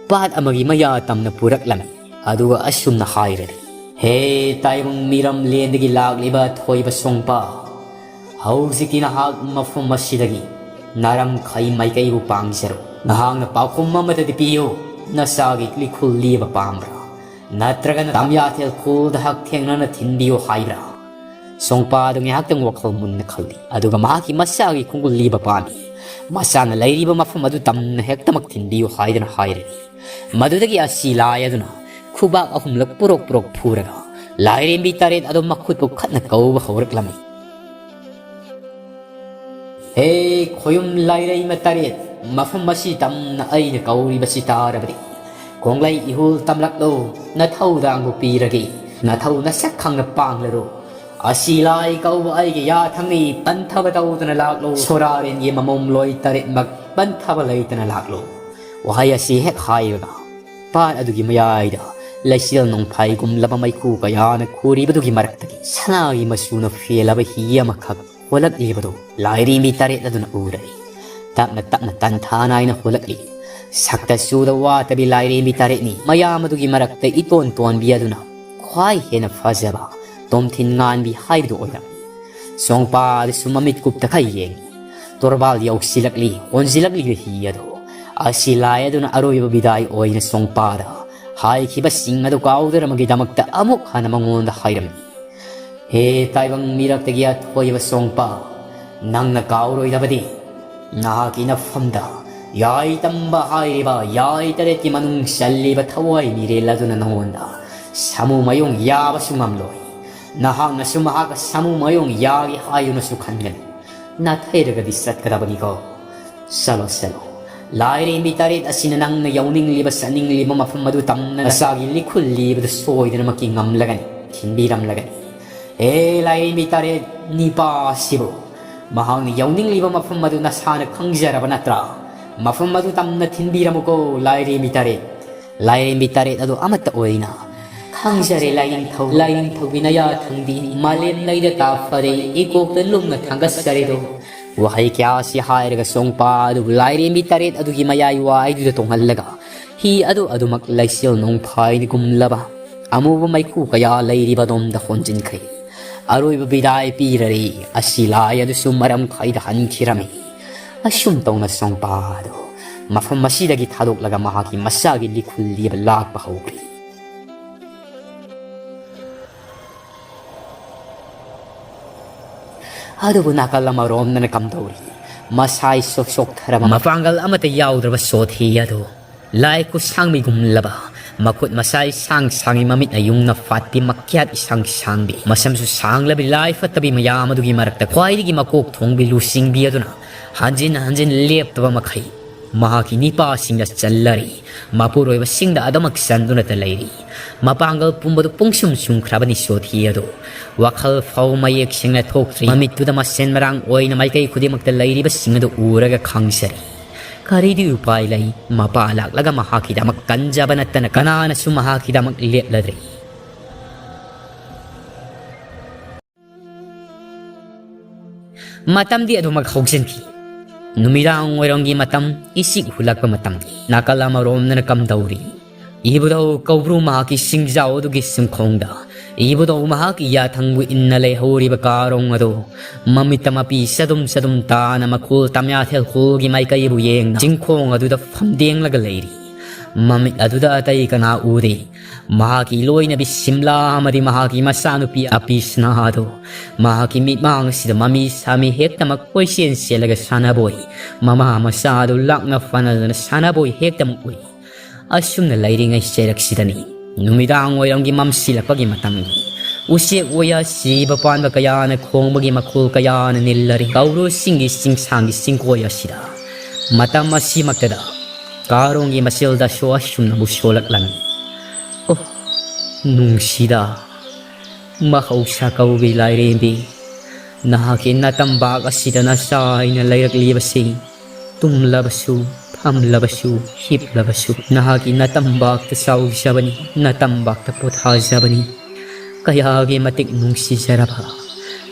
ꯄꯥꯠ ꯑꯃꯒꯤ ꯃꯌꯥ ꯇꯝꯅ ꯄꯨꯔꯛꯂꯝꯃꯤ꯫ ꯑꯗꯨꯒ ꯑꯁꯨꯝꯅ ꯍꯥꯏꯔꯤ, "ꯍꯦ ꯇꯥꯏꯕꯪ ꯃꯤꯔꯝꯂꯦꯟꯗꯒꯤ ꯂꯥꯛꯂꯤꯕ ꯊꯣꯏꯕ ꯁꯣꯡꯄꯥ, ꯍꯧꯖꯤꯛꯇꯤ ꯅꯍꯥꯛ ꯃꯐꯝ ꯑꯁꯤꯗꯒꯤ ꯅꯥꯔꯝꯈꯩ ꯃꯥꯏꯀꯩꯕꯨ ꯄꯥꯡꯖꯔꯣ꯫ ꯅꯍꯥꯛꯅ ꯄꯥꯎꯈꯨꯝ ꯑꯃꯗꯗꯤ ꯄꯤꯌꯨ, ꯅꯆꯥꯒꯤ ꯂꯤꯈꯨꯜ ꯂꯤꯕ ꯄꯥꯝꯕ꯭ꯔꯥ? ꯅꯠꯇ꯭ꯔꯒꯅ ꯇꯥꯃꯤꯌꯥꯊꯦꯜ ꯈꯨꯜꯗ ꯍꯛꯊꯦꯡꯅꯅ ꯊꯤꯟꯕꯤꯌꯨ ꯍꯥꯏꯕ꯭ꯔꯥ?" ꯁꯣꯡꯄꯥ ꯑꯗꯨ ꯉꯥꯏꯍꯥꯛꯇꯪ ꯋꯥꯈꯜ ꯃꯨꯟꯅ ꯈꯜꯂꯤ꯫ ꯑꯗꯨꯒ ꯃꯍꯥꯛꯀꯤ ꯃꯆꯥꯒꯤ ꯈꯣꯡꯒꯨꯜ ꯂꯤꯕ ꯄꯥꯝꯃꯤ꯫ ꯃꯆꯥꯅ ꯂꯩꯔꯤꯕ ꯃꯐꯝ ꯑꯗꯨ ꯇꯝꯅ ꯍꯦꯛꯇꯃꯛ ꯊꯤꯟꯕꯤꯌꯨ ꯍꯥꯏꯗꯅ ꯍꯥꯏꯔꯅꯤ꯫ ꯃꯗꯨꯗꯒꯤ ꯑꯁꯤ ꯂꯥꯏ ꯑꯗꯨꯅ ꯈꯨꯕꯥꯛ ꯑꯍꯨꯝꯂꯛ ꯄꯨꯔꯣꯛ ꯄꯨꯔꯣꯛ ꯐꯨꯔꯒ ꯂꯥꯏꯔꯦꯝꯕꯤ ꯇꯔꯦꯠ ꯑꯗꯨ ꯃꯈꯨꯠꯄꯨ ꯈꯠꯅ ꯀꯧꯕ ꯍꯧꯔꯛꯂꯝꯃꯤ꯫ "ꯍꯦ ꯈꯣꯌꯨꯝ ꯂꯥꯏꯔꯩꯃ ꯇꯔꯦꯠ, ꯃꯐꯝ ꯑꯁꯤ ꯇꯝꯅ ꯑꯩꯅ ꯀꯧꯔꯤꯕꯁꯤ ꯇꯥꯔꯕꯗꯤ ꯈꯣꯡꯂꯩ ꯏꯍꯨꯜ ꯇꯝꯂꯛꯂꯣ, ꯅꯊꯧꯗꯥꯡꯕꯨ ꯄꯤꯔꯒꯦ꯫ ꯅꯊꯧ ꯅꯁꯛ ꯈꯪꯅ ꯄꯥꯡꯂꯔꯣ꯫ "ꯑꯁꯤ ꯂꯥꯏ ꯀꯧꯕ ꯑꯩꯒꯤ ꯌꯥꯊꯪꯅꯤ, ꯄꯟꯊꯕ ꯇꯧꯗꯅ ꯂꯥꯛꯂꯨ, ꯁꯣꯔꯥꯔꯦꯟꯒꯤ ꯃꯃꯣꯝ ꯂꯣꯏ ꯇꯔꯦꯠꯃꯛ ꯄꯟꯊꯕ ꯂꯩꯇꯅ ꯂꯥꯛꯂꯨ"꯫ ꯋꯥꯍꯩ ꯑꯁꯤ ꯍꯦꯛ ꯍꯥꯏꯕꯒ ꯄꯥꯠ ꯑꯗꯨꯒꯤ ꯃꯌꯥꯏꯗ ꯂꯩꯆꯤꯜ ꯅꯣꯡꯐꯥꯏꯒꯨꯝꯂꯕ ꯃꯩꯈꯨ ꯀꯌꯥꯅ ꯈꯨꯔꯤꯕꯗꯨꯒꯤ ꯃꯔꯛꯇꯒꯤ ꯁꯅꯥꯒꯤ ꯃꯆꯨꯅ ꯐꯦꯜꯂꯕ ꯍꯤ ꯑꯃꯈꯛ ꯍꯣꯜꯂꯛꯂꯤꯕꯗꯨ ꯂꯥꯏꯔꯦꯝꯕꯤ ꯇꯔꯦꯠ ꯑꯗꯨꯅ ꯎꯔꯦ꯫ ꯇꯞꯅ ꯇꯞꯅ ꯇꯟꯊꯥ ꯅꯥꯏꯅ ꯍꯣꯜꯂꯛꯂꯤ꯫ ꯁꯛꯇ ꯆꯨꯗ ꯋꯥꯠꯇꯕꯤ ꯂꯥꯏꯔꯦꯝꯕꯤ ꯇꯔꯦꯠꯅꯤ꯫ ꯃꯌꯥꯝ ꯑꯗꯨꯒꯤ ꯃꯔꯛꯇ ꯏꯇꯣꯟ ꯇꯣꯟꯕꯤ ꯑꯗꯨꯅ ꯈ꯭ꯋꯥꯏ ꯍꯦꯟꯅ ꯐꯖꯕ ꯇꯣꯝꯊꯤꯟ ꯉꯥꯟꯕꯤ ꯍꯥꯏꯕꯗꯨ ꯑꯣꯏꯔꯝꯃꯤ꯫ ꯁꯣꯡꯄꯥ ꯑꯗꯨꯁꯨ ꯃꯃꯤꯠ ꯀꯨꯞꯇ ꯈꯔ ꯌꯦꯡꯉꯤ꯫ ꯇꯣꯔꯕꯥꯜ ꯌꯧꯁꯤꯜꯂꯛꯂꯤ, ꯍꯣꯟꯖꯤꯜꯂꯛꯂꯤꯕ ꯍꯤ ꯑꯗꯨ꯫ ꯑꯁꯤ ꯂꯥꯏ ꯑꯗꯨꯅ ꯑꯔꯣꯏꯕ ꯕꯤꯗꯥꯏ ꯑꯣꯏꯅ ꯁꯣꯡꯄꯥꯗ ꯍꯥꯏꯈꯤꯕꯁꯤꯡ ꯑꯗꯨ ꯀꯥꯎꯗꯅꯕꯒꯤꯗꯃꯛꯇ ꯑꯃꯨꯛ ꯍꯟꯅ ꯃꯉꯣꯟꯗ ꯍꯥꯏꯔꯝꯃꯤ꯫ "ꯍꯦ ꯇꯥꯏꯕꯪ ꯃꯤꯔꯛꯇꯒꯤ ꯑꯊꯣꯏꯕ ꯁꯣꯡꯄꯥ, ꯅꯪꯅ ꯀꯥꯎꯔꯣꯏꯗꯕꯗꯤ ꯅꯍꯥꯛꯀꯤ ꯅꯐꯝꯗ ꯌꯥꯏ ꯇꯝꯕ ꯍꯥꯏꯔꯤꯕ ꯌꯥꯏ ꯇꯔꯦꯠꯀꯤ ꯃꯅꯨꯡ ꯆꯜꯂꯤꯕ ꯊꯋꯥꯏ ꯃꯤꯔꯦꯜ ꯑꯗꯨꯅ ꯅꯉꯣꯟꯗ ꯁꯥꯃꯨ ꯃꯌꯣꯡ ꯌꯥꯕꯁꯨ ꯉꯝꯂꯣꯏ꯫ ꯅꯍꯥꯛꯅꯁꯨ ꯃꯍꯥꯛꯀ ꯁꯥꯃꯨ ꯃꯌꯣꯡ ꯌꯥꯒꯦ ꯍꯥꯏꯗꯨꯅꯁꯨ ꯈꯟꯒꯅꯤ꯫ ꯅꯥꯊꯩꯔꯒꯗꯤ ꯆꯠꯀꯗꯕꯅꯤꯀꯣ꯫ ꯆꯠꯂꯣ, ꯆꯠꯂꯣ꯫ ꯂꯥꯏꯔꯦꯝꯕꯤ ꯇꯔꯦꯠ ꯑꯁꯤꯅ ꯅꯪꯅ ꯌꯧꯅꯤꯡꯂꯤꯕ, ꯆꯠꯅꯤꯡꯂꯤꯕ ꯃꯐꯝ ꯑꯗꯨ ꯇꯝꯅ ꯅꯆꯥꯒꯤ ꯂꯤꯈꯨꯜ ꯂꯤꯕꯗꯨ ꯁꯣꯏꯗꯅꯃꯛꯀꯤ ꯉꯝꯂꯒꯅꯤ, ꯊꯤꯟꯕꯤꯔꯝꯂꯒꯅꯤ꯫ ꯍꯦ ꯂꯥꯏꯔꯦꯝꯕꯤ ꯇꯔꯦꯠ, ꯅꯤꯄꯥꯁꯤꯕꯨ ꯃꯍꯥꯛꯅ ꯌꯧꯅꯤꯡꯂꯤꯕ ꯃꯐꯝ ꯑꯗꯨ ꯅꯁꯥꯅ ꯈꯪꯖꯔꯕ ꯅꯠꯇ꯭ꯔꯥ? ꯃꯐꯝ ꯑꯗꯨ ꯇꯝꯅ ꯊꯤꯟꯕꯤꯔꯝꯃꯨꯀꯣ, ꯂꯥꯏꯔꯦꯝꯕꯤ ꯇꯔꯦꯠ꯫ ꯂꯥꯏꯔꯦꯝꯕꯤ ꯇꯔꯦꯠ ꯑꯗꯨ ꯑꯃꯠꯇ ꯑꯣꯏꯅ ꯈꯪꯖꯔꯦ ꯂꯥꯏꯅꯤꯡꯊꯧ, ꯂꯥꯏꯅꯤꯡꯊꯧꯒꯤ ꯅꯌꯥꯊꯪꯗꯤ ꯃꯥꯂꯦꯝ ꯂꯩꯗ ꯇꯥꯐꯔꯦ, ꯏꯀꯣꯛꯇ ꯂꯨꯝꯅ ꯊꯥꯡꯒꯠꯆꯔꯦꯗꯣ꯫ ꯋꯥꯍꯩ ꯀꯌꯥ ꯑꯁꯤ ꯍꯥꯏꯔꯒ ꯁꯣꯡꯄꯥ ꯑꯗꯨꯕꯨ ꯂꯥꯏꯔꯦꯝꯕꯤ ꯇꯔꯦꯠ ꯑꯗꯨꯒꯤ ꯃꯌꯥꯏ ꯋꯥꯏꯗꯨꯗ ꯇꯣꯡꯍꯜꯂꯒ ꯍꯤ ꯑꯗꯨ ꯑꯗꯨꯃꯛ ꯂꯩꯆꯤꯜ ꯅꯣꯡꯐꯥꯏꯒꯨꯝꯂꯕ ꯑꯃꯨꯕ ꯃꯩꯈꯨ ꯀꯌꯥ ꯂꯩꯔꯤꯕ ꯑꯗꯣꯝꯗ ꯍꯣꯟꯖꯤꯟꯈ꯭ꯔꯦ꯫ ꯑꯔꯣꯏꯕ ꯕꯤꯗꯥꯏ ꯄꯤꯔꯔꯦ꯫ ꯑꯁꯤ ꯂꯥꯏ ꯑꯗꯨꯁꯨ ꯃꯔꯝ ꯈꯩꯗ ꯍꯟꯈꯤꯔꯝꯃꯤ꯫ ꯑꯁꯨꯝ ꯇꯧꯅ ꯁꯣꯡꯄꯥ ꯑꯗꯨ ꯃꯐꯝ ꯑꯁꯤꯗꯒꯤ ꯊꯥꯗꯣꯛꯂꯒ ꯃꯍꯥꯛꯀꯤ ꯃꯆꯥꯒꯤ ꯂꯤꯈꯨꯜ ꯂꯤꯕ ꯂꯥꯛꯄ ꯍꯧꯈ꯭ꯔꯦ꯫ ꯑꯗꯨꯕꯨ ꯅꯥꯀꯜ ꯑꯃꯔꯣꯝꯗꯅ ꯀꯝꯗꯧꯔꯤ? ꯃꯁꯥꯏ ꯁꯣꯛ ꯁꯣꯛꯊꯔꯕ, ꯃꯄꯥꯡꯒꯜ ꯑꯃꯠꯇ ꯌꯥꯎꯗ꯭ꯔꯕ ꯁꯣꯊꯤ ꯑꯗꯨ ꯂꯥꯏ ꯈꯨꯠꯁꯥꯡꯕꯤꯒꯨꯝꯂꯕ, ꯃꯈꯨꯠ ꯃꯁꯥꯏ ꯁꯥꯡ ꯁꯥꯡꯉꯤ, ꯃꯃꯤꯠꯅ ꯌꯨꯡꯅ ꯐꯥꯠꯄꯤ, ꯃꯈ꯭ꯌꯥꯠ ꯏꯁꯥꯡ ꯁꯥꯡꯕꯤ, ꯃꯁꯝꯁꯨ ꯁꯥꯡꯂꯕꯤ, ꯂꯥꯏ ꯐꯠꯇꯕꯤ ꯃꯌꯥꯝ ꯑꯗꯨꯒꯤ ꯃꯔꯛꯇ ꯈ꯭ꯋꯥꯏꯗꯒꯤ ꯃꯀꯣꯛ ꯊꯣꯡꯕꯤ ꯂꯨꯆꯤꯡꯕꯤ ꯑꯗꯨꯅ ꯍꯟꯖꯤꯟ ꯍꯟꯖꯤꯟ ꯂꯦꯞꯇꯕ ꯃꯈꯩ ꯃꯍꯥꯛꯀꯤ ꯅꯤꯄꯥꯁꯤꯡꯗ ꯆꯜꯂꯔꯤ꯫ ꯃꯄꯨꯔꯣꯏꯕꯁꯤꯡꯗ ꯑꯗꯨꯃꯛ ꯆꯟꯗꯨꯅꯇ ꯂꯩꯔꯤ꯫ ꯃꯄꯥꯡꯒꯜ ꯄꯨꯝꯕꯗꯨ ꯄꯨꯡꯁꯨꯝ ꯁꯨꯝꯈ꯭ꯔꯕꯅꯤ ꯁꯣꯊꯤ ꯑꯗꯨ꯫ ꯋꯥꯈꯜ ꯐꯥꯎ ꯃꯌꯦꯛ ꯁꯦꯡꯅ ꯊꯣꯛꯇ꯭ꯔꯤ꯫ ꯃꯃꯤꯠꯇꯨꯗ ꯃꯁꯦꯟ ꯃꯔꯥꯡ ꯑꯣꯏꯅ ꯃꯥꯏꯀꯩ ꯈꯨꯗꯤꯡꯃꯛꯇ ꯂꯩꯔꯤꯕꯁꯤꯡ ꯑꯗꯨ ꯎꯔꯒ ꯈꯪꯖꯔꯤ꯫ ꯀꯔꯤꯗꯤ ꯎꯄꯥꯏ ꯂꯩ? ꯃꯄꯥ ꯂꯥꯛꯂꯒ ꯃꯍꯥꯛꯀꯤꯗꯃꯛ ꯀꯟꯖꯕ ꯅꯠꯇꯅ ꯀꯅꯥꯅꯁꯨ ꯃꯍꯥꯛꯀꯤꯗꯃꯛ ꯂꯦꯞꯂꯗ꯭ꯔꯤ꯫ ꯃꯇꯝꯗꯤ ꯑꯗꯨꯃꯛ ꯍꯧꯖꯤꯟꯈꯤ꯫ ꯅꯨꯃꯤꯗꯥꯡ ꯋꯥꯏꯔꯝꯒꯤ ꯃꯇꯝ, ꯏꯁꯤꯛ ꯍꯨꯜꯂꯛꯄ ꯃꯇꯝ꯫ ꯅꯥꯀꯜ ꯑꯃꯔꯣꯝꯗꯅ ꯀꯝꯗꯧꯔꯤ? ꯏꯕꯨꯙꯧ ꯀꯧꯕ꯭ꯔꯨ ꯃꯍꯥꯛꯀꯤ ꯁꯤꯡꯖꯥꯎ ꯑꯗꯨꯒꯤ ꯆꯤꯡꯈꯣꯡꯗ, ꯏꯕꯨꯙꯧ ꯃꯍꯥꯛꯀꯤ ꯌꯥꯊꯪꯕꯨ ꯏꯟꯅ ꯂꯩꯍꯧꯔꯤꯕ ꯀꯥꯔꯣꯡ ꯑꯗꯨ ꯃꯃꯤꯠꯇ ꯃꯄꯤ ꯆꯗꯨꯝ ꯆꯗꯨꯝ ꯇꯥꯅ ꯃꯈꯣꯜ ꯇꯝꯌꯥꯊꯦꯜ ꯈꯨꯜꯒꯤ ꯃꯥꯏꯀꯩꯕꯨ ꯌꯦꯡꯅ ꯆꯤꯡꯈꯣꯡ ꯑꯗꯨꯗ ꯐꯝꯗꯦꯡꯂꯒ ꯂꯩꯔꯤ꯫ ꯃꯃꯤꯠ ꯑꯗꯨꯗ ꯑꯇꯩ ꯀꯅꯥ ꯎꯗꯦ꯫ ꯃꯍꯥꯛꯀꯤ ꯂꯣꯏꯅꯕꯤ ꯁꯤꯝꯂꯥ ꯑꯃꯗꯤ ꯃꯍꯥꯛꯀꯤ ꯃꯆꯥꯅꯨꯄꯤ ꯑꯄꯤꯁꯅꯥ ꯑꯗꯨ ꯃꯍꯥꯛꯀꯤ ꯃꯤꯠꯃꯥꯡ ꯑꯁꯤꯗ ꯃꯃꯤ ꯁꯥꯃꯤ ꯍꯦꯛꯇꯃꯛ ꯀꯣꯏꯆꯦꯟ ꯆꯦꯜꯂꯒ ꯁꯥꯟꯅꯕꯣꯏ, ꯃꯃꯥ ꯃꯆꯥ ꯑꯗꯨ ꯂꯥꯛꯅ ꯐꯥꯅꯗꯨꯅ ꯁꯥꯟꯅꯕꯣꯏ ꯍꯦꯛꯇꯃꯛ ꯎꯏ꯫ ꯑꯁꯨꯝꯅ ꯂꯩꯔꯤꯉꯩ ꯆꯩꯔꯛꯁꯤꯗꯅꯤ ꯅꯨꯃꯤꯗꯥꯡ ꯋꯥꯏꯔꯝꯒꯤ ꯃꯝꯁꯤꯜꯂꯛꯄꯒꯤ ꯃꯇꯝꯒꯤ ꯎꯆꯦꯛ ꯋꯥꯌꯥ ꯁꯤꯕ ꯄꯥꯟꯕ ꯀꯌꯥꯅ ꯈꯣꯡꯕꯒꯤ ꯃꯈꯣꯜ ꯀꯌꯥꯅ ꯅꯤꯜꯂꯔꯤ ꯀꯧꯕ꯭ꯔꯨ ꯆꯤꯡꯒꯤ ꯆꯤꯡꯁꯥꯡꯒꯤ ꯆꯤꯡꯀꯣꯏ ꯑꯁꯤꯗ꯫ ꯃꯇꯝ ꯑꯁꯤꯃꯛꯇꯗ ꯀꯥꯔꯣꯡꯒꯤ ꯃꯆꯤꯜꯗꯁꯨ ꯑꯁꯨꯝꯅꯕꯨ ꯁꯣꯜꯂꯛꯂꯝꯃꯤ꯫ ꯑꯣ, ꯅꯨꯡꯁꯤꯗ, ꯃꯍꯧꯁꯥ ꯀꯧꯕꯤ ꯂꯥꯏꯔꯦꯝꯕꯤ, ꯅꯍꯥꯛꯀꯤ ꯅꯇꯝꯕꯥꯛ ꯑꯁꯤꯗ ꯅꯆꯥꯏꯅ ꯂꯩꯔꯛꯂꯤꯕꯁꯤ, ꯇꯨꯝꯂꯕꯁꯨ, ꯐꯝꯂꯕꯁꯨ, ꯍꯤꯞꯂꯕꯁꯨ, ꯅꯍꯥꯛꯀꯤ ꯅꯇꯝꯕꯥꯛꯇ ꯆꯥꯎꯖꯕꯅꯤ, ꯅꯇꯝꯕꯥꯛꯇ ꯄꯣꯊꯥꯖꯕꯅꯤ꯫ ꯀꯌꯥꯒꯤ ꯃꯇꯤꯛ ꯅꯨꯡꯁꯤꯖꯔꯕ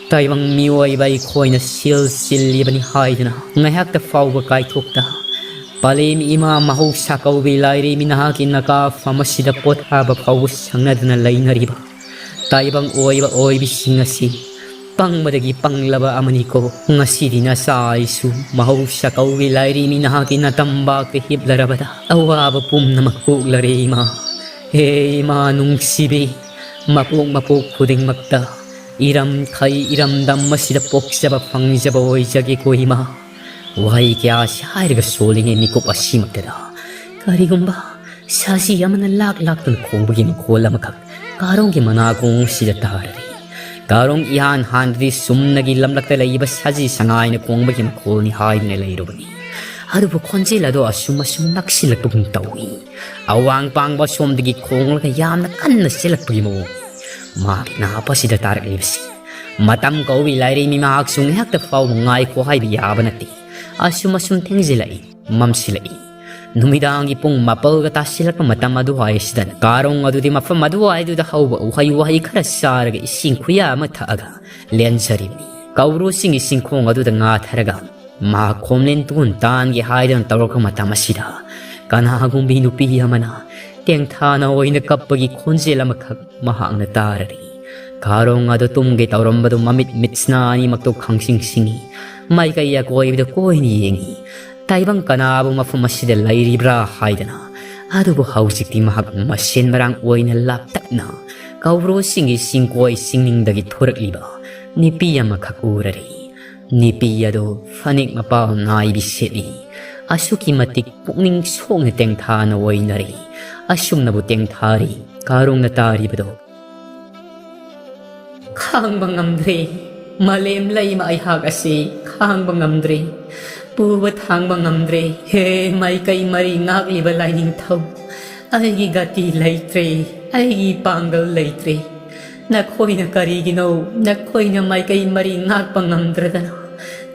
ꯇꯥꯏꯕꯪ ꯃꯤꯑꯣꯏꯕ ꯑꯩꯈꯣꯏꯅ ꯁꯤꯜ ꯆꯤꯜꯂꯤꯕꯅꯤ ꯍꯥꯏꯗꯨꯅ ꯉꯥꯏꯍꯥꯛꯇ ꯐꯥꯎꯕ ꯀꯥꯏꯊꯣꯛꯇ, ꯄꯂꯦꯝ ꯏꯃꯥ ꯃꯍꯧꯁꯥ ꯀꯧꯕꯤ ꯂꯥꯏꯔꯦꯝꯕꯤ ꯅꯍꯥꯛꯀꯤ ꯅꯀꯥꯐꯝ ꯑꯁꯤꯗ ꯄꯣꯊꯥꯕ ꯐꯥꯎꯕ ꯁꯪꯅꯗꯅ ꯂꯩꯅꯔꯤꯕ ꯇꯥꯏꯕꯪ ꯑꯣꯏꯕ ꯑꯣꯏꯕꯤꯁꯤꯡ ꯑꯁꯤ ꯄꯪꯕꯗꯒꯤ ꯄꯪꯂꯕ ꯑꯃꯅꯤꯀꯣ꯫ ꯉꯁꯤꯗꯤ ꯅꯆꯥ ꯑꯩꯁꯨ ꯃꯍꯧꯁꯥ ꯀꯧꯕꯤ ꯂꯥꯏꯔꯦꯝꯕꯤ ꯅꯍꯥꯛꯀꯤ ꯅꯇꯝꯕꯥꯛꯇ ꯍꯤꯞꯂꯔꯕꯗ ꯑꯋꯥꯕ ꯄꯨꯝꯅꯃꯛ ꯀꯣꯛꯂꯔꯦ ꯏꯃꯥ꯫ ꯍꯦ ꯏꯃꯥ ꯅꯨꯡꯁꯤꯕꯤ, ꯃꯄꯣꯛ ꯃꯄꯣꯛ ꯈꯨꯗꯤꯡꯃꯛꯇ ꯏꯔꯝ ꯈꯩ ꯏꯔꯝꯗꯝ ꯑꯁꯤꯗ ꯄꯣꯛꯆꯕ ꯐꯪꯖꯕ ꯑꯣꯏꯖꯒꯦꯀꯣ ꯏꯃꯥ꯫ ꯋꯥꯍꯩ ꯀꯌꯥ ꯑꯁꯤ ꯍꯥꯏꯔꯒ ꯁꯣꯜꯂꯤꯉꯩ ꯃꯤꯀꯨꯞ ꯑꯁꯤꯃꯛꯇꯗ ꯀꯔꯤꯒꯨꯝꯕ ꯁꯥꯖꯤ ꯑꯃꯅ ꯂꯥꯛ ꯂꯥꯛꯇꯨꯅ ꯈꯣꯡꯕꯒꯤ ꯃꯈꯣꯜ ꯑꯃꯈꯛ ꯀꯥꯔꯣꯡꯒꯤ ꯃꯅꯥꯀꯣꯡ ꯑꯁꯤꯗ ꯇꯥꯔꯔꯤ꯫ ꯀꯥꯔꯣꯡ ꯏꯍꯥꯟ ꯍꯥꯟꯕꯗꯤ ꯆꯨꯝꯅꯒꯤ ꯂꯝꯂꯛꯇ ꯂꯩꯕ ꯁꯥꯖꯤ ꯁꯉꯥꯏꯅ ꯈꯣꯡꯕꯒꯤ ꯃꯈꯣꯜꯅꯤ ꯍꯥꯏꯗꯨꯅ ꯂꯩꯔꯨꯕꯅꯤ꯫ ꯑꯗꯨꯕꯨ ꯈꯣꯟꯖꯦꯜ ꯑꯗꯣ ꯑꯁꯨꯝ ꯑꯁꯨꯝ ꯅꯛꯁꯤꯜꯂꯛꯄꯒꯨꯝ ꯇꯧꯏ꯫ ꯑꯋꯥꯡ ꯄꯥꯡꯕ ꯁꯣꯝꯗꯒꯤ ꯈꯣꯡꯂꯒ ꯌꯥꯝꯅ ꯀꯟꯅ ꯆꯦꯜꯂꯛꯄꯒꯤ ꯃꯑꯣꯡ꯫ ꯃꯍꯥꯛꯀꯤ ꯅꯥꯞ ꯑꯁꯤꯗ ꯇꯥꯔꯛꯂꯤꯕꯁꯤ ꯃꯇꯝ ꯀꯧꯏ ꯂꯥꯏꯔꯩ ꯃꯤ ꯃꯍꯥꯛꯁꯨ ꯉꯥꯏꯍꯥꯛꯇ ꯐꯥꯎꯕ ꯉꯥꯏꯈꯣ ꯍꯥꯏꯕ ꯌꯥꯕ ꯅꯠꯇꯦ꯫ ꯑꯁꯨꯝ ꯑꯁꯨꯝ ꯊꯦꯡꯖꯤꯜꯂꯛꯏ, ꯃꯝꯁꯤꯜꯂꯛꯏ꯫ ꯅꯨꯃꯤꯗꯥꯡꯒꯤ ꯄꯨꯡ ꯃꯥꯄꯜꯒ ꯇꯥꯁꯤꯜꯂꯛꯄ ꯃꯇꯝ ꯑꯗꯨꯋꯥꯏꯁꯤꯗ ꯀꯥꯔꯣꯡ ꯑꯗꯨꯗꯤ ꯃꯐꯝ ꯑꯗꯨꯋꯥꯏꯗꯨꯗ ꯍꯧꯕ ꯎꯍꯩ ꯋꯥꯍꯩ ꯈꯔ ꯆꯥꯔꯒ ꯏꯁꯤꯡ ꯈꯨꯌꯥ ꯑꯃ ꯊꯛꯑꯒ ꯂꯦꯟꯖꯔꯤꯕꯅꯤ꯫ ꯀꯧꯕ꯭ꯔꯨ ꯆꯤꯡꯒꯤ ꯆꯤꯡꯈꯣꯡ ꯑꯗꯨꯗ ꯉꯥꯊꯔꯒ ꯃꯍꯥꯛ ꯈꯣꯝꯂꯦꯟ ꯇꯨꯍꯨꯟ ꯇꯥꯟꯒꯦ ꯍꯥꯏꯗꯨꯅ ꯇꯧꯔꯛꯄ ꯃꯇꯝ ꯑꯁꯤꯗ ꯀꯅꯥꯒꯨꯝꯕꯤ ꯅꯨꯄꯤ ꯑꯃꯅ ꯇꯦꯡꯊꯥꯅ ꯑꯣꯏꯅ ꯀꯞꯄꯒꯤ ꯈꯣꯟꯖꯦꯜ ꯑꯃꯈꯛ ꯃꯍꯥꯛꯅ ꯇꯥꯔꯔꯤ꯫ ꯀꯥꯔꯣꯡ ꯑꯗꯨ ꯇꯨꯝꯒꯦ ꯇꯧꯔꯝꯕꯗꯨ ꯃꯃꯤꯠ ꯃꯤꯠꯁꯅꯥ ꯑꯅꯤꯃꯛꯇꯨ ꯈꯪꯁꯤꯡ ꯁꯤꯡꯏ꯫ ꯃꯥꯏꯀꯩ ꯑꯀꯣꯏꯕꯗ ꯀꯣꯏꯅ ꯌꯦꯡꯏ꯫ ꯇꯥꯏꯕꯪ ꯀꯅꯥꯕꯨ ꯃꯐꯝ ꯑꯁꯤꯗ ꯂꯩꯔꯤꯕ꯭ꯔꯥ ꯍꯥꯏꯗꯅ꯫ ꯑꯗꯨꯕꯨ ꯍꯧꯖꯤꯛꯇꯤ ꯃꯍꯥꯛ ꯃꯁꯦꯟ ꯃꯔꯥꯡ ꯑꯣꯏꯅ ꯂꯥꯞꯇꯛꯅ ꯀꯧꯕ꯭ꯔꯨ ꯆꯤꯡꯒꯤ ꯆꯤꯡꯀꯣꯏ ꯆꯤꯡꯅꯤꯡꯗꯒꯤ ꯊꯣꯔꯛꯂꯤꯕ ꯅꯨꯄꯤ ꯑꯃꯈꯛ ꯎꯔꯔꯤ꯫ ꯅꯨꯄꯤ ꯑꯗꯨ ꯐꯅꯦꯛ ꯃꯄꯥꯜ ꯅꯥꯏꯕꯤ ꯁꯦꯠꯂꯤ꯫ ꯑꯁꯨꯛꯀꯤ ꯃꯇꯤꯛ ꯄꯨꯛꯅꯤꯡ ꯁꯣꯛꯅ ꯇꯦꯡꯊꯥꯅ ꯑꯣꯏꯅꯔꯤ꯫ ꯑꯁꯨꯝꯅꯕꯨ ꯇꯦꯡꯊꯥꯔꯤ ꯀꯥꯔꯣꯡꯅ ꯇꯥꯔꯤꯕꯗꯣ꯫ ꯈꯥꯡꯕ ꯉꯝꯗ꯭ꯔꯦ꯫ ꯃꯥꯂꯦꯝ ꯂꯩꯃ ꯑꯩꯍꯥꯛ ꯑꯁꯤ ꯈꯥꯡꯕ ꯉꯝꯗ꯭ꯔꯦ꯫ ꯄꯨꯕ ꯊꯥꯡꯕ ꯉꯝꯗ꯭ꯔꯦ꯫ ꯍꯦ ꯃꯥꯏꯀꯩ ꯃꯔꯤ ꯉꯥꯛꯂꯤꯕ ꯂꯥꯏꯅꯤꯡꯊꯧ, ꯑꯩꯒꯤ ꯒꯇꯤ ꯂꯩꯇ꯭ꯔꯦ, ꯑꯩꯒꯤ ꯄꯥꯡꯒꯜ ꯂꯩꯇ꯭ꯔꯦ꯫ ꯅꯈꯣꯏꯅ ꯀꯔꯤꯒꯤꯅꯣ ꯅꯈꯣꯏꯅ ꯃꯥꯏꯀꯩ ꯃꯔꯤ ꯉꯥꯛꯄ ꯉꯝꯗ꯭ꯔꯗꯅ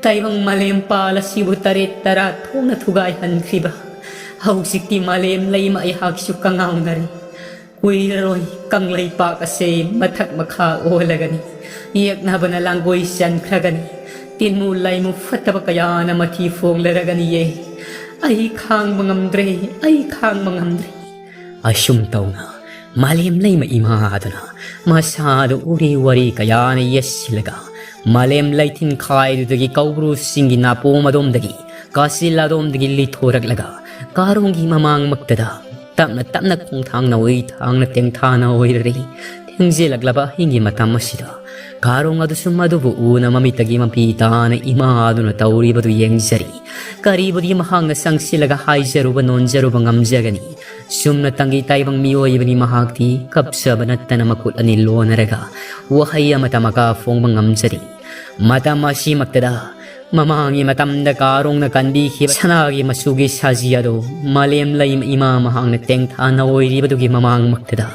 ꯇꯥꯏꯕꯪ ꯃꯥꯂꯦꯝ ꯄꯥꯜ ꯑꯁꯤꯕꯨ ꯇꯔꯦꯠ ꯇꯔꯥ ꯊꯣꯛꯅ ꯊꯨꯒꯥꯏꯍꯟꯈ꯭ꯔꯤꯕ? ꯍꯧꯖꯤꯛꯇꯤ ꯃꯥꯂꯦꯝ ꯂꯩꯃ ꯑꯩꯍꯥꯛꯁꯨ ꯀꯉꯥꯎꯅꯔꯦ꯫ ꯀꯨꯏꯔꯔꯣꯏ ꯀꯪꯂꯩꯄꯥꯛ ꯑꯁꯦ ꯃꯊꯛ ꯃꯈꯥ ꯑꯣꯜꯂꯒꯅꯤ꯫ ꯌꯦꯛꯅꯕꯅ ꯂꯥꯡꯒꯣꯏ ꯆꯟꯈ꯭ꯔꯒꯅꯤ꯫ ꯇꯤꯟꯃꯨ ꯂꯥꯏꯃꯨ ꯐꯠꯇꯕ ꯀꯌꯥꯅ ꯃꯊꯤ ꯐꯣꯡꯂꯔꯒꯅꯤꯌꯦ꯫ ꯑꯩ ꯈꯥꯡꯕ ꯉꯝꯗ꯭ꯔꯦ, ꯑꯩ ꯈꯥꯡꯕ ꯉꯝꯗ꯭ꯔꯦ꯫ ꯑꯁꯨꯝ ꯇꯧꯅ ꯃꯥꯂꯦꯝ ꯂꯩꯃ ꯏꯃꯥ ꯑꯗꯨꯅ ꯃꯁꯥꯗ ꯎꯔꯤ ꯋꯥꯔꯤ ꯀꯌꯥꯅ ꯌꯦꯠꯁꯤꯜꯂꯒ ꯃꯥꯂꯦꯝ ꯂꯩꯊꯤꯟ ꯈꯥꯏꯗꯨꯗꯒꯤ ꯀꯧꯕ꯭ꯔꯨꯁꯤꯡꯒꯤ ꯅꯥꯄꯣꯝ ꯑꯗꯣꯝꯗꯒꯤ ꯀꯥꯆꯤꯜ ꯑꯗꯣꯝꯗꯒꯤ ꯂꯤꯊꯣꯔꯛꯂꯒ ꯀꯥꯔꯣꯡꯒꯤ ꯃꯃꯥꯡꯃꯛꯇꯗ ꯇꯞꯅ ꯇꯞꯅ ꯈꯣꯡꯊꯥꯡ ꯅꯧꯏ ꯊꯥꯡꯅ ꯇꯦꯡꯊꯥꯅ ꯑꯣꯏꯔꯔꯤ꯫ ꯊꯦꯡꯖꯤꯜꯂꯛꯂꯕ ꯑꯍꯤꯡꯒꯤ ꯃꯇꯝ ꯑꯁꯤꯗ ꯀꯥꯔꯣꯡ ꯑꯗꯨꯁꯨ ꯃꯗꯨꯕꯨ ꯎꯅ ꯃꯃꯤꯠꯇꯒꯤ ꯃꯄꯤ ꯇꯥꯅ ꯏꯃꯥ ꯑꯗꯨꯅ ꯇꯧꯔꯤꯕꯗꯨ ꯌꯦꯡꯖꯔꯤ꯫ ꯀꯔꯤꯕꯨꯗꯤ ꯃꯍꯥꯛꯅ ꯆꯪꯁꯤꯜꯂꯒ ꯍꯥꯏꯖꯔꯨꯕ ꯅꯣꯟꯖꯔꯨꯕ ꯉꯝꯖꯒꯅꯤ? ꯆꯨꯝꯅꯇꯪꯒꯤ ꯇꯥꯏꯕꯪ ꯃꯤꯑꯣꯏꯕꯅꯤ ꯃꯍꯥꯛꯇꯤ꯫ ꯀꯞꯆꯕ ꯅꯠꯇꯅ ꯃꯈꯨꯠ ꯑꯅꯤ ꯂꯣꯟꯅꯔꯒ ꯋꯥꯍꯩ ꯑꯃꯇ ꯃꯀꯥ ꯐꯣꯡꯕ ꯉꯝꯖꯔꯤ꯫ ꯃꯇꯝ ꯑꯁꯤꯃꯛꯇꯗ ꯃꯃꯥꯡꯒꯤ ꯃꯇꯝꯗ ꯀꯥꯔꯣꯡꯅ ꯀꯟꯕꯤꯈꯤꯕ ꯁꯅꯥꯒꯤ ꯃꯆꯨꯒꯤ ꯁꯖꯤ ꯑꯗꯨ ꯃꯥꯂꯦꯝ ꯂꯩꯃ ꯏꯃꯥ ꯃꯍꯥꯛꯅ ꯇꯦꯡꯊꯥꯅ ꯑꯣꯏꯔꯤꯕꯗꯨꯒꯤ ꯃꯃꯥꯡꯃꯛꯇꯗ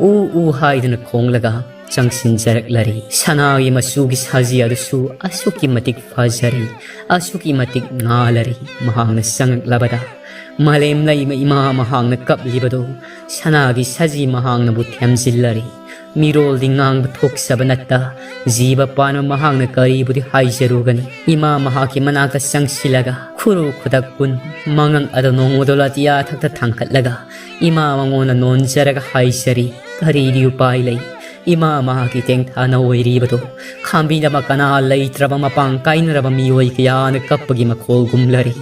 ꯎ ꯎ ꯍꯥꯏꯗꯨꯅ ꯈꯣꯡꯂꯒ ꯆꯪꯁꯤꯟꯖꯔꯛꯂꯔꯤ꯫ ꯁꯅꯥꯒꯤ ꯃꯆꯨꯒꯤ ꯁꯖꯤ ꯑꯗꯨꯁꯨ ꯑꯁꯨꯛꯀꯤ ꯃꯇꯤꯛ ꯐꯖꯔꯤ, ꯑꯁꯨꯛꯀꯤ ꯃꯇꯤꯛ ꯉꯥꯜꯂꯔꯤ꯫ ꯃꯍꯥꯛꯅ ꯆꯪꯉꯛꯂꯕꯗ ꯃꯥꯂꯦꯝ ꯂꯩꯃ ꯏꯃꯥ ꯃꯍꯥꯛꯅ ꯀꯞꯂꯤꯕꯗꯨ ꯁꯅꯥꯒꯤ ꯁꯖꯤ ꯃꯍꯥꯛꯅꯕꯨ ꯊꯦꯝꯖꯤꯜꯂꯔꯤ꯫ ꯃꯤꯔꯣꯜꯗꯤ ꯉꯥꯡꯕ ꯊꯣꯛꯆꯕ ꯅꯠꯇ, ꯖꯤꯕ ꯄꯥꯟꯕ ꯃꯍꯥꯛꯅ ꯀꯔꯤꯕꯨꯗꯤ ꯍꯥꯏꯖꯔꯨꯒꯅꯤ? ꯏꯃꯥ ꯃꯍꯥꯛꯀꯤ ꯃꯅꯥꯛꯇ ꯆꯪꯁꯤꯜꯂꯒ ꯈꯨꯔꯨ ꯈꯨꯗꯛ ꯀꯨꯟ ꯃꯉꯛ ꯑꯗꯨ ꯅꯣꯡꯃꯗꯣ ꯑꯇꯤꯌꯥ ꯊꯛꯇ ꯊꯥꯡꯒꯠꯂꯒ ꯏꯃꯥ ꯃꯉꯣꯟꯗ ꯅꯣꯟꯖꯔꯒ ꯍꯥꯏꯖꯔꯤ, ꯀꯔꯤꯗꯤ ꯎꯄꯥꯏ ꯂꯩ? ꯏꯃꯥ ꯃꯍꯥꯛꯀꯤ ꯇꯦꯡꯊꯥꯅ ꯑꯣꯏꯔꯤꯕꯗꯣ ꯈꯥꯝꯕꯤꯅꯕ ꯀꯅꯥ ꯂꯩꯇ꯭ꯔꯕ, ꯃꯄꯥꯡ ꯀꯥꯏꯅꯔꯕ ꯃꯤꯑꯣꯏ ꯀꯌꯥꯅ ꯀꯞꯄꯒꯤ ꯃꯈꯣꯜꯒꯨꯝꯂꯔꯤ꯫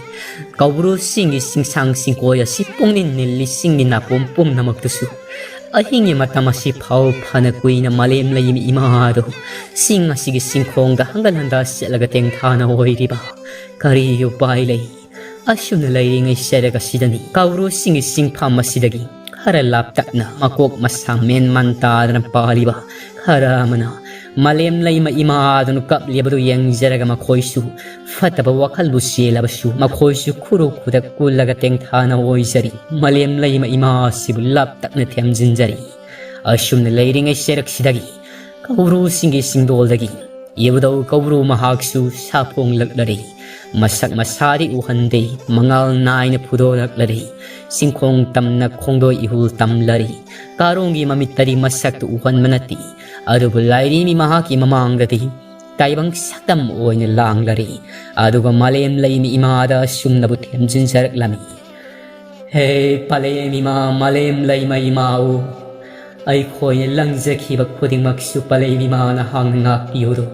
ꯀꯧꯕ꯭ꯔꯨ ꯆꯤꯡꯒꯤ ꯆꯤꯡꯁꯥꯡ ꯆꯤꯡꯀꯣꯏ ꯑꯁꯤ ꯄꯨꯡꯅꯤꯜ ꯅꯤꯜꯂꯤ꯫ ꯆꯤꯡꯒꯤ ꯅꯥꯄꯣꯝ ꯄꯨꯝꯅꯃꯛꯇꯁꯨ ꯑꯍꯤꯡꯒꯤ ꯃꯇꯝ ꯑꯁꯤ ꯐꯥꯎ ꯐꯅ ꯀꯨꯏꯅ ꯃꯥꯂꯦꯝ ꯂꯩꯃ ꯏꯃꯥ ꯑꯗꯨ ꯆꯤꯡ ꯑꯁꯤꯒꯤ ꯆꯤꯡꯈꯣꯡꯗ ꯍꯪꯒꯠ ꯍꯟꯗꯥ ꯆꯠꯂꯒ ꯇꯦꯡꯊꯥꯅ ꯑꯣꯏꯔꯤꯕ꯫ ꯀꯔꯤ ꯎꯄꯥꯏ ꯂꯩ? ꯑꯁꯨꯝꯅ ꯂꯩꯔꯤꯉꯩ ꯆꯔꯛ ꯑꯁꯤꯗꯅꯤ ꯀꯧꯕ꯭ꯔꯨ ꯆꯤꯡꯒꯤ ꯆꯤꯡꯐꯝ ꯑꯁꯤꯗꯒꯤ ꯈꯔ ꯂꯥꯞꯇꯛꯅ ꯃꯀꯣꯛ ꯃꯁꯥ ꯃꯦꯟ ꯃꯥꯟ ꯇꯥꯗꯅ ꯄꯥꯜꯂꯤꯕ ꯈꯔ ꯑꯃꯅ ꯃꯥꯂꯦꯝ ꯂꯩꯃ ꯏꯃꯥ ꯑꯗꯨꯅ ꯀꯞꯂꯤꯕꯗꯨ ꯌꯦꯡꯖꯔꯒ ꯃꯈꯣꯏꯁꯨ ꯐꯠꯇꯕ ꯋꯥꯈꯜꯕꯨ ꯆꯦꯜꯂꯕꯁꯨ ꯃꯈꯣꯏꯁꯨ ꯈꯨꯔꯨ ꯈꯨꯗꯛ ꯀꯨꯜꯂꯒ ꯇꯦꯡꯊꯥꯅ ꯑꯣꯏꯖꯔꯤ꯫ ꯃꯥꯂꯦꯝ ꯂꯩꯃ ꯏꯃꯥ ꯑꯁꯤꯕꯨ ꯂꯥꯞꯇꯛꯅ ꯊꯦꯝꯖꯤꯟꯖꯔꯤ꯫ ꯑꯁꯨꯝꯅ ꯂꯩꯔꯤꯉꯩ ꯆꯔꯛꯁꯤꯗꯒꯤ ꯀꯧꯕ꯭ꯔꯨꯁꯤꯡꯒꯤ ꯆꯤꯡꯗꯣꯜꯗꯒꯤ ꯏꯕꯨꯙꯧ ꯀꯧꯕ꯭ꯔꯨ ꯃꯍꯥꯛꯁꯨ ꯁꯥꯐꯣꯡꯂꯛꯂꯔꯤ꯫ ꯃꯁꯛ ꯃꯁꯥꯗꯤ ꯎꯍꯟꯗꯦ, ꯃꯉꯥꯜ ꯅꯥꯏꯅ ꯐꯨꯗꯣꯔꯛꯂꯔꯤ꯫ ꯆꯤꯡꯈꯣꯡ ꯇꯝꯅ ꯈꯣꯡꯗꯣꯏ ꯏꯍꯨꯜ ꯇꯝꯂꯔꯤ꯫ ꯀꯥꯔꯣꯡꯒꯤ ꯃꯃꯤꯠꯇꯗꯤ ꯃꯁꯛꯇꯨ ꯎꯍꯟꯕ ꯅꯠꯇꯦ, ꯑꯗꯨꯕꯨ ꯂꯥꯏꯔꯦꯝꯕꯤ ꯃꯍꯥꯛꯀꯤ ꯃꯃꯥꯡꯗꯗꯤ ꯇꯥꯏꯕꯪ ꯁꯛꯇꯝ ꯑꯣꯏꯅ ꯂꯥꯡꯂꯔꯤ꯫ ꯑꯗꯨꯒ ꯃꯥꯂꯦꯝ ꯂꯩꯃ ꯏꯃꯥꯗ ꯑꯁꯨꯝꯅꯕꯨ ꯊꯦꯝꯖꯤꯟꯖꯔꯛꯂꯝꯃꯤ, ꯍꯦ ꯄꯂꯦꯝ ꯏꯃꯥ, ꯃꯥꯂꯦꯝ ꯂꯩꯃ ꯏꯃꯥ ꯑꯣ, ꯑꯩꯈꯣꯏꯅ ꯂꯪꯖꯈꯤꯕ ꯈꯨꯗꯤꯡꯃꯛꯁꯨ ꯄꯂꯦꯝ ꯏꯃꯥ ꯅꯍꯥꯛꯅ ꯉꯥꯛꯄꯤꯌꯨꯔꯣ꯫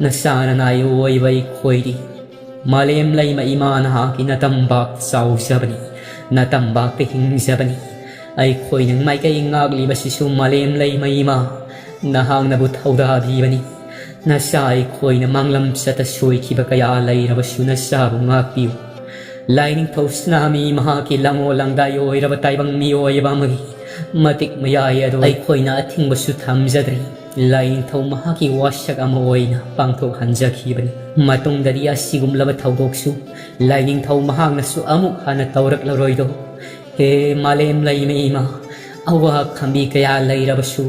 ꯅꯆꯥ ꯅꯅꯥꯏ ꯑꯣꯏꯕ ꯑꯩꯈꯣꯏꯗꯤ ꯃꯥꯂꯦꯝ ꯂꯩꯃ ꯏꯃꯥ ꯅꯍꯥꯛꯀꯤ ꯅꯇꯝꯕꯥꯛ ꯆꯥꯎꯖꯕꯅꯤ, ꯅꯇꯝꯕꯥꯛꯇ ꯍꯤꯡꯖꯕꯅꯤ꯫ ꯑꯩꯈꯣꯏꯅ ꯃꯥꯏꯀꯩ ꯉꯥꯛꯂꯤꯕꯁꯤꯁꯨ ꯃꯥꯂꯦꯝ ꯂꯩꯃ ꯏꯃꯥ ꯅꯍꯥꯛꯅꯕꯨ ꯊꯧꯗꯥꯕꯤꯕꯅꯤ꯫ ꯅꯆꯥ ꯑꯩꯈꯣꯏꯅ ꯃꯥꯡꯂꯝ ꯆꯠꯇ ꯁꯣꯏꯈꯤꯕ ꯀꯌꯥ ꯂꯩꯔꯕꯁꯨ ꯅꯆꯥꯕꯨ ꯉꯥꯛꯄꯤꯌꯨ꯫ ꯂꯥꯏꯅꯤꯡꯊꯧ ꯁꯅꯥꯃꯍꯤ ꯃꯍꯥꯛꯀꯤ ꯂꯥꯡꯑꯣ ꯂꯥꯡꯗꯥꯏ ꯑꯣꯏꯔꯕ ꯇꯥꯏꯕꯪ ꯃꯤꯑꯣꯏꯕ ꯑꯃꯒꯤ ꯃꯇꯤꯛ ꯃꯌꯥꯏ ꯑꯗꯨ ꯑꯩꯈꯣꯏꯅ ꯑꯊꯤꯡꯕꯁꯨ ꯊꯝꯖꯗ꯭ꯔꯤ꯫ ꯂꯥꯏꯅꯤꯡꯊꯧ ꯃꯍꯥꯛꯀꯤ ꯋꯥꯁꯛ ꯑꯃ ꯑꯣꯏꯅ ꯄꯥꯡꯊꯣꯛꯍꯟꯖꯈꯤꯕꯅꯤ꯫ ꯃꯇꯨꯡꯗꯗꯤ ꯑꯁꯤꯒꯨꯝꯂꯕ ꯊꯧꯗꯣꯛꯁꯨ ꯂꯥꯏꯅꯤꯡꯊꯧ ꯃꯍꯥꯛꯅꯁꯨ ꯑꯃꯨꯛ ꯍꯟꯅ ꯇꯧꯔꯛꯂꯔꯣꯏꯗꯣ꯫ ꯍꯦ ꯃꯥꯂꯦꯝ ꯂꯩꯃ ꯏꯃꯥ, ꯑꯋꯥ ꯈꯝꯕꯤ ꯀꯌꯥ ꯂꯩꯔꯕꯁꯨ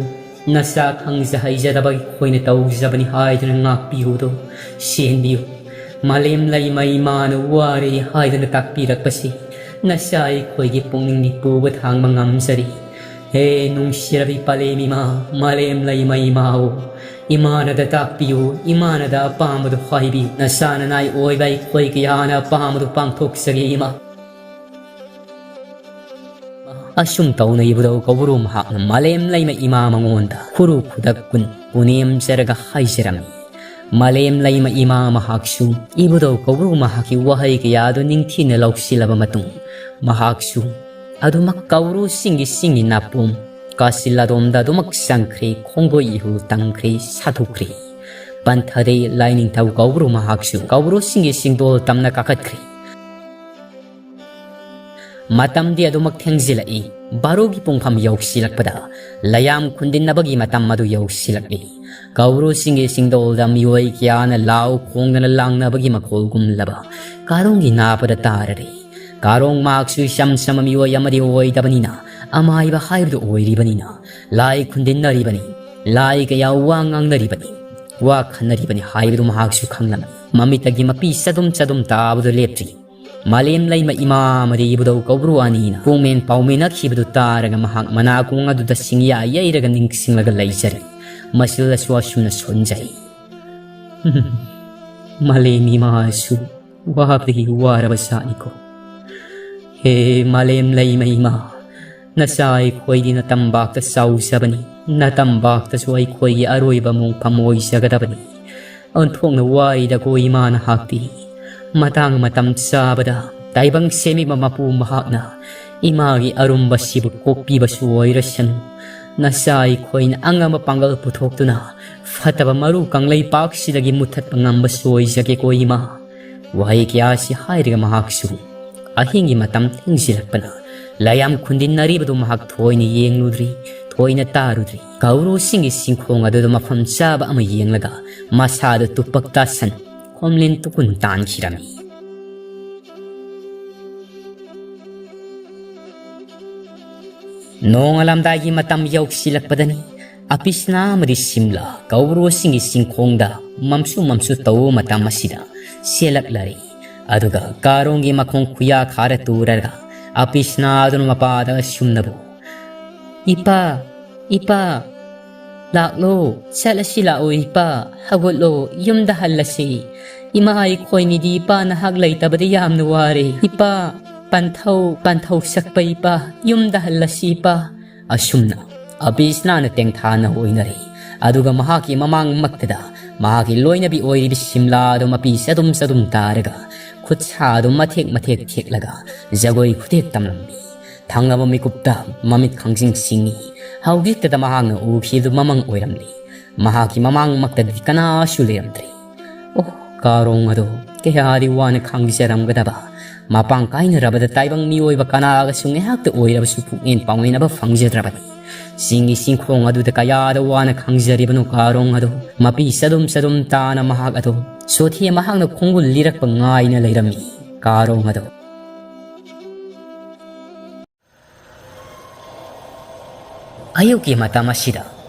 ꯅꯆꯥ ꯈꯪꯖ ꯍꯩꯖꯗꯕ ꯑꯩꯈꯣꯏꯅ ꯇꯧꯖꯕꯅꯤ ꯍꯥꯏꯗꯨꯅ ꯉꯥꯛꯄꯤꯌꯨꯗꯣ, ꯁꯦꯟꯕꯤꯌꯨ꯫ ꯃꯥꯂꯦꯝ ꯂꯩꯃ ꯏꯃꯥꯅ ꯋꯥꯔꯦ ꯍꯥꯏꯗꯨꯅ ꯇꯥꯛꯄꯤꯔꯛꯄꯁꯤ ꯅꯆꯥ ꯑꯩꯈꯣꯏꯒꯤ ꯄꯨꯛꯅꯤꯡꯗꯤ ꯄꯨꯕ ꯊꯥꯡꯕ ꯉꯝꯖꯔꯤ꯫ ꯍꯦ ꯅꯨꯡꯁꯤꯔꯕꯤ ꯄꯥꯂꯦꯝ ꯏꯃꯥ, ꯃꯥꯂꯦꯝ ꯂꯩꯃ ꯏꯃꯥ ꯑꯣ, ꯏꯃꯥꯅꯗ ꯇꯥꯛꯄꯤꯌꯨ, ꯏꯃꯥꯅꯗ ꯑꯄꯥꯝꯕꯗꯨ ꯍꯥꯏꯕꯤꯌꯨ꯫ ꯅꯆꯥ ꯅꯅꯥꯏ ꯑꯣꯏꯕ ꯑꯩꯈꯣꯏ ꯀꯌꯥꯅ ꯑꯄꯥꯝꯕꯗꯨ ꯄꯥꯡꯊꯣꯛꯆꯒꯦ ꯏꯃꯥ꯫ ꯑꯁꯨꯝ ꯇꯧꯅ ꯏꯕꯨꯙꯧ ꯀꯧꯕ꯭ꯔꯨ ꯃꯍꯥꯛꯅ ꯃꯥꯂꯦꯝ ꯂꯩꯃ ꯏꯃꯥ ꯃꯉꯣꯟꯗ ꯈꯨꯔꯨ ꯈꯨꯗꯛ ꯀꯨꯟ ꯄꯨꯅꯦꯝꯖꯔꯒ ꯍꯥꯏꯖꯔꯝꯃꯤ꯫ ꯃꯥꯂꯦꯝ ꯂꯩꯃ ꯏꯃꯥ ꯃꯍꯥꯛꯁꯨ ꯏꯕꯨꯙꯧ ꯀꯧꯕ꯭ꯔꯨ ꯃꯍꯥꯛꯀꯤ ꯋꯥꯍꯩ ꯀꯌꯥ ꯑꯗꯨ ꯅꯤꯡꯊꯤꯅ ꯂꯧꯁꯤꯜꯂꯕ ꯃꯇꯨꯡ, ꯃꯍꯥꯛꯁꯨ ꯑꯗꯨꯃꯛ ꯀꯧꯕ꯭ꯔꯨ ꯆꯤꯡꯒꯤ ꯆꯤꯡꯒꯤ ꯅꯥꯄꯣꯝ ꯀꯥꯁꯤꯜ ꯑꯗꯣꯝꯗ ꯑꯗꯨꯃꯛ ꯆꯪꯈ꯭ꯔꯦ꯫ ꯈꯣꯡꯒꯣꯏ ꯏꯍꯨꯜ ꯇꯝꯈ꯭ꯔꯦ, ꯁꯥꯊꯨꯈ꯭ꯔꯦ꯫ ꯄꯟꯊꯗꯦ ꯂꯥꯏꯅꯤꯡꯊꯧ ꯀꯧꯕ꯭ꯔꯨ ꯃꯍꯥꯛꯁꯨ ꯀꯧꯕ꯭ꯔꯨ ꯆꯤꯡꯒꯤ ꯆꯤꯡꯗꯣꯜ ꯇꯝꯅ ꯀꯥꯈꯠꯈ꯭ꯔꯦ꯫ ꯃꯇꯝꯗꯤ ꯑꯗꯨꯃꯛ ꯊꯦꯡꯖꯤꯜꯂꯛꯏ꯫ ꯕꯥꯔꯣꯒꯤ ꯄꯨꯡꯐꯝ ꯌꯧꯁꯤꯜꯂꯛꯄꯗ ꯂꯌꯥꯝ ꯈꯨꯟꯗꯤꯟꯅꯕꯒꯤ ꯃꯇꯝ ꯑꯗꯨ ꯌꯧꯁꯤꯜꯂꯛꯂꯤ꯫ ꯀꯧꯕ꯭ꯔꯨꯁꯤꯡꯒꯤ ꯆꯤꯡꯗꯣꯜꯗ ꯃꯤꯑꯣꯏ ꯀꯌꯥꯅ ꯂꯥꯎ ꯈꯣꯡꯗꯅ ꯂꯥꯡꯅꯕꯒꯤ ꯃꯈꯣꯜꯒꯨꯝꯂꯕ ꯀꯥꯔꯣꯡꯒꯤ ꯅꯥꯄꯗ ꯇꯥꯔꯔꯦ꯫ ꯀꯥꯔꯣꯡ ꯃꯍꯥꯛꯁꯨ ꯏꯆꯝ ꯆꯝꯕ ꯃꯤꯑꯣꯏ ꯑꯃꯗꯤ ꯑꯣꯏꯗꯕꯅꯤꯅ, ꯑꯃꯥꯏꯕ ꯍꯥꯏꯕꯗꯨ ꯑꯣꯏꯔꯤꯕꯅꯤ꯫ ꯂꯥꯏ ꯈꯨꯟꯗꯤꯟꯅꯔꯤꯕꯅꯤ꯫ ꯂꯥꯏ ꯀꯌꯥ ꯋꯥ ꯉꯥꯡꯅꯔꯤꯕꯅꯤ꯫ ꯋꯥ ꯈꯟꯅꯔꯤꯕꯅꯤ ꯍꯥꯏꯕꯗꯨ ꯃꯍꯥꯛꯁꯨ ꯈꯪꯂꯝꯃꯤ꯫ ꯃꯃꯤꯠꯇꯒꯤ ꯃꯄꯤ ꯆꯗꯨꯝ ꯆꯗꯨꯝ ꯇꯥꯕꯗꯨ ꯂꯦꯞꯇ꯭ꯔꯤ꯫ ꯃꯥꯂꯦꯝ ꯂꯩꯃ ꯏꯃꯥ ꯑꯃꯗꯤ ꯏꯕꯨꯙꯧ ꯀꯧꯕ꯭ꯔꯨ ꯑꯅꯤꯅ ꯀꯣꯡꯃꯦꯟ ꯄꯥꯎꯃꯤꯟꯅꯈꯤꯕꯗꯨ ꯇꯥꯔꯒ ꯃꯍꯥꯛ ꯃꯅꯥꯀꯣꯡ ꯑꯗꯨꯗ ꯁꯤꯡꯌꯥ ꯌꯩꯔꯒ ꯅꯤꯡꯁꯤꯡꯂꯒ ꯂꯩꯖꯔꯤ꯫ ꯃꯁꯤꯗꯁꯨ ꯑꯁꯨꯝꯅ ꯁꯣꯟꯖꯩ꯫ ꯃꯥꯂꯦꯝ ꯏꯃꯥꯁꯨ ꯋꯥꯕꯗꯒꯤ ꯋꯥꯔꯕ ꯖꯥꯠꯅꯤꯀꯣ꯫ ꯍꯦ ꯃꯥꯂꯦꯝ ꯂꯩꯃ ꯏꯃꯥ, ꯅꯆꯥ ꯑꯩꯈꯣꯏꯗꯤ ꯅꯇꯝꯕꯥꯛꯇ ꯆꯥꯎꯖꯕꯅꯤ, ꯅꯇꯝꯕꯥꯛꯇꯁꯨ ꯑꯩꯈꯣꯏꯒꯤ ꯑꯔꯣꯏꯕ ꯃꯣꯡꯐꯝ ꯑꯣꯏꯖꯒꯗꯕꯅꯤ꯫ ꯑꯣꯟꯊꯣꯛꯅ ꯋꯥꯏꯗꯀꯣ ꯏꯃꯥ ꯅꯍꯥꯛꯇꯤ꯫ ꯃꯇꯥꯡ ꯃꯇꯝ ꯆꯥꯕꯗ ꯇꯥꯏꯕꯪ ꯁꯦꯝꯕꯤꯕ ꯃꯄꯨ ꯃꯍꯥꯛꯅ ꯏꯃꯥꯒꯤ ꯑꯔꯨꯝꯕꯁꯤꯕꯨ ꯀꯣꯛꯄꯤꯕꯁꯨ ꯑꯣꯏꯔꯁꯅꯨ꯫ ꯅꯆꯥ ꯑꯩꯈꯣꯏꯅ ꯑꯉꯝꯕ ꯄꯥꯡꯒꯜ ꯄꯨꯊꯣꯛꯇꯨꯅ ꯐꯠꯇꯕ ꯃꯔꯨ ꯀꯪꯂꯩꯄꯥꯛꯁꯤꯗꯒꯤ ꯃꯨꯠꯊꯠꯄ ꯉꯝꯕꯁꯨ ꯑꯣꯏꯖꯒꯦꯀꯣ ꯏꯃꯥ꯫ ꯋꯥꯍꯩ ꯀꯌꯥ ꯑꯁꯤ ꯍꯥꯏꯔꯒ ꯃꯍꯥꯛꯁꯨ ꯑꯍꯤꯡꯒꯤ ꯃꯇꯝ ꯊꯦꯡꯖꯤꯜꯂꯛꯄꯅ ꯂꯌꯥꯝ ꯈꯨꯟꯗꯤꯟꯅꯔꯤꯕꯗꯨ ꯃꯍꯥꯛ ꯊꯣꯏꯅ ꯌꯦꯡꯂꯨꯗ꯭ꯔꯤ꯫ ꯊꯣꯏꯅ ꯇꯥꯔꯨꯗ꯭ꯔꯤ꯫ ꯀꯧꯕ꯭ꯔꯨꯁꯤꯡꯒꯤ ꯆꯤꯡꯈꯣꯡ ꯑꯗꯨꯗ ꯃꯐꯝ ꯆꯥꯕ ꯑꯃ ꯌꯦꯡꯂꯒ ꯃꯁꯥꯗꯨ ꯇꯨꯄꯛ ꯇꯥꯁꯟ ꯈꯣꯝꯂꯦꯟ ꯇꯨꯀꯨꯟ ꯇꯥꯟꯈꯤꯔꯝꯃꯤ꯫ ꯅꯣꯡꯉꯥꯜꯂꯝꯗꯥꯏꯒꯤ ꯃꯇꯝ ꯌꯧꯁꯤꯜꯂꯛꯄꯗꯅꯤ ꯑꯄꯤꯁꯅꯥ ꯑꯃꯗꯤ ꯁꯤꯝꯂꯥ ꯀꯧꯕ꯭ꯔꯨꯁꯤꯡꯒꯤ ꯆꯤꯡꯈꯣꯡꯗ ꯃꯝꯁꯨ ꯃꯝꯁꯨ ꯇꯧꯕ ꯃꯇꯝ ꯑꯁꯤꯗ ꯆꯦꯜꯂꯛꯂꯔꯤ꯫ ꯑꯗꯨꯒ ꯀꯥꯔꯣꯡꯒꯤ ꯃꯈꯣꯡ ꯈꯨꯌꯥ ꯈꯥꯔ ꯇꯨꯔꯒ ꯑꯄꯤꯁꯅꯥ ꯑꯗꯨꯅ ꯃꯄꯥꯗ ꯑꯁꯨꯝꯅꯕꯨ, "ꯏꯄꯥ, ꯏꯄꯥ, ꯂꯥꯛꯂꯣ, ꯆꯠꯂꯁꯤ ꯂꯥꯛꯑꯣ ꯏꯄꯥ, ꯍꯧꯒꯠꯂꯣ, ꯌꯨꯝꯗ ꯍꯜꯂꯁꯤ꯫ ꯏꯃꯥ ꯑꯩꯈꯣꯏꯅꯤꯗꯤ ꯏꯄꯥ ꯅꯍꯥꯛ ꯂꯩꯇꯕꯗ ꯌꯥꯝꯅ ꯋꯥꯔꯦ꯫ ꯏꯄꯥ, ꯄꯟꯊꯧ, ꯄꯟꯊꯧ ꯁꯛꯄ ꯏꯄꯥ, ꯌꯨꯝꯗ ꯍꯜꯂꯁꯤ ꯏꯄꯥ"꯫ ꯑꯁꯨꯝꯅ ꯑꯕꯤꯁꯅꯥꯅ ꯇꯦꯡꯊꯥꯅ ꯑꯣꯏꯅꯔꯦ꯫ ꯑꯗꯨꯒ ꯃꯍꯥꯛꯀꯤ ꯃꯃꯥꯡꯃꯛꯇꯗ ꯃꯍꯥꯛꯀꯤ ꯂꯣꯏꯅꯕꯤ ꯑꯣꯏꯔꯤꯕ ꯁꯤꯝꯂꯥ ꯑꯗꯨ ꯃꯄꯤ ꯆꯗꯨꯝ ꯆꯗꯨꯝ ꯇꯥꯔꯒ ꯈꯨꯠꯁꯥ ꯑꯗꯨ ꯃꯊꯦꯛ ꯃꯊꯦꯛ ꯊꯦꯛꯂꯒ ꯖꯒꯣꯏ ꯈꯨꯊꯦꯛ ꯇꯝꯂꯝꯃꯤ꯫ ꯊꯪꯂꯕ ꯃꯤꯀꯨꯞꯇ ꯃꯃꯤꯠ ꯈꯪꯁꯤꯡ ꯁꯤꯡꯏ꯫ ꯍꯧꯖꯤꯛꯇꯗ ꯃꯍꯥꯛꯅ ꯎꯈꯤꯕꯗꯨ ꯃꯃꯪ ꯑꯣꯏꯔꯝꯂꯤ꯫ ꯃꯍꯥꯛꯀꯤ ꯃꯃꯥꯡꯃꯛꯇꯗꯤ ꯀꯅꯥꯁꯨ ꯂꯩꯔꯝꯗ꯭ꯔꯤ꯫ ꯑꯣ, ꯀꯥꯔꯣꯡ ꯑꯗꯣ ꯀꯌꯥꯗꯤ ꯋꯥꯅ ꯈꯥꯡꯖꯔꯝꯒꯗꯕ! ꯃꯄꯥꯡ ꯀꯥꯏꯅꯔꯕꯗ ꯇꯥꯏꯕꯪ ꯃꯤꯑꯣꯏꯕ ꯀꯅꯥꯒꯁꯨ ꯉꯥꯏꯍꯥꯛꯇ ꯑꯣꯏꯔꯕꯁꯨ ꯄꯨꯛꯅꯦꯟ ꯄꯥꯎꯅꯦꯟꯅꯕ ꯐꯪꯖꯗ꯭ꯔꯕꯅꯤ꯫ ꯆꯤꯡꯒꯤ ꯆꯤꯡꯈꯣꯡ ꯑꯗꯨꯗ ꯀꯌꯥꯗ ꯋꯥꯅ ꯈꯥꯡꯖꯔꯤꯕꯅꯣ ꯀꯥꯔꯣꯡ ꯑꯗꯣ! ꯃꯄꯤ ꯆꯗꯨꯝ ꯆꯗꯨꯝ ꯇꯥꯅ ꯃꯍꯥꯛ ꯑꯗꯣ ꯁꯣꯊꯦ ꯃꯍꯥꯛꯅ ꯈꯣꯡꯒꯨꯜ ꯂꯤꯔꯛꯄ ꯉꯥꯏꯅ ꯂꯩꯔꯝꯃꯤ꯫ ꯀꯥꯔꯣꯡ ꯑꯗꯣ꯫ ꯑꯌꯨꯛꯀꯤ ꯃꯇꯝ ꯑꯁꯤꯗ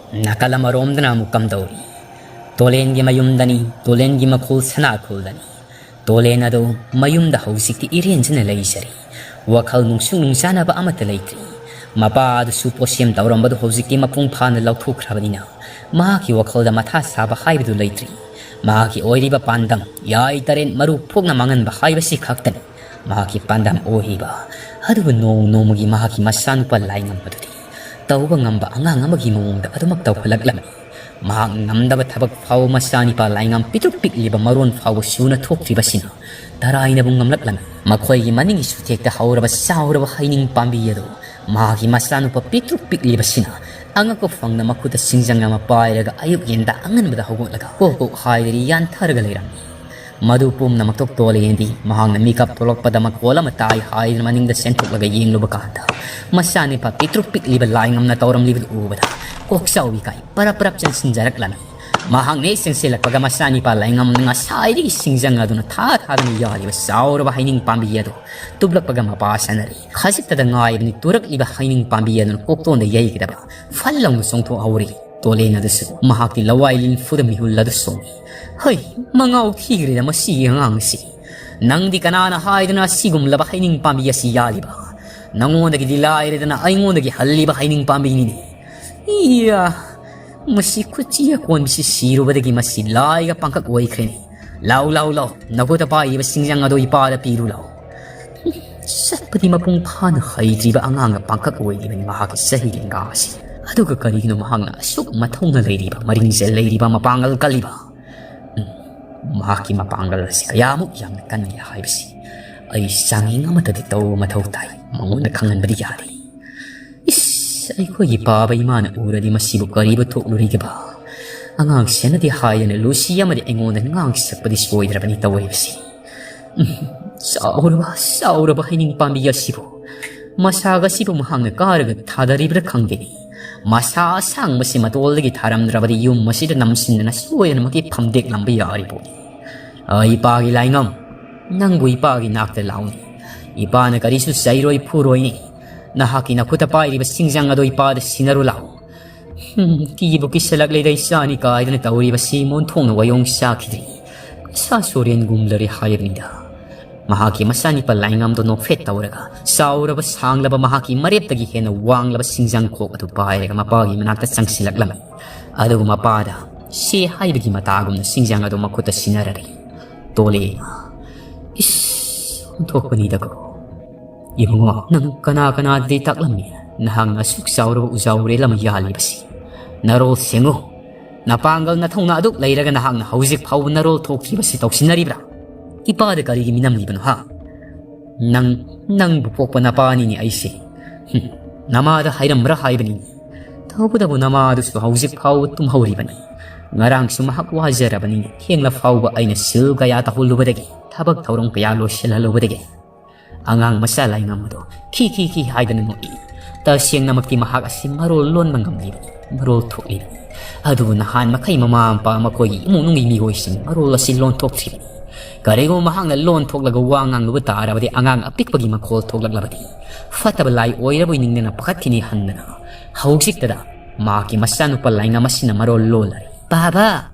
ꯅꯥꯀꯜ ꯑꯃꯔꯣꯝꯗꯅ ꯑꯃꯨꯛ ꯀꯝꯗꯧꯔꯤ? ꯇꯣꯂꯦꯟꯒꯤ ꯃꯌꯨꯝꯗꯅꯤ, ꯇꯣꯂꯦꯟꯒꯤ ꯃꯈꯨꯜ ꯁꯅꯥꯈꯨꯜꯗꯅꯤ꯫ ꯇꯣꯂꯦꯟ ꯑꯗꯨ ꯃꯌꯨꯝꯗ ꯍꯧꯖꯤꯛꯇꯤ ꯏꯔꯦꯟꯖꯅ ꯂꯩꯖꯔꯤ꯫ ꯋꯥꯈꯜ ꯅꯨꯡꯁꯨꯛ ꯅꯨꯡꯆꯥꯅꯕ ꯑꯃꯠꯇ ꯂꯩꯇ꯭ꯔꯤ꯫ ꯃꯄꯥ ꯑꯗꯨꯁꯨ ꯄꯣꯠꯁꯦꯝ ꯇꯧꯔꯝꯕꯗꯨ ꯍꯧꯖꯤꯛꯇꯤ ꯃꯄꯨꯡ ꯐꯥꯅ ꯂꯧꯊꯣꯛꯈ꯭ꯔꯕꯅꯤꯅ ꯃꯍꯥꯛꯀꯤ ꯋꯥꯈꯜꯗ ꯃꯊꯥ ꯁꯥꯕ ꯍꯥꯏꯕꯗꯨ ꯂꯩꯇ꯭ꯔꯤ꯫ ꯃꯍꯥꯛꯀꯤ ꯑꯣꯏꯔꯤꯕ ꯄꯥꯟꯗꯝ ꯌꯥꯏ ꯇꯔꯦꯠ ꯃꯔꯨ ꯐꯣꯛꯅ ꯃꯥꯡꯍꯟꯕ ꯍꯥꯏꯕꯁꯤ ꯈꯛꯇꯅꯤ ꯃꯍꯥꯛꯀꯤ ꯄꯥꯟꯗꯝ ꯑꯣꯏꯔꯤꯕ꯫ ꯑꯗꯨꯕꯨ ꯅꯣꯡ ꯅꯣꯡꯃꯒꯤ ꯃꯍꯥꯛꯀꯤ ꯃꯆꯥꯅꯨꯄꯥ ꯂꯥꯏꯉꯝꯕꯗꯨꯗꯤ ꯇꯧꯕ ꯉꯝꯕ ꯑꯉꯥꯡ ꯑꯃꯒꯤ ꯃꯑꯣꯡꯗ ꯑꯗꯨꯃꯛ ꯇꯧꯈꯠꯂꯛꯂꯝꯃꯤ꯫ ꯃꯍꯥꯛ ꯉꯝꯗꯕ ꯊꯕꯛ ꯐꯥꯎꯕ ꯃꯆꯥꯅꯤꯄꯥ ꯂꯥꯏꯉꯝ ꯄꯤꯛꯇ꯭ꯔꯨꯛ ꯄꯤꯛꯂꯤꯕ ꯃꯔꯣꯟ ꯐꯥꯎꯕ ꯁꯨꯅ ꯊꯣꯛꯇ꯭ꯔꯤꯕꯁꯤꯅ ꯇꯔꯥꯏꯅꯕꯨ ꯉꯝꯂꯛꯂꯝꯃꯤ꯫ ꯃꯈꯣꯏꯒꯤ ꯃꯅꯤꯡꯒꯤ ꯁꯨꯊꯦꯛꯇ ꯍꯧꯔꯕ ꯆꯥꯎꯔꯕ ꯍꯩꯅꯤꯡ ꯄꯥꯝꯕꯤ ꯑꯗꯨ ꯃꯍꯥꯛꯀꯤ ꯃꯆꯥꯅꯨꯄꯥ ꯄꯤꯛꯇ꯭ꯔꯨꯛ ꯄꯤꯛꯂꯤꯕꯁꯤꯅ ꯑꯉꯛꯄ ꯐꯪꯅ ꯃꯈꯨꯠꯇ ꯁꯤꯡꯖꯪ ꯑꯃ ꯄꯥꯏꯔꯒ ꯑꯌꯨꯛ ꯌꯦꯟꯗꯥ ꯑꯉꯟꯕꯗ ꯍꯧꯒꯠꯂꯒ ꯀꯣꯛ ꯀꯣꯛ ꯍꯥꯏꯗꯅ ꯌꯥꯟꯊꯔꯒ ꯂꯩꯔꯝꯃꯤ꯫ ꯃꯗꯨ ꯄꯨꯝꯅꯃꯛꯇꯣ ꯇꯣꯂꯦꯟꯗꯤ ꯃꯍꯥꯛꯅ ꯃꯤꯀꯞ ꯊꯣꯛꯂꯛꯄꯗ ꯃꯈꯣꯜ ꯑꯃ ꯇꯥꯏ ꯍꯥꯏꯗꯨꯅ ꯃꯅꯤꯡꯗ ꯆꯦꯟꯊꯣꯛꯂꯒ ꯌꯦꯡꯂꯨꯕ ꯀꯥꯟꯗ, ꯃꯆꯥꯅꯤꯄꯥ ꯄꯤꯛꯇ꯭ꯔꯨ ꯄꯤꯛꯂꯤꯕ ꯂꯥꯏꯉꯝꯅ ꯇꯧꯔꯝꯂꯤꯕꯗꯨ ꯎꯕꯗ, ꯀꯣꯛꯆꯥꯎꯕꯤ ꯀꯥꯏ ꯄꯔꯞ ꯄꯔꯞ ꯆꯪꯁꯤꯟꯖꯔꯛꯂꯝꯃꯤ꯫ ꯃꯍꯥꯛꯅ ꯍꯦꯛ ꯆꯪꯁꯤꯜꯂꯛꯄꯒ, ꯃꯆꯥꯅꯤꯄꯥ ꯂꯥꯏꯉꯝꯅ ꯉꯁꯥꯏꯗꯒꯤ ꯁꯤꯡꯖꯪ ꯑꯗꯨꯅ ꯊꯥ ꯊꯥꯗꯨꯅ ꯌꯥꯜꯂꯤꯕ ꯆꯥꯎꯔꯕ ꯍꯩꯅꯤꯡ ꯄꯥꯝꯕꯤ ꯑꯗꯨ ꯇꯨꯞꯂꯛꯄꯒ ꯃꯄꯥ ꯁꯥꯟꯅꯔꯤ꯫ ꯈꯖꯤꯛꯇꯗ ꯉꯥꯏꯕꯅꯤ ꯇꯨꯔꯛꯂꯤꯕ ꯍꯩꯅꯤꯡ ꯄꯥꯝꯕꯤ ꯑꯗꯨꯅ ꯀꯣꯛꯇꯣꯟꯗ ꯌꯩꯒꯗꯕ꯫ ꯐꯠ ꯂꯥꯎꯅ ꯆꯣꯡꯊꯣꯛꯍꯧꯔꯤ꯫ ꯇꯣꯂꯦꯟ ꯑꯗꯨꯁꯨ ꯃꯍꯥꯛꯀꯤ ꯂꯋꯥꯏ ꯂꯤꯟꯐꯨꯗ ꯃꯤꯍꯨꯜ ꯑꯗꯨ ꯆꯣꯡꯏ꯫ ꯍꯩ, ꯃꯉꯥꯎ ꯊꯤꯈ꯭ꯔꯦꯗ ꯃꯁꯤꯒꯤ ꯑꯉꯥꯡ ꯑꯁꯤ꯫ ꯅꯪꯗꯤ ꯀꯅꯥꯅ ꯍꯥꯏꯗꯨꯅ ꯑꯁꯤꯒꯨꯝꯂꯕ ꯍꯩꯅꯤꯡ ꯄꯥꯝꯕꯤ ꯑꯁꯤ ꯌꯥꯜꯂꯤꯕ? ꯅꯉꯣꯟꯗꯒꯤꯗꯤ ꯂꯥꯏꯔꯗꯅ ꯑꯩꯉꯣꯟꯗꯒꯤ ꯍꯜꯂꯤꯕ ꯍꯩꯅꯤꯡ ꯄꯥꯝꯕꯤꯅꯤꯅꯦ꯫ ꯏꯌꯥ, ꯃꯁꯤ ꯈꯨꯠꯆꯤ ꯑꯀꯣꯟꯕꯁꯤ ꯁꯤꯔꯨꯕꯗꯒꯤ ꯃꯁꯤ ꯂꯥꯏꯒ ꯄꯥꯡꯈꯛ ꯑꯣꯏꯈ꯭ꯔꯦꯅꯦ꯫ ꯂꯥꯎ, ꯂꯥꯎ, ꯂꯥꯎ, ꯅꯈꯨꯠꯇ ꯄꯥꯏꯔꯤꯕ ꯁꯤꯡꯖꯪ ꯑꯗꯣ ꯏꯄꯥꯗ ꯄꯤꯔꯨ ꯂꯥꯎ꯫ ꯆꯠꯄꯗꯤ ꯃꯄꯨꯡ ꯐꯥꯅ ꯍꯩꯇ꯭ꯔꯤꯕ ꯑꯉꯥꯡꯒ ꯄꯥꯡꯈꯛ ꯑꯣꯏꯔꯤꯕꯅꯤ ꯃꯍꯥꯛꯀꯤ ꯆꯍꯤ ꯂꯦꯡꯒꯥ ꯑꯁꯤ꯫ ꯑꯗꯨꯒ ꯀꯔꯤꯒꯤꯅꯣ ꯃꯍꯥꯛꯅ ꯑꯁꯨꯛ ꯃꯊꯧꯅ ꯂꯩꯔꯤꯕ, ꯃꯔꯤꯡꯖꯦꯜ ꯂꯩꯔꯤꯕ, ꯃꯄꯥꯡꯒꯜ ꯀꯜꯂꯤꯕ? ꯎꯝ, ꯃꯍꯥꯛꯀꯤ ꯃꯄꯥꯡꯒꯜ ꯑꯁꯤ ꯀꯌꯥꯃꯨꯛ ꯌꯥꯝꯅ ꯀꯟꯒꯦ ꯍꯥꯏꯕꯁꯤ ꯑꯩ ꯆꯥꯡꯌꯦꯡ ꯑꯃꯠꯇꯗꯤ ꯇꯧꯕ ꯃꯊꯧ ꯇꯥꯏ꯫ ꯃꯉꯣꯟꯗ ꯈꯪꯍꯟꯕꯗꯤ ꯌꯥꯔꯤ꯫ ꯏꯁ, ꯑꯩꯈꯣꯏꯒꯤ ꯄꯥꯕ ꯏꯃꯥꯅ ꯎꯔꯗꯤ ꯃꯁꯤꯕꯨ ꯀꯔꯤꯕꯨ ꯊꯣꯛꯂꯨꯔꯤꯒꯕ? ꯑꯉꯥꯡ ꯁꯦꯟꯅꯗꯦ ꯍꯥꯏꯗꯅ ꯂꯨꯁꯤ ꯑꯃꯗꯤ ꯑꯩꯉꯣꯟꯗ ꯉꯥꯡ ꯁꯛꯄꯗꯤ ꯁꯣꯏꯗ꯭ꯔꯕꯅꯤ ꯇꯧꯔꯤꯕꯁꯤ꯫ ꯎꯝ, ꯆꯥꯎꯔꯕ, ꯆꯥꯎꯔꯕ ꯍꯩꯅꯤꯡ ꯄꯥꯝꯕꯤ ꯑꯁꯤꯕꯨ ꯃꯁꯥꯒ ꯑꯁꯤꯕꯨ ꯃꯍꯥꯛꯅ ꯀꯥꯔꯒ ꯊꯥꯗꯔꯤꯕ꯭ꯔꯥ ꯈꯪꯗꯦꯅꯦ꯫ ꯃꯁꯥ ꯑꯁꯥꯡꯕꯁꯤ ꯃꯇꯣꯜꯗꯒꯤ ꯊꯥꯔꯝꯗ꯭ꯔꯕꯗꯤ ꯌꯨꯝ ꯑꯁꯤꯗ ꯅꯝꯁꯤꯟꯗꯅ ꯁꯣꯏꯗꯅꯃꯛꯀꯤ ꯐꯝꯗꯦꯛꯂꯝꯕ ꯌꯥꯔꯤꯕꯣꯅꯤ꯫ ꯑ, ꯏꯄꯥꯒꯤ ꯂꯥꯏꯉꯝ, ꯅꯪꯕꯨ ꯏꯄꯥꯒꯤ ꯅꯥꯛꯇ ꯂꯥꯎꯅꯤ꯫ ꯏꯄꯥꯅ ꯀꯔꯤꯁꯨ ꯆꯩꯔꯣꯏ ꯐꯨꯔꯣꯏꯅꯤ꯫ ꯅꯍꯥꯛꯀꯤ ꯅꯈꯨꯠꯇ ꯄꯥꯏꯔꯤꯕ ꯁꯤꯡꯖꯪ ꯑꯗꯣ ꯏꯄꯥꯗ ꯁꯤꯟꯅꯔꯨ ꯂꯥꯎ꯫ ꯍꯨꯝ, ꯀꯤꯕꯨ ꯀꯤꯁꯜꯂꯛꯂꯦꯗ ꯏꯆꯥꯅꯤ ꯀꯥꯏꯗꯅ ꯇꯧꯔꯤꯕꯁꯤ ꯃꯣꯟꯊꯣꯡꯅ ꯋꯥꯌꯣꯡ ꯆꯥꯈꯤꯗ꯭ꯔꯤ꯫ ꯏꯁꯥ ꯁꯣꯔꯦꯟꯒꯨꯝꯂꯔꯦ ꯍꯥꯏꯕꯅꯤꯗ꯫ ꯃꯍꯥꯛꯀꯤ ꯃꯆꯥꯅꯤꯄꯥ ꯂꯥꯏꯉꯝꯗꯣ ꯅꯣꯛꯐꯦꯠ ꯇꯧꯔꯒ ꯆꯥꯎꯔꯕ ꯁꯥꯡꯂꯕ ꯃꯍꯥꯛꯀꯤ ꯃꯔꯦꯞꯇꯒꯤ ꯍꯦꯟꯅ ꯋꯥꯡꯂꯕ ꯁꯤꯡꯖꯪ ꯈꯣꯛ ꯑꯗꯨ ꯄꯥꯏꯔꯒ ꯃꯄꯥꯒꯤ ꯃꯅꯥꯛꯇ ꯆꯪꯁꯤꯜꯂꯛꯂꯝꯃꯤ꯫ ꯑꯗꯨꯒ ꯃꯄꯥꯗ ꯁꯦ ꯍꯥꯏꯕꯒꯤ ꯃꯇꯥꯒꯨꯝꯅ ꯁꯤꯡꯖꯪ ꯑꯗꯨ ꯃꯈꯨꯠꯇ ꯁꯤꯟꯅꯔꯔꯤ꯫ ꯇꯣꯂꯦ, ꯏꯁ, ꯑꯣꯟꯊꯣꯛꯄꯅꯤꯗꯀꯣ꯫ ꯏꯕꯨꯡꯉꯣ, ꯅꯪ ꯀꯅꯥ ꯀꯅꯥꯗꯗꯤ ꯇꯥꯛꯂꯝꯃꯤ? ꯅꯍꯥꯛꯅ ꯑꯁꯨꯛ ꯆꯥꯎꯔꯕ ꯎꯖꯥꯎꯔꯦꯜ ꯑꯃ ꯌꯥꯜꯂꯤꯕꯁꯤ꯫ ꯅꯔꯣꯜ ꯁꯦꯡꯉꯨ꯫ ꯅꯄꯥꯡꯒꯜ ꯅꯊꯧꯅ ꯑꯗꯨꯛ ꯂꯩꯔꯒ ꯅꯍꯥꯛꯅ ꯍꯧꯖꯤꯛ ꯐꯥꯎꯕ ꯅꯔꯣꯜ ꯊꯣꯛꯇ꯭ꯔꯤꯕꯁꯤ ꯇꯧꯁꯤꯟꯅꯔꯤꯕ꯭ꯔꯥ? ꯏꯄꯥꯗ ꯀꯔꯤꯒꯤ ꯃꯤꯅꯝꯂꯤꯕꯅꯣ ꯍꯥ? ꯅꯪ, ꯅꯪꯕꯨ ꯄꯣꯛꯄ ꯅꯄꯥꯅꯤꯅꯦ ꯑꯩꯁꯦ꯫ ꯍꯨꯝ, ꯅꯃꯥꯗ ꯍꯥꯏꯔꯝꯕ꯭ꯔꯥ ꯍꯥꯏꯕꯅꯤ꯫ ꯇꯧꯕꯇꯕꯨ ꯅꯃꯥꯗꯨꯁꯨ ꯍꯧꯖꯤꯛ ꯐꯥꯎꯕ ꯇꯨꯝꯍꯧꯔꯤꯕꯅꯤ꯫ ꯉꯔꯥꯡꯁꯨ ꯃꯍꯥꯛ ꯋꯥꯖꯔꯕꯅꯤꯅ ꯊꯦꯡꯂ ꯐꯥꯎꯕ ꯑꯩꯅ ꯁꯤꯜ ꯀꯌꯥ ꯇꯧꯍꯜꯂꯨꯕꯗꯒꯤ, ꯊꯕꯛ ꯊꯧꯔꯝ ꯀꯌꯥ ꯂꯣꯏꯁꯤꯜꯍꯜꯂꯨꯕꯗꯒꯤ ꯑꯉꯥꯡ ꯃꯆꯥ ꯂꯥꯏꯉꯝ ꯑꯗꯣ ꯈꯤ ꯈꯤ ꯈꯤ ꯍꯥꯏꯗꯅ ꯅꯣꯛꯏ꯫ ꯇꯁꯦꯡꯅꯃꯛꯇꯤ ꯃꯍꯥꯛ ꯑꯁꯤ ꯃꯔꯣꯜ ꯂꯣꯟꯕ ꯉꯝꯂꯤꯕꯅꯤ, ꯃꯔꯣꯜ ꯊꯣꯛꯂꯤꯕꯅꯤ꯫ ꯑꯗꯨꯕꯨ ꯅꯍꯥꯟ ꯃꯈꯩ ꯃꯃꯥ ꯃꯄꯥ ꯃꯈꯣꯏꯒꯤ ꯏꯃꯨꯡ ꯃꯅꯨꯡꯒꯤ ꯃꯤꯑꯣꯏꯁꯤꯡ ꯃꯔꯣꯜ ꯑꯁꯤ ꯂꯣꯟꯊꯣꯛꯇ꯭ꯔꯤꯕꯅꯤ꯫ ꯀꯔꯤꯒꯨꯝꯕ ꯃꯍꯥꯛꯅ ꯂꯣꯟ ꯊꯣꯛꯂꯒ ꯋꯥ ꯉꯥꯡꯂꯨꯕ ꯇꯥꯔꯕꯗꯤ ꯑꯉꯥꯡ ꯑꯄꯤꯛꯄꯒꯤ ꯃꯈꯣꯜ ꯊꯣꯛꯂꯛꯂꯕꯗꯤ ꯐꯠꯇꯕ ꯂꯥꯏ ꯑꯣꯏꯔꯕꯣꯏ ꯅꯤꯡꯗꯅ ꯄꯥꯈꯠꯈꯤꯅꯤ ꯍꯟꯗꯅ ꯍꯧꯖꯤꯛꯇꯗ ꯃꯍꯥꯛꯀꯤ ꯃꯆꯥꯅꯨꯄꯥ ꯂꯥꯏꯉꯝ ꯑꯁꯤꯅ ꯃꯔꯣꯜ ꯂꯣꯜꯂꯔꯦ꯫ "ꯄꯥꯕ,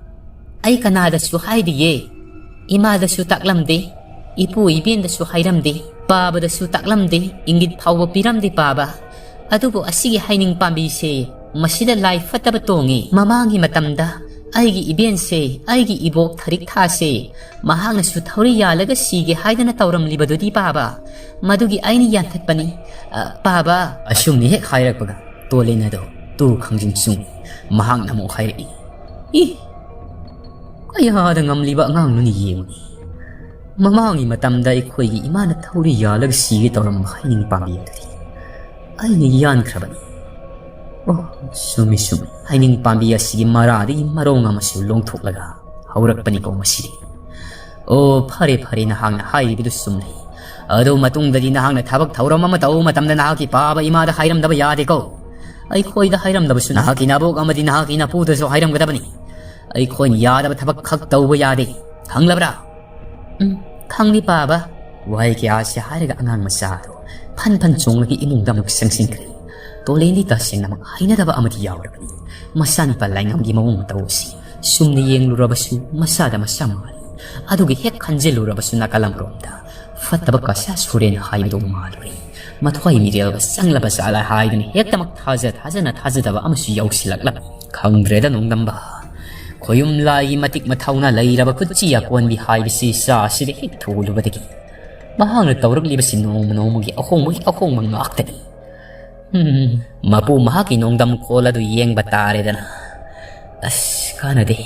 ꯑꯩ ꯀꯅꯥꯗꯁꯨ ꯍꯥꯏꯗꯤꯌꯦ꯫ ꯏꯃꯥꯗꯁꯨ ꯇꯥꯛꯂꯝꯗꯦ, ꯏꯄꯨ ꯏꯕꯦꯟꯗꯁꯨ ꯍꯥꯏꯔꯝꯗꯦ, ꯄꯥꯕꯗꯁꯨ ꯇꯥꯛꯂꯝꯗꯦ, ꯏꯪꯒꯤꯠ ꯐꯥꯎꯕ ꯄꯤꯔꯝꯗꯦ ꯄꯥꯕ꯫ ꯑꯗꯨꯕꯨ ꯑꯁꯤꯒꯤ ꯍꯩꯅꯤꯡ ꯄꯥꯝꯕꯤꯁꯦ, ꯃꯁꯤꯗ ꯂꯥꯏ ꯐꯠꯇꯕ ꯇꯣꯡꯉꯤ꯫ ꯃꯃꯥꯡꯒꯤ ꯃꯇꯝꯗ ꯑꯩꯒꯤ ꯏꯕꯦꯟꯁꯦ, ꯑꯩꯒꯤ ꯏꯕꯣꯛ ꯊꯔꯤꯛ ꯊꯥꯁꯦ, ꯃꯍꯥꯛꯅꯁꯨ ꯊꯧꯔꯤ ꯌꯥꯜꯂꯒ ꯁꯤꯒꯦ ꯍꯥꯏꯗꯅ ꯇꯧꯔꯝꯂꯤꯕꯗꯨꯗꯤ ꯄꯥꯕ꯫ ꯃꯗꯨꯒꯤ ꯑꯩꯅ ꯌꯥꯟꯊꯠꯄꯅꯤ, ꯑ, ꯄꯥꯕ"꯫ ꯑꯁꯨꯝꯅ ꯍꯦꯛ ꯍꯥꯏꯔꯛꯄꯒ ꯇꯣꯂꯦꯟ ꯑꯗꯣ ꯇꯨ ꯈꯪꯖꯤꯟ ꯆꯨꯝꯃꯤ꯫ ꯃꯍꯥꯛꯅ ꯑꯃꯨꯛ ꯍꯥꯏꯔꯛꯏ, "ꯏ, ꯀꯌꯥꯗ ꯉꯝꯂꯤꯕ ꯑꯉꯥꯡꯅꯣꯅꯤ ꯌꯦꯡꯉꯨꯅꯤ꯫ ꯃꯃꯥꯡꯒꯤ ꯃꯇꯝꯗ ꯑꯩꯈꯣꯏꯒꯤ ꯏꯃꯥꯅ ꯊꯧꯔꯤ ꯌꯥꯜꯂꯒ ꯁꯤꯒꯦ ꯇꯧꯔꯝꯕ ꯍꯩꯅꯤꯡ ꯄꯥꯝꯕꯤ ꯑꯗꯨꯗꯤ ꯑꯩꯅ ꯌꯥꯟꯈ꯭ꯔꯕꯅꯤ꯫ ꯑꯣ, ꯆꯨꯝꯃꯤ, ꯆꯨꯝꯃꯤ꯫ ꯍꯩꯅꯤꯡ ꯄꯥꯝꯕꯤ ꯑꯁꯤꯒꯤ ꯃꯔꯥꯗꯒꯤ ꯃꯔꯣꯡ ꯑꯃꯁꯨ ꯂꯣꯡꯊꯣꯛꯂꯒ ꯍꯧꯔꯛꯄꯅꯤꯀꯣ ꯃꯁꯤꯗꯤ꯫ ꯑꯣ, ꯐꯔꯦ, ꯐꯔꯦ, ꯅꯍꯥꯛꯅ ꯍꯥꯏꯔꯤꯕꯗꯨ ꯆꯨꯝꯂꯦ꯫ ꯑꯗꯨ ꯃꯇꯨꯡꯗꯗꯤ ꯅꯍꯥꯛꯅ ꯊꯕꯛ ꯊꯧꯔꯝ ꯑꯃ ꯇꯧꯕ ꯃꯇꯝꯗ ꯅꯍꯥꯛꯀꯤ ꯄꯥꯕ ꯏꯃꯥꯗ ꯍꯥꯏꯔꯝꯗꯕ ꯌꯥꯗꯦꯀꯣ꯫ ꯑꯩꯈꯣꯏꯗ ꯍꯥꯏꯔꯝꯗꯕꯁꯨ ꯅꯍꯥꯛꯀꯤ ꯅꯕꯣꯛ ꯑꯃꯗꯤ ꯅꯍꯥꯛꯀꯤ ꯅꯄꯨꯗꯁꯨ ꯍꯥꯏꯔꯝꯒꯗꯕꯅꯤ꯫ ꯑꯩꯈꯣꯏꯅ ꯌꯥꯗꯕ ꯊꯕꯛ ꯈꯛ ꯇꯧꯕ ꯌꯥꯗꯦ꯫ ꯈꯪꯂꯕ꯭ꯔꯥ? "ꯎꯝ, ꯈꯪꯂꯤ ꯄꯥꯕ"꯫ ꯋꯥꯍꯩ ꯀꯌꯥ ꯑꯁꯤ ꯍꯥꯏꯔꯒ ꯑꯉꯥꯡ ꯃꯆꯥ ꯑꯗꯨ ꯐꯟ ꯐꯟ ꯆꯣꯡꯂꯒ ꯏꯃꯨꯡꯗ ꯑꯃꯨꯛ ꯆꯪꯁꯤꯟꯈ꯭ꯔꯦ꯫ ꯇꯣꯂꯦꯟꯗꯤ ꯇꯁꯦꯡꯅꯃꯛ ꯍꯩꯅꯗꯕ ꯑꯃꯗꯤ ꯌꯥꯎꯔꯕꯅꯤ꯫ ꯃꯆꯥꯅꯨꯄꯥ ꯂꯥꯏꯉꯝꯒꯤ ꯃꯑꯣꯡ ꯃꯇꯧ ꯑꯁꯤ ꯆꯨꯝꯅ ꯌꯦꯡꯂꯨꯔꯕꯁꯨ ꯃꯆꯥꯗ ꯃꯆꯥ ꯃꯥꯜꯂꯤ꯫ ꯑꯗꯨꯒ ꯍꯦꯛ ꯈꯟꯖꯤꯜꯂꯨꯔꯕꯁꯨ ꯅꯥꯀꯜ ꯑꯃꯔꯣꯝꯗ ꯐꯠꯇꯕ ꯀꯁꯥ ꯁꯨꯔꯦꯅ ꯍꯥꯏꯕꯗꯨ ꯃꯥꯜꯂꯨꯔꯦ꯫ ꯃꯊ꯭ꯋꯥꯏ ꯃꯤꯔꯦꯜꯒ ꯆꯪꯂꯕ ꯖꯥꯠꯂ ꯍꯥꯏꯗꯨꯅ ꯍꯦꯛꯇꯃꯛ ꯊꯥꯖ ꯊꯥꯖꯅ ꯊꯥꯖꯗꯕ ꯑꯃꯁꯨ ꯌꯥꯎꯁꯤꯜꯂꯛꯂꯕ꯫ ꯈꯪꯗ꯭ꯔꯦꯗ ꯅꯣꯡꯗꯝꯕ, ꯈꯣꯌꯨꯝ ꯂꯥꯏꯒꯤ ꯃꯇꯤꯛ ꯃꯊꯧꯅꯥ ꯂꯩꯔꯕ ꯈꯨꯠꯆꯤ ꯑꯀꯣꯟꯕꯤ ꯍꯥꯏꯕꯁꯤ ꯏꯆꯥ ꯑꯁꯤꯗ ꯍꯦꯛ ꯊꯨꯒꯂꯨꯕꯗꯒꯤ ꯃꯍꯥꯛꯅ ꯇꯧꯔꯛꯂꯤꯕꯁꯤ ꯅꯣꯡꯃ ꯅꯣꯡꯃꯒꯤ ꯑꯍꯣꯡꯕꯒꯤ ꯑꯍꯣꯡꯕ ꯉꯥꯛꯇꯅꯤ꯫ ꯎꯝ, ꯃꯄꯨ ꯃꯍꯥꯛꯀꯤ ꯅꯣꯡꯗꯝ ꯈꯣꯜ ꯑꯗꯨ ꯌꯦꯡꯕ ꯇꯥꯔꯦꯗꯅ꯫ ꯑꯁ, ꯀꯥꯟꯅꯗꯦ꯫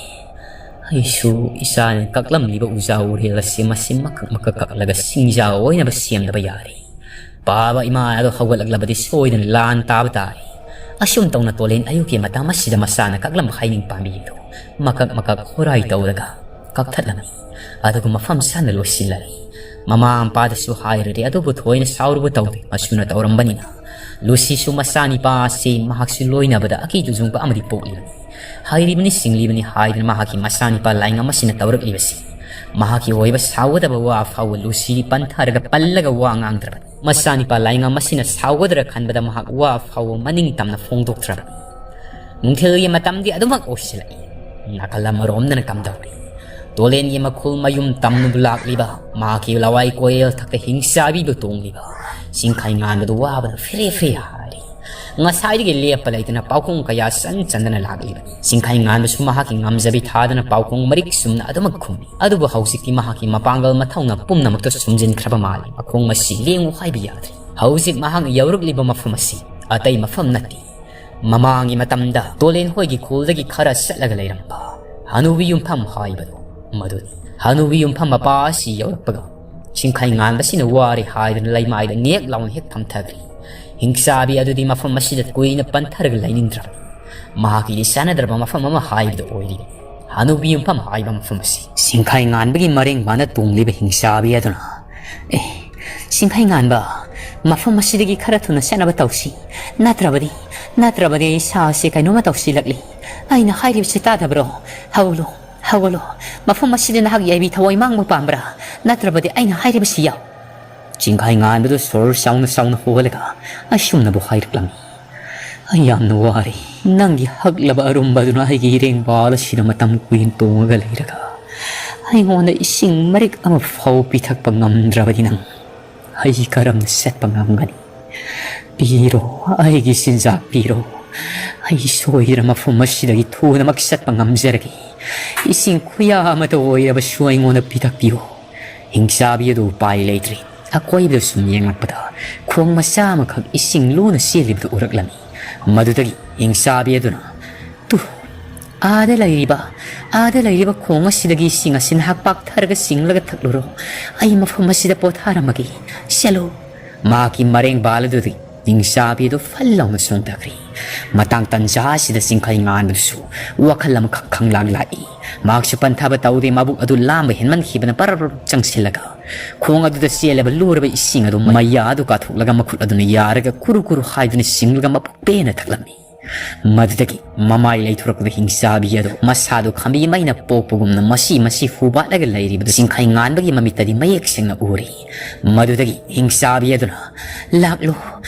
ꯑꯩꯁꯨ ꯏꯆꯥꯅ ꯀꯛꯂꯝꯂꯤꯕ ꯎꯖꯥ ꯎꯔꯦꯜ ꯑꯁꯤ ꯃꯁꯤ ꯃꯀꯛ ꯃꯀꯛ ꯀꯛꯂꯒ ꯁꯤꯡꯖꯥ ꯑꯣꯏꯅꯕ ꯁꯦꯝꯗꯕ ꯌꯥꯔꯦ꯫ ꯄꯥꯕ ꯏꯃꯥ ꯑꯗꯨ ꯍꯧꯒꯠꯂꯛꯂꯕꯗꯤ ꯁꯣꯏꯗꯅ ꯂꯥꯟ ꯇꯥꯕ ꯇꯥꯔꯦ꯫ ꯑꯁꯨꯝ ꯇꯧꯅ ꯇꯣꯂꯦꯟ ꯑꯌꯨꯛꯀꯤ ꯃꯇꯝ ꯑꯁꯤꯗ ꯃꯆꯥꯅ ꯀꯛꯂꯝꯕ ꯍꯩꯅꯤꯡ ꯄꯥꯝꯕꯤ ꯑꯗꯨ ꯃꯀꯛ ꯃꯀꯛ ꯍꯣꯔꯥꯏ ꯇꯧꯔꯒ ꯀꯛꯊꯠꯂꯝꯃꯤ꯫ ꯑꯗꯨꯒ ꯃꯐꯝ ꯆꯥꯅ ꯂꯣꯏꯁꯤꯜꯂꯝꯃꯤ꯫ ꯃꯃꯥ ꯃꯄꯥꯗꯁꯨ ꯍꯥꯏꯔꯨꯔꯦ, ꯑꯗꯨꯕꯨ ꯊꯣꯏꯅ ꯁꯥꯎꯔꯨꯕ ꯇꯧꯗꯦ꯫ ꯃꯁꯨꯅ ꯇꯧꯔꯝꯕꯅꯤꯅ ꯂꯨꯁꯤꯁꯨ ꯃꯆꯥꯅꯤꯄꯥ ꯑꯁꯤ ꯃꯍꯥꯛꯁꯨ ꯂꯣꯏꯅꯕꯗ ꯑꯀꯤ ꯇꯨꯖꯨꯡꯕ ꯑꯃꯗꯤ ꯄꯣꯛꯂꯤꯕꯅꯤ꯫ ꯍꯩꯔꯤꯕꯅꯤ ꯁꯤꯡꯂꯤꯕꯅꯤ ꯍꯥꯏꯗꯨꯅ ꯃꯍꯥꯛꯀꯤ ꯃꯆꯥꯅꯤꯄꯥ ꯂꯥꯏꯉꯝ ꯑꯁꯤꯅ ꯇꯧꯔꯛꯂꯤꯕꯁꯤ ꯃꯍꯥꯛꯀꯤ ꯑꯣꯏꯕ ꯁꯥꯎꯒꯗꯕ ꯋꯥ ꯐꯥꯎꯕ ꯂꯨꯁꯤꯗꯤ ꯄꯟꯊꯔꯒ ꯄꯜꯂꯒ ꯋꯥ ꯉꯥꯡꯗ꯭ꯔꯕꯅꯤ꯫ ꯃꯆꯥꯅꯤꯄꯥ ꯂꯥꯏꯉꯝ ꯑꯁꯤꯅ ꯁꯥꯎꯒꯗ꯭ꯔꯥ ꯈꯟꯕꯗ ꯃꯍꯥꯛ ꯋꯥ ꯐꯥꯎꯕ ꯃꯅꯤꯡ ꯇꯝꯅ ꯐꯣꯡꯗꯣꯛꯇ꯭ꯔꯕꯅꯤ꯫ ꯅꯨꯡꯊꯤꯜꯒꯤ ꯃꯇꯝꯗꯤ ꯑꯗꯨꯃꯛ ꯑꯣꯏꯁꯤꯜꯂꯛꯏ꯫ ꯅꯥꯀꯜ ꯑꯃꯔꯣꯝꯗꯅ ꯀꯝꯗꯧꯔꯤ? ꯇꯣꯂꯦꯟꯒꯤ ꯃꯈꯨꯜ ꯃꯌꯨꯝ ꯇꯝꯅꯕꯨ ꯂꯥꯛꯂꯤꯕ ꯃꯍꯥꯛꯀꯤ ꯂꯋꯥꯏ ꯀꯣꯌꯦꯜ ꯊꯛꯇ ꯍꯤꯡꯆꯥꯕꯤꯕꯨ ꯇꯣꯡꯂꯤꯕ ꯁꯤꯡꯈꯩ ꯉꯥꯟꯕꯗꯨ ꯋꯥꯕꯅ ꯐꯦꯔꯦ ꯐꯦꯔꯦ ꯍꯥꯏꯔꯤ꯫ ꯉꯁꯥꯏꯗꯒꯤ ꯂꯦꯞꯄ ꯂꯩꯇꯅ ꯄꯥꯎꯈꯣꯡ ꯀꯌꯥ ꯆꯟ ꯆꯟꯗꯅ ꯂꯥꯛꯂꯤꯕꯅꯤ꯫ ꯁꯤꯡꯈꯩ ꯉꯥꯟꯕꯁꯨ ꯃꯍꯥꯛꯀꯤ ꯉꯝꯖꯕꯤ ꯊꯥꯗꯅ ꯄꯥꯎꯈꯣꯡ ꯃꯔꯤꯛ ꯆꯨꯝꯅ ꯑꯗꯨꯃꯛ ꯈꯨꯝꯃꯤ꯫ ꯑꯗꯨꯕꯨ ꯍꯧꯖꯤꯛꯇꯤ ꯃꯍꯥꯛꯀꯤ ꯃꯄꯥꯡꯒꯜ ꯃꯊꯧꯅꯥ ꯄꯨꯝꯅꯃꯛꯇ ꯁꯨꯝꯖꯤꯟꯈ꯭ꯔꯕ ꯃꯥꯜꯂꯤ꯫ ꯃꯈꯣꯡ ꯑꯁꯤ ꯂꯦꯡꯉꯨ ꯍꯥꯏꯕ ꯌꯥꯗ꯭ꯔꯦ꯫ ꯍꯧꯖꯤꯛ ꯃꯍꯥꯛ ꯌꯧꯔꯛꯂꯤꯕ ꯃꯐꯝ ꯑꯁꯤ ꯑꯇꯩ ꯃꯐꯝ ꯅꯠꯇꯦ꯫ ꯃꯃꯥꯡꯒꯤ ꯃꯇꯝꯗ ꯇꯣꯂꯦꯟ ꯍꯣꯏꯒꯤ ꯈꯨꯜꯗꯒꯤ ꯈꯔ ꯆꯠꯂꯒ ꯂꯩꯔꯝꯕ ꯍꯅꯨꯕꯤ ꯌꯨꯝꯐꯝ ꯍꯥꯏꯕꯗꯨ ꯃꯗꯨꯅꯤ꯫ ꯍꯅꯨꯕꯤ ꯌꯨꯝꯐꯝ ꯃꯄꯥ ꯑꯁꯤ ꯌꯧꯔꯛꯄꯒ ꯁꯤꯡꯈꯩ ꯉꯥꯟꯕꯁꯤꯅ ꯋꯥꯔꯦ ꯍꯥꯏꯗꯨꯅ ꯂꯩꯃꯥꯏꯗ ꯅꯦꯛ ꯂꯥꯎꯅ ꯍꯦꯛ ꯐꯝꯊꯈ꯭ꯔꯦ꯫ ꯍꯤꯡꯆꯥꯕꯤ ꯑꯗꯨꯗꯤ ꯃꯐꯝ ꯑꯁꯤꯗ ꯀꯨꯏꯅ ꯄꯟꯊꯔꯒ ꯂꯩꯅꯤꯡꯗ꯭ꯔꯕꯅꯤ꯫ ꯃꯍꯥꯛꯀꯤꯗꯤ ꯆꯥꯟꯅꯗ꯭ꯔꯕ ꯃꯐꯝ ꯑꯃ ꯍꯥꯏꯕꯗꯨ ꯑꯣꯏꯔꯤ꯫ ꯍꯅꯨꯕꯤ ꯌꯨꯝꯐꯝ ꯍꯥꯏꯕ ꯃꯐꯝ ꯑꯁꯤ ꯁꯤꯡꯈꯩ ꯉꯥꯟꯕꯒꯤ ꯃꯔꯦꯡ ꯃꯥꯅ ꯇꯣꯡꯂꯤꯕ ꯍꯤꯡꯆꯥꯕꯤ ꯑꯗꯨꯅ, "ꯑꯦ, ꯁꯤꯡꯈꯩ ꯉꯥꯟꯕ, ꯃꯐꯝ ꯑꯁꯤꯗꯒꯤ ꯈꯔ ꯊꯨꯅ ꯆꯠꯅꯕ ꯇꯧꯁꯤ꯫ ꯅꯠꯇ꯭ꯔꯕꯗꯤ, ꯅꯠꯇ꯭ꯔꯕꯗꯤ ꯑꯩ ꯁꯥꯁꯦ ꯀꯩꯅꯣꯝꯃ ꯇꯧꯁꯤꯜꯂꯛꯂꯤ꯫ ꯑꯩꯅ ꯍꯥꯏꯔꯤꯕꯁꯤ ꯇꯥꯗꯕ꯭ꯔꯣ? ꯍꯧꯒꯠꯂꯣ, ꯍꯧꯒꯠꯂꯣ꯫ ꯃꯐꯝ ꯑꯁꯤꯗ ꯅꯍꯥꯛ ꯌꯥꯏꯕꯤ ꯊꯋꯥꯏ ꯃꯥꯡꯕ ꯄꯥꯝꯕ꯭ꯔꯥ? ꯅꯠꯇ꯭ꯔꯕꯗꯤ ꯑꯩꯅ ꯍꯥꯏꯔꯤꯕꯁꯤ ꯌꯥꯎ꯫" ꯁꯤꯡꯈꯩ ꯉꯥꯟꯕꯗꯨ ꯁꯣꯔ ꯆꯥꯎꯅ ꯆꯥꯎꯅ ꯍꯣꯜꯂꯒ ꯑꯁꯨꯝꯅꯕꯨ ꯍꯥꯏꯔꯛꯂꯝꯃꯤ, "ꯑꯩ ꯌꯥꯝꯅ ꯋꯥꯔꯦ꯫ ꯅꯪꯒꯤ ꯍꯛꯂꯕ ꯑꯔꯨꯝꯕꯗꯨꯅ ꯑꯩꯒꯤ ꯏꯔꯦꯡꯕꯥꯜ ꯑꯁꯤꯗ ꯃꯇꯝ ꯀꯨꯏꯅ ꯇꯣꯡꯉꯒ ꯂꯩꯔꯒ ꯑꯩꯉꯣꯟꯗ ꯏꯁꯤꯡ ꯃꯔꯤꯛ ꯑꯃ ꯐꯥꯎ ꯄꯤꯊꯛꯄ ꯉꯝꯗ꯭ꯔꯕꯗꯤ ꯅꯪ ꯑꯩ ꯀꯔꯝꯅ ꯆꯠꯄ ꯉꯝꯒꯅꯤ? ꯄꯤꯔꯣ, ꯑꯩꯒꯤ ꯆꯤꯟꯖꯥꯛ ꯄꯤꯔꯣ꯫ ꯑꯩ ꯁꯣꯏꯗꯅ ꯃꯐꯝ ꯑꯁꯤꯗꯒꯤ ꯊꯨꯅꯃꯛ ꯆꯠꯄ ꯉꯝꯖꯔꯒꯦ꯫ ꯏꯁꯤꯡ ꯈꯨꯌꯥ ꯑꯃꯇ ꯑꯣꯏꯔꯕꯁꯨ ꯑꯩꯉꯣꯟꯗ ꯄꯤꯊꯛꯄꯤꯌꯨ꯫" ꯍꯤꯡꯆꯥꯕꯤ ꯑꯗꯨ ꯎꯄꯥꯏ ꯂꯩꯇ꯭ꯔꯦ꯫ ꯑꯀꯣꯏꯕꯗ ꯁꯨꯝ ꯌꯦꯡꯂꯛꯄꯗ ꯈꯣꯡ ꯃꯆꯥ ꯑꯃꯈꯛ ꯏꯁꯤꯡ ꯂꯨꯅ ꯆꯦꯜꯂꯤꯕꯗꯨ ꯎꯔꯛꯂꯝꯃꯤ꯫ ꯃꯗꯨꯗꯒꯤ ꯍꯤꯡꯆꯥꯕꯤ ꯑꯗꯨꯅ, "ꯇꯨ, ꯑꯥꯗ ꯂꯩꯔꯤꯕ, ꯑꯥꯗ ꯂꯩꯔꯤꯕ ꯈꯣꯡ ꯑꯁꯤꯗꯒꯤ ꯏꯁꯤꯡ ꯑꯁꯤ ꯅꯍꯥꯛ ꯄꯥꯛꯊꯔꯒ ꯆꯤꯡꯂꯒ ꯊꯛꯂꯨꯔꯣ꯫ ꯑꯩ ꯃꯐꯝ ꯑꯁꯤꯗ ꯄꯣꯊꯥꯔꯝꯃꯒꯦ꯫ ꯆꯠꯂꯨ꯫" ꯃꯍꯥꯛꯀꯤ ꯃꯔꯦꯡꯕꯥꯜ ꯑꯗꯨꯗꯒꯤ ꯍꯤꯡꯆꯥꯕꯤ ꯑꯗꯨ ꯐꯜ ꯂꯥꯎꯅ ꯆꯣꯡꯊꯈ꯭ꯔꯦ꯫ ꯃꯇꯥꯡ ꯇꯟꯖꯥ ꯑꯁꯤꯗ ꯆꯤꯡꯈꯩ ꯉꯥꯟꯕꯗꯨꯁꯨ ꯋꯥꯈꯜ ꯑꯃꯈꯛ ꯈꯪꯂꯥꯛ ꯂꯥꯛꯏ꯫ ꯃꯍꯥꯛꯁꯨ ꯄꯟꯊꯕ ꯇꯧꯗꯦ, ꯃꯕꯨꯛ ꯑꯗꯨ ꯂꯥꯝꯕ ꯍꯦꯟꯃꯟꯈꯤꯕꯅ ꯄꯔꯞ ꯄꯔꯞ ꯆꯪꯁꯤꯜꯂꯒ ꯈꯣꯡ ꯑꯗꯨꯗ ꯆꯦꯜꯂꯕ ꯂꯨꯔꯕ ꯏꯁꯤꯡ ꯑꯗꯨ ꯃꯌꯥ ꯑꯗꯨ ꯀꯥꯊꯣꯛꯂꯒ ꯃꯈꯨꯠ ꯑꯗꯨꯅ ꯌꯥꯔꯒ ꯀꯨꯔꯨ ꯀꯨꯔꯨ ꯍꯥꯏꯗꯨꯅ ꯆꯤꯡꯂꯒ ꯃꯄꯨꯛ ꯄꯦꯟꯅ ꯊꯛꯂꯝꯃꯤ꯫ ꯃꯗꯨꯗꯒꯤ ꯃꯃꯥꯏ ꯂꯩꯊꯣꯔꯛꯄꯗ ꯍꯤꯡꯆꯥꯕꯤ ꯑꯗꯨ ꯃꯁꯥꯗꯨ ꯈꯥꯝꯕꯤ ꯃꯩꯅ ꯄꯣꯛꯄꯒꯨꯝꯅ ꯃꯁꯤ ꯃꯁꯤ ꯍꯨꯕꯥꯠꯂꯒ ꯂꯩꯔꯤꯕꯗꯨ ꯆꯤꯡꯈꯩ ꯉꯥꯟꯕꯒꯤ ꯃꯃꯤꯠꯇꯗꯤ ꯃꯌꯦꯛ ꯁꯦꯡꯅ ꯎꯔꯤ꯫ ꯃꯗꯨꯗꯒꯤ ꯍꯤꯡꯆꯥꯕꯤ ꯑꯗꯨꯅ, "ꯂꯥꯛꯂꯣ,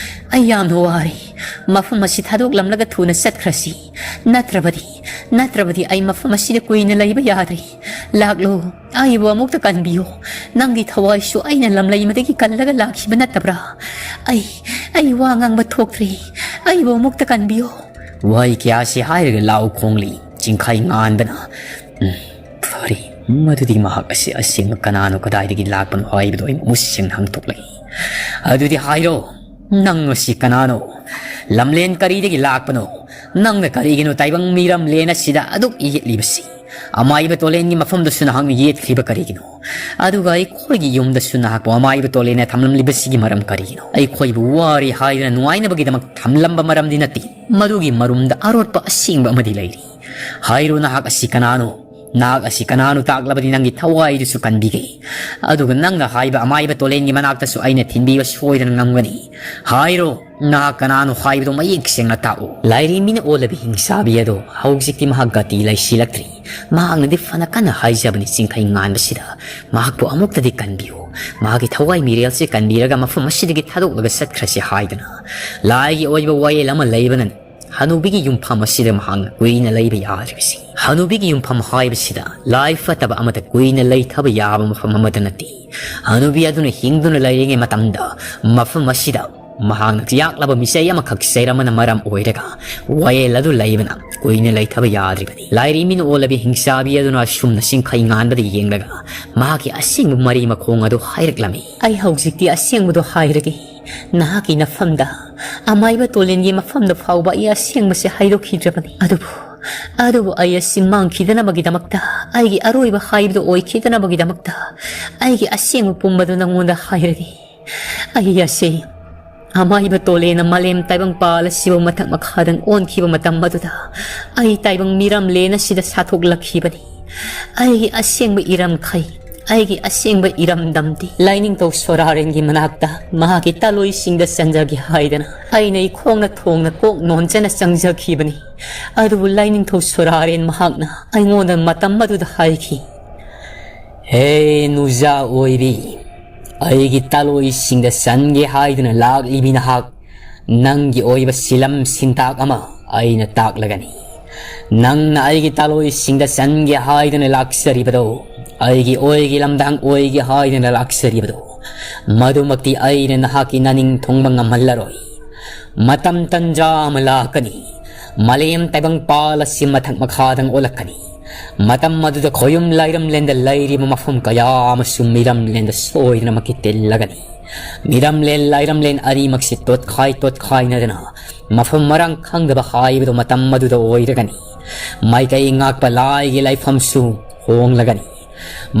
ꯑꯩ ꯌꯥꯝꯅ ꯋꯥꯔꯦ꯫ ꯃꯐꯝ ꯑꯁꯤ ꯊꯥꯗꯣꯛꯂꯝꯂꯒ ꯊꯨꯅ ꯆꯠꯈ꯭ꯔꯁꯤ꯫ ꯅꯠꯇ꯭ꯔꯕꯗꯤ, ꯅꯠꯇ꯭ꯔꯕꯗꯤ ꯑꯩ ꯃꯐꯝ ꯑꯁꯤꯗ ꯀꯨꯏꯅ ꯂꯩꯕ ꯌꯥꯗ꯭ꯔꯦ꯫ ꯂꯥꯛꯂꯣ, ꯑꯩꯕꯨ ꯑꯃꯨꯛꯇ ꯀꯟꯕꯤꯌꯨ꯫ ꯅꯪꯒꯤ ꯊꯋꯥꯏꯁꯨ ꯑꯩꯅ ꯂꯝꯂꯩꯃꯗꯒꯤ ꯀꯜꯂꯒ ꯂꯥꯛꯈꯤꯕ ꯅꯠꯇꯕ꯭ꯔꯥ? ꯑꯩ, ꯑꯩ ꯋꯥ ꯉꯥꯡꯕ ꯊꯣꯛꯇ꯭ꯔꯦ꯫ ꯑꯩꯕꯨ ꯑꯃꯨꯛꯇ ꯀꯟꯕꯤꯌꯨ꯫" ꯋꯥꯍꯩ ꯀꯌꯥꯁꯤ ꯍꯥꯏꯔꯒ ꯂꯥꯎ ꯈꯣꯡꯂꯤ ꯆꯤꯡꯈꯩ ꯉꯥꯟꯕꯅ꯫ "ꯎꯝ, ꯐꯔꯦ, ꯃꯗꯨꯗꯤ ꯃꯍꯥꯛ ꯑꯁꯤ ꯑꯁꯦꯡꯕ ꯀꯅꯥꯅꯣ, ꯀꯗꯥꯏꯗꯒꯤ ꯂꯥꯛꯄꯅꯣ ꯍꯥꯏꯕꯗꯨ ꯑꯩ ꯃꯨꯁꯤꯡꯅ ꯍꯪꯗꯣꯛꯂꯒꯦ꯫ ꯑꯗꯨꯗꯤ ꯍꯥꯏꯔꯣ, ꯅꯪ ꯑꯁꯤ ꯀꯅꯥꯅꯣ? ꯂꯝꯂꯦꯟ ꯀꯔꯤꯗꯒꯤ ꯂꯥꯛꯄꯅꯣ? ꯅꯪꯅ ꯀꯔꯤꯒꯤꯅꯣ ꯇꯥꯏꯕꯪ ꯃꯤꯔꯝꯂꯦꯟ ꯑꯁꯤꯗ ꯑꯗꯨꯛ ꯌꯦꯠꯂꯤꯕꯁꯤ? ꯑꯃꯥꯏꯕ ꯇꯣꯂꯦꯟꯒꯤ ꯃꯐꯝꯗꯁꯨ ꯅꯍꯥꯛꯅ ꯌꯦꯠꯈ꯭ꯔꯤꯕ ꯀꯔꯤꯒꯤꯅꯣ? ꯑꯗꯨꯒ ꯑꯩꯈꯣꯏꯒꯤ ꯌꯨꯝꯗꯁꯨ ꯅꯍꯥꯛꯄꯨ ꯑꯃꯥꯏꯕ ꯇꯣꯂꯦꯟꯅ ꯊꯝꯂꯝꯂꯤꯕꯁꯤꯒꯤ ꯃꯔꯝ ꯀꯔꯤꯒꯤꯅꯣ? ꯑꯩꯈꯣꯏꯕꯨ ꯋꯥꯔꯤ ꯍꯥꯏꯗꯨꯅ ꯅꯨꯡꯉꯥꯏꯅꯕꯒꯤꯗꯃꯛ ꯊꯝꯂꯝꯕ ꯃꯔꯝꯗꯤ ꯅꯠꯇꯦ꯫ ꯃꯗꯨꯒꯤ ꯃꯔꯨꯝꯗ ꯑꯔꯣꯠꯄ ꯑꯁꯦꯡꯕ ꯑꯃꯗꯤ ꯂꯩꯔꯤ꯫ ꯍꯥꯏꯔꯣ, ꯅꯍꯥꯛ ꯑꯁꯤ ꯀꯅꯥꯅꯣ? ꯅꯍꯥꯛ ꯑꯁꯤ ꯀꯅꯥꯅꯣ ꯇꯥꯛꯂꯕꯗꯤ ꯅꯪꯒꯤ ꯊꯋꯥꯏꯗꯨꯁꯨ ꯀꯟꯕꯤꯒꯦ꯫ ꯑꯗꯨꯒ ꯅꯪꯅ ꯍꯥꯏꯕ ꯑꯃꯥꯏꯕ ꯇꯣꯂꯦꯟꯒꯤ ꯃꯅꯥꯛꯇꯁꯨ ꯑꯩꯅ ꯊꯤꯟꯕꯤꯕ ꯁꯣꯏꯗꯅ ꯉꯝꯒꯅꯤ꯫ ꯍꯥꯏꯔꯣ, ꯅꯍꯥꯛ ꯀꯅꯥꯅꯣ ꯍꯥꯏꯕꯗꯨ ꯃꯌꯦꯛ ꯁꯦꯡꯅ ꯇꯥꯛꯎ꯫" ꯂꯥꯏꯔꯦꯝꯕꯤꯅ ꯑꯣꯜꯂꯕꯤ ꯍꯤꯡꯆꯥꯕꯤ ꯑꯗꯣ ꯍꯧꯖꯤꯛꯇꯤ ꯃꯍꯥꯛ ꯒꯇꯤ ꯂꯩꯁꯤꯜꯂꯛꯇ꯭ꯔꯤ꯫ ꯃꯍꯥꯛꯅꯗꯤ ꯐꯅ ꯀꯟꯅ ꯍꯥꯏꯖꯕꯅꯤ ꯆꯤꯡꯈꯩ ꯉꯥꯟꯕꯁꯤꯗ ꯃꯍꯥꯛꯄꯨ ꯑꯃꯨꯛꯇꯗꯤ ꯀꯟꯕꯤꯌꯨ꯫ ꯃꯍꯥꯛꯀꯤ ꯊꯋꯥꯏ ꯃꯤꯔꯦꯜꯁꯦ ꯀꯟꯕꯤꯔꯒ ꯃꯐꯝ ꯑꯁꯤꯗꯒꯤ ꯊꯥꯗꯣꯛꯂꯒ ꯆꯠꯈ꯭ꯔꯁꯤ ꯍꯥꯏꯗꯅ꯫ ꯂꯥꯏꯒꯤ ꯑꯣꯏꯕ ꯋꯥꯌꯦꯜ ꯑꯃ ꯂꯩꯕꯅꯅꯤ ꯍꯅꯨꯕꯤꯒꯤ ꯌꯨꯝꯐꯝ ꯑꯁꯤꯗ ꯃꯍꯥꯛꯅ ꯀꯨꯏꯅ ꯂꯩꯕ ꯌꯥꯗ꯭ꯔꯤꯕꯁꯤ꯫ ꯍꯅꯨꯕꯤꯒꯤ ꯌꯨꯝꯐꯝ ꯍꯥꯏꯕꯁꯤꯗ ꯂꯥꯏ ꯐꯠꯇꯕ ꯑꯃꯠꯇ ꯀꯨꯏꯅ ꯂꯩꯊꯕ ꯌꯥꯕ ꯃꯐꯝ ꯑꯃꯠꯇ ꯅꯠꯇꯦ꯫ ꯍꯅꯨꯕꯤ ꯑꯗꯨꯅ ꯍꯤꯡꯗꯨꯅ ꯂꯩꯔꯤꯉꯩ ꯃꯇꯝꯗ ꯃꯐꯝ ꯑꯁꯤꯗ ꯃꯍꯥꯛꯅ ꯌꯥꯛꯂꯕ ꯃꯤꯆꯩ ꯑꯃꯈꯛ ꯆꯩꯔꯝꯕꯅ ꯃꯔꯝ ꯑꯣꯏꯔꯒ ꯋꯥꯌꯦꯜ ꯑꯗꯨ ꯂꯩꯕꯅ ꯀꯨꯏꯅ ꯂꯩꯊꯕ ꯌꯥꯗ꯭ꯔꯤꯕꯅꯤ꯫ ꯂꯥꯏꯔꯦꯝꯕꯤꯅ ꯑꯣꯜꯂꯕꯤ ꯍꯤꯡꯆꯥꯕꯤ ꯑꯗꯨꯅ ꯑꯁꯨꯝꯅ ꯆꯤꯡꯈꯩ ꯉꯥꯟꯕꯗ ꯌꯦꯡꯂꯒ ꯃꯍꯥꯛꯀꯤ ꯑꯁꯦꯡꯕ ꯃꯔꯩ ꯃꯈꯣꯡ ꯑꯗꯨ ꯍꯥꯏꯔꯛꯂꯝꯃꯤ꯫ ꯑꯩ ꯍꯧꯖꯤꯛꯇꯤ ꯑꯁꯦꯡꯕꯗꯣ ꯍꯥꯏꯔꯒꯦ꯫ ꯅꯍꯥꯛꯀꯤ ꯅꯐꯝꯗ, ꯑꯃꯥꯏꯕ ꯇꯣꯂꯦꯟꯒꯤ ꯃꯐꯝꯗ ꯐꯥꯎꯕ ꯑꯩ ꯑꯁꯦꯡꯕꯁꯦ ꯍꯥꯏꯗꯣꯛꯈꯤꯗ꯭ꯔꯕꯅꯤ꯫ ꯑꯗꯨꯕꯨ, ꯑꯗꯨꯕꯨ ꯑꯩ ꯑꯁꯤ ꯃꯥꯡꯈꯤꯗꯅꯕꯒꯤꯗꯃꯛꯇ, ꯑꯩꯒꯤ ꯑꯔꯣꯏꯕ ꯍꯥꯏꯕꯗꯨ ꯑꯣꯏꯈꯤꯗꯅꯕꯒꯤꯗꯃꯛꯇ, ꯑꯩꯒꯤ ꯑꯁꯦꯡꯕ ꯄꯨꯝꯕꯗꯨ ꯅꯪꯉꯣꯟꯗ ꯍꯥꯏꯔꯒꯦ꯫ ꯑꯩ ꯑꯁꯤ ꯑꯃꯥꯏꯕ ꯇꯣꯂꯦꯅ ꯃꯥꯂꯦꯝ ꯇꯥꯏꯕꯪꯄꯥꯜ ꯑꯁꯤꯕꯨ ꯃꯊꯛ ꯃꯈꯥꯗꯪ ꯑꯣꯟꯈꯤꯕ ꯃꯇꯝ ꯑꯗꯨꯗ ꯑꯩ ꯇꯥꯏꯕꯪ ꯃꯤꯔꯝꯂꯦꯟ ꯑꯁꯤꯗ ꯁꯥꯊꯣꯛꯂꯛꯈꯤꯕꯅꯤ꯫ ꯑꯩꯒꯤ ꯑꯁꯦꯡꯕ ꯏꯔꯝꯈꯩ, ꯑꯩꯒꯤ ꯑꯁꯦꯡꯕ ꯏꯔꯝꯗꯝꯗꯤ ꯂꯥꯏꯅꯤꯡꯊꯧ ꯁꯣꯔꯥꯔꯦꯟꯒꯤ ꯃꯅꯥꯛꯇ ꯃꯍꯥꯛꯀꯤ ꯇꯥꯂꯣꯏꯁꯤꯡꯗ ꯆꯟꯖꯒꯦ ꯍꯥꯏꯗꯅ ꯑꯩꯅ ꯏꯈꯣꯡꯅ ꯊꯣꯡꯅ ꯀꯣꯛ ꯅꯣꯟꯖꯅ ꯆꯪꯖꯈꯤꯕꯅꯤ꯫ ꯑꯗꯨꯕꯨ ꯂꯥꯏꯅꯤꯡꯊꯧ ꯁꯣꯔꯥꯔꯦꯟ ꯃꯍꯥꯛꯅ ꯑꯩꯉꯣꯟꯗ ꯃꯇꯝ ꯑꯗꯨꯗ ꯍꯥꯏꯈꯤ, "ꯍꯦ ꯅꯨꯖꯥ ꯑꯣꯏꯕꯤ, ꯑꯩꯒꯤ ꯇꯥꯂꯣꯏꯁꯤꯡꯗ ꯆꯟꯒꯦ ꯍꯥꯏꯗꯨꯅ ꯂꯥꯛꯂꯤꯕꯤ ꯅꯍꯥꯛ, ꯅꯪꯒꯤ ꯑꯣꯏꯕ ꯁꯤꯂꯝ ꯁꯤꯟꯇꯥꯛ ꯑꯃ ꯑꯩꯅ ꯇꯥꯛꯂꯒꯅꯤ꯫ ꯅꯪꯅ ꯑꯩꯒꯤ ꯇꯥꯂꯣꯏꯁꯤꯡꯗ ꯆꯟꯒꯦ ꯍꯥꯏꯗꯨꯅ ꯂꯥꯛꯆꯔꯤꯕꯗꯣ, ꯑꯩꯒꯤ ꯑꯣꯏꯒꯤ ꯂꯝꯗꯥꯡ ꯑꯣꯏꯒꯦ ꯍꯥꯏꯗꯨꯅ ꯂꯥꯛꯆꯔꯤꯕꯗꯣ, ꯃꯗꯨꯃꯛꯇꯤ ꯑꯩꯅ ꯅꯍꯥꯛꯀꯤ ꯅꯅꯤꯡ ꯊꯨꯡꯕ ꯉꯝꯍꯜꯂꯔꯣꯏ꯫ ꯃꯇꯝ ꯇꯟꯖꯥ ꯑꯃ ꯂꯥꯛꯀꯅꯤ, ꯃꯥꯂꯦꯝ ꯇꯥꯏꯕꯪꯄꯥꯜ ꯑꯁꯤ ꯃꯊꯛ ꯃꯈꯥꯗꯪ ꯑꯣꯜꯂꯛꯀꯅꯤ꯫ ꯃꯇꯝ ꯑꯗꯨꯗ ꯈꯣꯌꯨꯝ ꯂꯥꯏꯔꯝꯂꯦꯟꯗ ꯂꯩꯔꯤꯕ ꯃꯐꯝ ꯀꯌꯥ ꯑꯃꯁꯨ ꯃꯤꯔꯝꯂꯦꯟꯗ ꯁꯣꯏꯗꯅꯃꯛꯀꯤ ꯇꯤꯜꯂꯒꯅꯤ꯫ ꯃꯤꯔꯝꯂꯦꯟ ꯂꯥꯏꯔꯝꯂꯦꯟ ꯑꯅꯤꯃꯛꯁꯤ ꯇꯣꯠꯈꯥꯏ ꯇꯣꯠꯈꯥꯏꯅꯗꯅ ꯃꯐꯝ ꯃꯔꯥꯡ ꯈꯪꯗꯕ ꯍꯥꯏꯕꯗꯨ ꯃꯇꯝ ꯑꯗꯨꯗ ꯑꯣꯏꯔꯒꯅꯤ꯫ ꯃꯥꯏꯀꯩ ꯉꯥꯛꯄ ꯂꯥꯏꯒꯤ ꯂꯥꯏꯐꯝꯁꯨ ꯍꯣꯡꯂꯒꯅꯤ꯫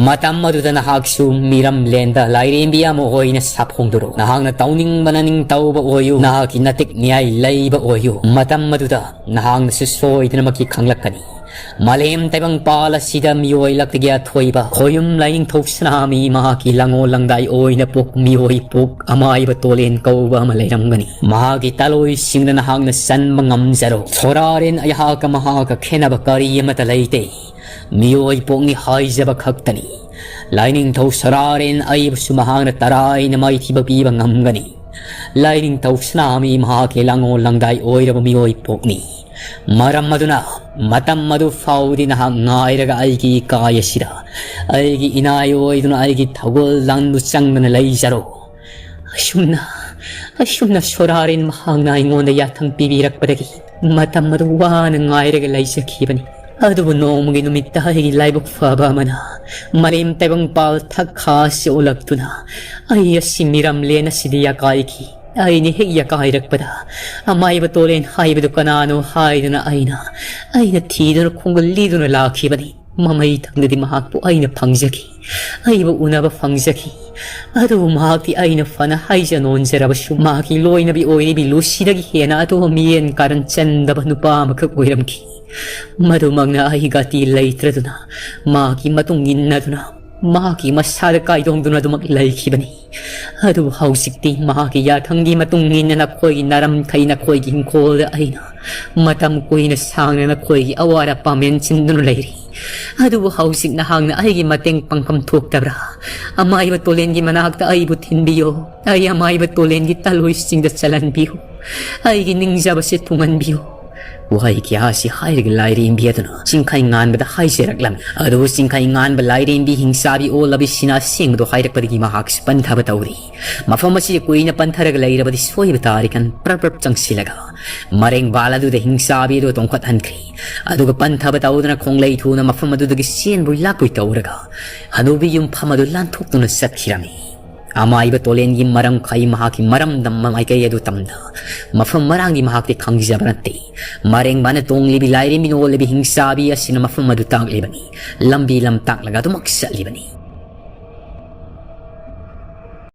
ꯃꯇꯝ ꯑꯗꯨꯗ ꯅꯍꯥꯛꯁꯨ ꯃꯤꯔꯝꯂꯦꯟꯗ ꯂꯥꯏꯔꯦꯝꯕꯤ ꯑꯃ ꯑꯣꯏꯅ ꯁꯥꯐꯣꯡꯗꯨꯔꯣ꯫ ꯅꯍꯥꯛꯅ ꯇꯧꯅꯤꯡꯕ ꯅꯅꯤꯡ ꯇꯧꯕ ꯑꯣꯏꯌꯨ, ꯅꯍꯥꯛꯀꯤ ꯅꯇꯤꯛ ꯅꯤꯌꯥꯏ ꯂꯩꯕ ꯑꯣꯏꯌꯨ꯫ ꯃꯇꯝ ꯑꯗꯨꯗ ꯅꯍꯥꯛꯅꯁꯨ ꯁꯣꯏꯗꯅꯃꯛꯀꯤ ꯈꯪꯂꯛꯀꯅꯤ꯫ ꯃꯥꯂꯦꯝ ꯇꯥꯏꯕꯪꯄꯥꯜ ꯑꯁꯤꯗ ꯃꯤꯑꯣꯏ ꯂꯛꯇꯒꯤ ꯑꯊꯣꯏꯕ ꯈꯣꯌꯨꯝ ꯂꯥꯏꯅꯤꯡꯊꯧ ꯁꯅꯥꯃꯤ ꯃꯍꯥꯛꯀꯤ ꯂꯥꯡꯑꯣꯜ ꯂꯪꯗꯥꯏ ꯑꯣꯏꯅ ꯄꯣꯛ ꯃꯤꯑꯣꯏ ꯄꯣꯛ ꯑꯃꯥꯏꯕ ꯇꯣꯂꯦꯟ ꯀꯧꯕ ꯑꯃ ꯂꯩꯔꯝꯒꯅꯤ꯫ ꯃꯍꯥꯛꯀꯤ ꯇꯥꯂꯣꯏꯁꯤꯡꯅ ꯅꯍꯥꯛꯅ ꯆꯟꯕ ꯉꯝꯖꯔꯣ꯫ ꯁꯣꯔꯥꯔꯦꯟ ꯑꯩꯍꯥꯛꯀ ꯃꯍꯥꯛꯀ ꯈꯦꯠꯅꯕ ꯀꯔꯤ ꯑꯃꯠꯇ ꯂꯩꯇꯦ꯫ ꯃꯤꯑꯣꯏ ꯄꯣꯛꯅꯤ ꯍꯥꯏꯖꯕ ꯈꯛꯇꯅꯤ꯫ ꯂꯥꯏꯅꯤꯡꯊꯧ ꯁꯣꯔꯥꯔꯦꯟ ꯑꯩꯕꯨꯁꯨ ꯃꯍꯥꯛꯅ ꯇꯔꯥꯏꯅ ꯃꯥꯏꯊꯤꯕ ꯄꯤꯕ ꯉꯝꯒꯅꯤ꯫ ꯂꯥꯏꯅꯤꯡꯊꯧ ꯁꯅꯥꯃꯤ ꯃꯍꯥꯛꯀꯤ ꯂꯥꯡꯑꯣꯜ ꯂꯪꯗꯥꯏ ꯑꯣꯏꯔꯕ ꯃꯤꯑꯣꯏ ꯄꯣꯛꯅꯤ꯫ ꯃꯔꯝ ꯑꯗꯨꯅ ꯃꯇꯝ ꯑꯗꯨ ꯐꯥꯎꯗꯤ ꯅꯍꯥꯛ ꯉꯥꯏꯔꯒ ꯑꯩꯒꯤ ꯏꯀꯥꯏ ꯑꯁꯤꯗ ꯑꯩꯒꯤ ꯏꯅꯥꯏ ꯑꯣꯏꯗꯨꯅ ꯑꯩꯒꯤ ꯊꯧꯒꯜ ꯂꯥꯟꯗꯨ ꯆꯪꯗꯅ ꯂꯩꯖꯔꯣ꯫ ꯑꯁꯨꯝꯅ, ꯑꯁꯨꯝꯅ ꯁꯣꯔꯥꯔꯦꯟ ꯃꯍꯥꯛꯅ ꯑꯩꯉꯣꯟꯗ ꯌꯥꯊꯪ ꯄꯤꯕꯤꯔꯛꯄꯗꯒꯤ ꯃꯇꯝ ꯑꯗꯨ ꯋꯥꯅ ꯉꯥꯏꯔꯒ ꯂꯩꯖꯈꯤꯕꯅꯤ꯫ ꯑꯗꯨꯕꯨ ꯅꯣꯡꯃꯒꯤ ꯅꯨꯃꯤꯠꯇ ꯑꯩꯒꯤ ꯂꯥꯏꯕꯛ ꯐꯕ ꯑꯃꯅ ꯃꯥꯂꯦꯝ ꯇꯥꯏꯕꯪꯄꯥꯜ ꯊꯛꯈꯥ ꯑꯁꯤ ꯑꯣꯜꯂꯛꯇꯨꯅ ꯑꯩ ꯑꯁꯤ ꯃꯤꯔꯝꯂꯦꯟ ꯑꯁꯤꯗ ꯌꯥꯀꯥꯏꯈꯤ꯫ ꯑꯩꯅ ꯍꯦꯛ ꯌꯥꯀꯥꯏꯔꯛꯄꯗ ꯑꯃꯥꯏꯕ ꯇꯣꯂꯦꯟ ꯍꯥꯏꯕꯗꯨ ꯀꯅꯥꯅꯣ ꯍꯥꯏꯗꯨꯅ ꯑꯩꯅ, ꯑꯩꯅ ꯊꯤꯗꯨꯅ ꯈꯣꯡꯒꯜ ꯂꯤꯗꯨꯅ ꯂꯥꯛꯈꯤꯕꯅꯤ꯫ ꯃꯃꯩ ꯊꯪꯗꯗꯤ ꯃꯍꯥꯛꯄꯨ ꯑꯩꯅ ꯐꯪꯖꯈꯤ, ꯑꯩꯕꯨ ꯎꯅꯕ ꯐꯪꯖꯈꯤ꯫ ꯑꯗꯨꯕꯨ ꯃꯍꯥꯛꯇꯤ ꯑꯩꯅ ꯐꯅ ꯍꯥꯏꯖ ꯅꯣꯟꯖꯔꯕꯁꯨ ꯃꯍꯥꯛꯀꯤ ꯂꯣꯏꯅꯕꯤ ꯑꯣꯏꯔꯤꯕꯤ ꯂꯨꯁꯤꯗꯒꯤ ꯍꯦꯟꯅ ꯑꯇꯣꯞꯄ ꯃꯤꯠꯌꯦꯡ ꯀꯥꯔꯟ ꯆꯟꯗꯕ ꯅꯨꯄꯥ ꯑꯃꯈꯛ ꯑꯣꯏꯔꯝꯈꯤ꯫ ꯃꯗꯨꯃꯛꯅ ꯑꯩ ꯒꯥꯇꯤ ꯂꯩꯇ꯭ꯔꯗꯨꯅ ꯃꯍꯥꯛꯀꯤ ꯃꯇꯨꯡ ꯏꯟꯅꯗꯨꯅ ꯃꯍꯥꯛꯀꯤ ꯃꯁꯥꯗ ꯀꯥꯏꯗꯣꯡꯗꯨꯅ ꯑꯗꯨꯃꯛ ꯂꯩꯈꯤꯕꯅꯤ꯫ ꯑꯗꯨꯕꯨ ꯍꯧꯖꯤꯛꯇꯤ ꯃꯍꯥꯛꯀꯤ ꯌꯥꯊꯪꯒꯤ ꯃꯇꯨꯡ ꯏꯟꯅ ꯅꯈꯣꯏꯒꯤ ꯅꯥꯔꯝꯈꯩ ꯅꯈꯣꯏꯒꯤ ꯏꯪꯈꯣꯜꯗ ꯑꯩꯅ ꯃꯇꯝ ꯀꯨꯏꯅ ꯁꯥꯡꯅ ꯅꯈꯣꯏꯒꯤ ꯑꯋꯥꯠ ꯑꯄꯥ ꯃꯦꯟꯁꯤꯟꯗꯨꯅ ꯂꯩꯔꯤ꯫ ꯑꯗꯨꯕꯨ ꯍꯧꯖꯤꯛ ꯅꯍꯥꯛꯅ ꯑꯩꯒꯤ ꯃꯇꯦꯡ ꯄꯥꯡꯐꯝ ꯊꯣꯛꯇꯕ꯭ꯔꯥ? ꯑꯃꯥꯏꯕ ꯇꯣꯂꯦꯟꯒꯤ ꯃꯅꯥꯛꯇ ꯑꯩꯕꯨ ꯊꯤꯟꯕꯤꯌꯣ꯫ ꯑꯩ ꯑꯃꯥꯏꯕ ꯇꯣꯂꯦꯟꯒꯤ ꯇꯂꯣꯏꯁꯤꯡꯗ ꯆꯜꯍꯟꯕꯤꯌꯨ꯫ ꯑꯩꯒꯤ ꯅꯤꯡꯖꯕꯁꯦ ꯊꯨꯡꯍꯟꯕꯤꯌꯨ꯫ ꯋꯥꯍꯩ ꯀꯌꯥ ꯑꯁꯤ ꯍꯥꯏꯔꯒ ꯂꯥꯏꯔꯦꯝꯕꯤ ꯑꯗꯨꯅ ꯆꯤꯡꯈꯩ ꯉꯥꯟꯕꯗ ꯍꯥꯏꯖꯔꯛꯂꯝꯃꯤ꯫ ꯑꯗꯨꯕꯨ ꯆꯤꯡꯈꯩ ꯉꯥꯟꯕ ꯂꯥꯏꯔꯦꯝꯕꯤ ꯍꯤꯡꯆꯥꯕꯤ ꯑꯣꯜꯂꯕꯤ ꯁꯤꯅ ꯑꯁꯦꯡꯕꯗꯨ ꯍꯥꯏꯔꯛꯄꯗꯒꯤ ꯃꯍꯥꯛꯁꯨ ꯄꯟꯊꯕ ꯇꯧꯔꯤ꯫ ꯃꯐꯝ ꯑꯁꯤꯗ ꯀꯨꯏꯅ ꯄꯟꯊꯔꯒ ꯂꯩꯔꯕꯗꯤ ꯁꯣꯏꯕ ꯇꯥꯔꯦ ꯈꯟ ꯄ꯭ꯔꯞ ꯄ꯭ꯔꯞ ꯆꯪꯁꯤꯜꯂꯒ ꯃꯔꯦꯡ ꯕꯥꯜ ꯑꯗꯨꯗ ꯍꯤꯡꯆꯥꯕꯤ ꯑꯗꯨ ꯇꯣꯡꯈꯠꯍꯟꯈ꯭ꯔꯤ꯫ ꯑꯗꯨꯒ ꯄꯟꯊꯕ ꯇꯧꯗꯨꯅ ꯈꯣꯡꯂꯩ ꯊꯨꯅ ꯃꯐꯝ ꯑꯗꯨꯗꯒꯤ ꯆꯦꯟꯕꯣꯏ ꯂꯥꯛꯄꯣꯏ ꯇꯧꯔꯒ ꯍꯅꯨꯕꯤ ꯌꯨꯝꯐꯝ ꯑꯗꯨ ꯂꯥꯟꯊꯣꯛꯇꯨꯅ ꯆꯠꯈꯤꯔꯝꯃꯤ꯫ ꯑꯃꯥꯏꯕ ꯇꯣꯂꯦꯟꯒꯤ ꯃꯔꯝꯈꯩ ꯃꯍꯥꯛꯀꯤ ꯃꯔꯝꯗꯝ ꯃꯥꯏꯀꯩ ꯑꯗꯨ ꯇꯝꯗ ꯃꯐꯝ ꯃꯔꯥꯡꯗꯤ ꯃꯍꯥꯛꯇꯤ ꯈꯪꯖꯕ ꯅꯠꯇꯦ꯫ ꯃꯔꯦꯡ ꯕꯥꯜꯅ ꯇꯣꯡꯂꯤꯕꯤ ꯂꯥꯏꯔꯦꯝꯕꯤꯅ ꯑꯣꯜꯂꯤꯕꯤ ꯍꯤꯡꯆꯥꯕꯤ ꯑꯁꯤꯅ ꯃꯐꯝ ꯑꯗꯨ ꯇꯥꯛꯂꯤꯕꯅꯤ꯫ ꯂꯝꯕꯤ ꯂꯝ ꯇꯥꯛꯂꯒ ꯑꯗꯨꯃꯛ ꯆꯠꯂꯤꯕꯅꯤ꯫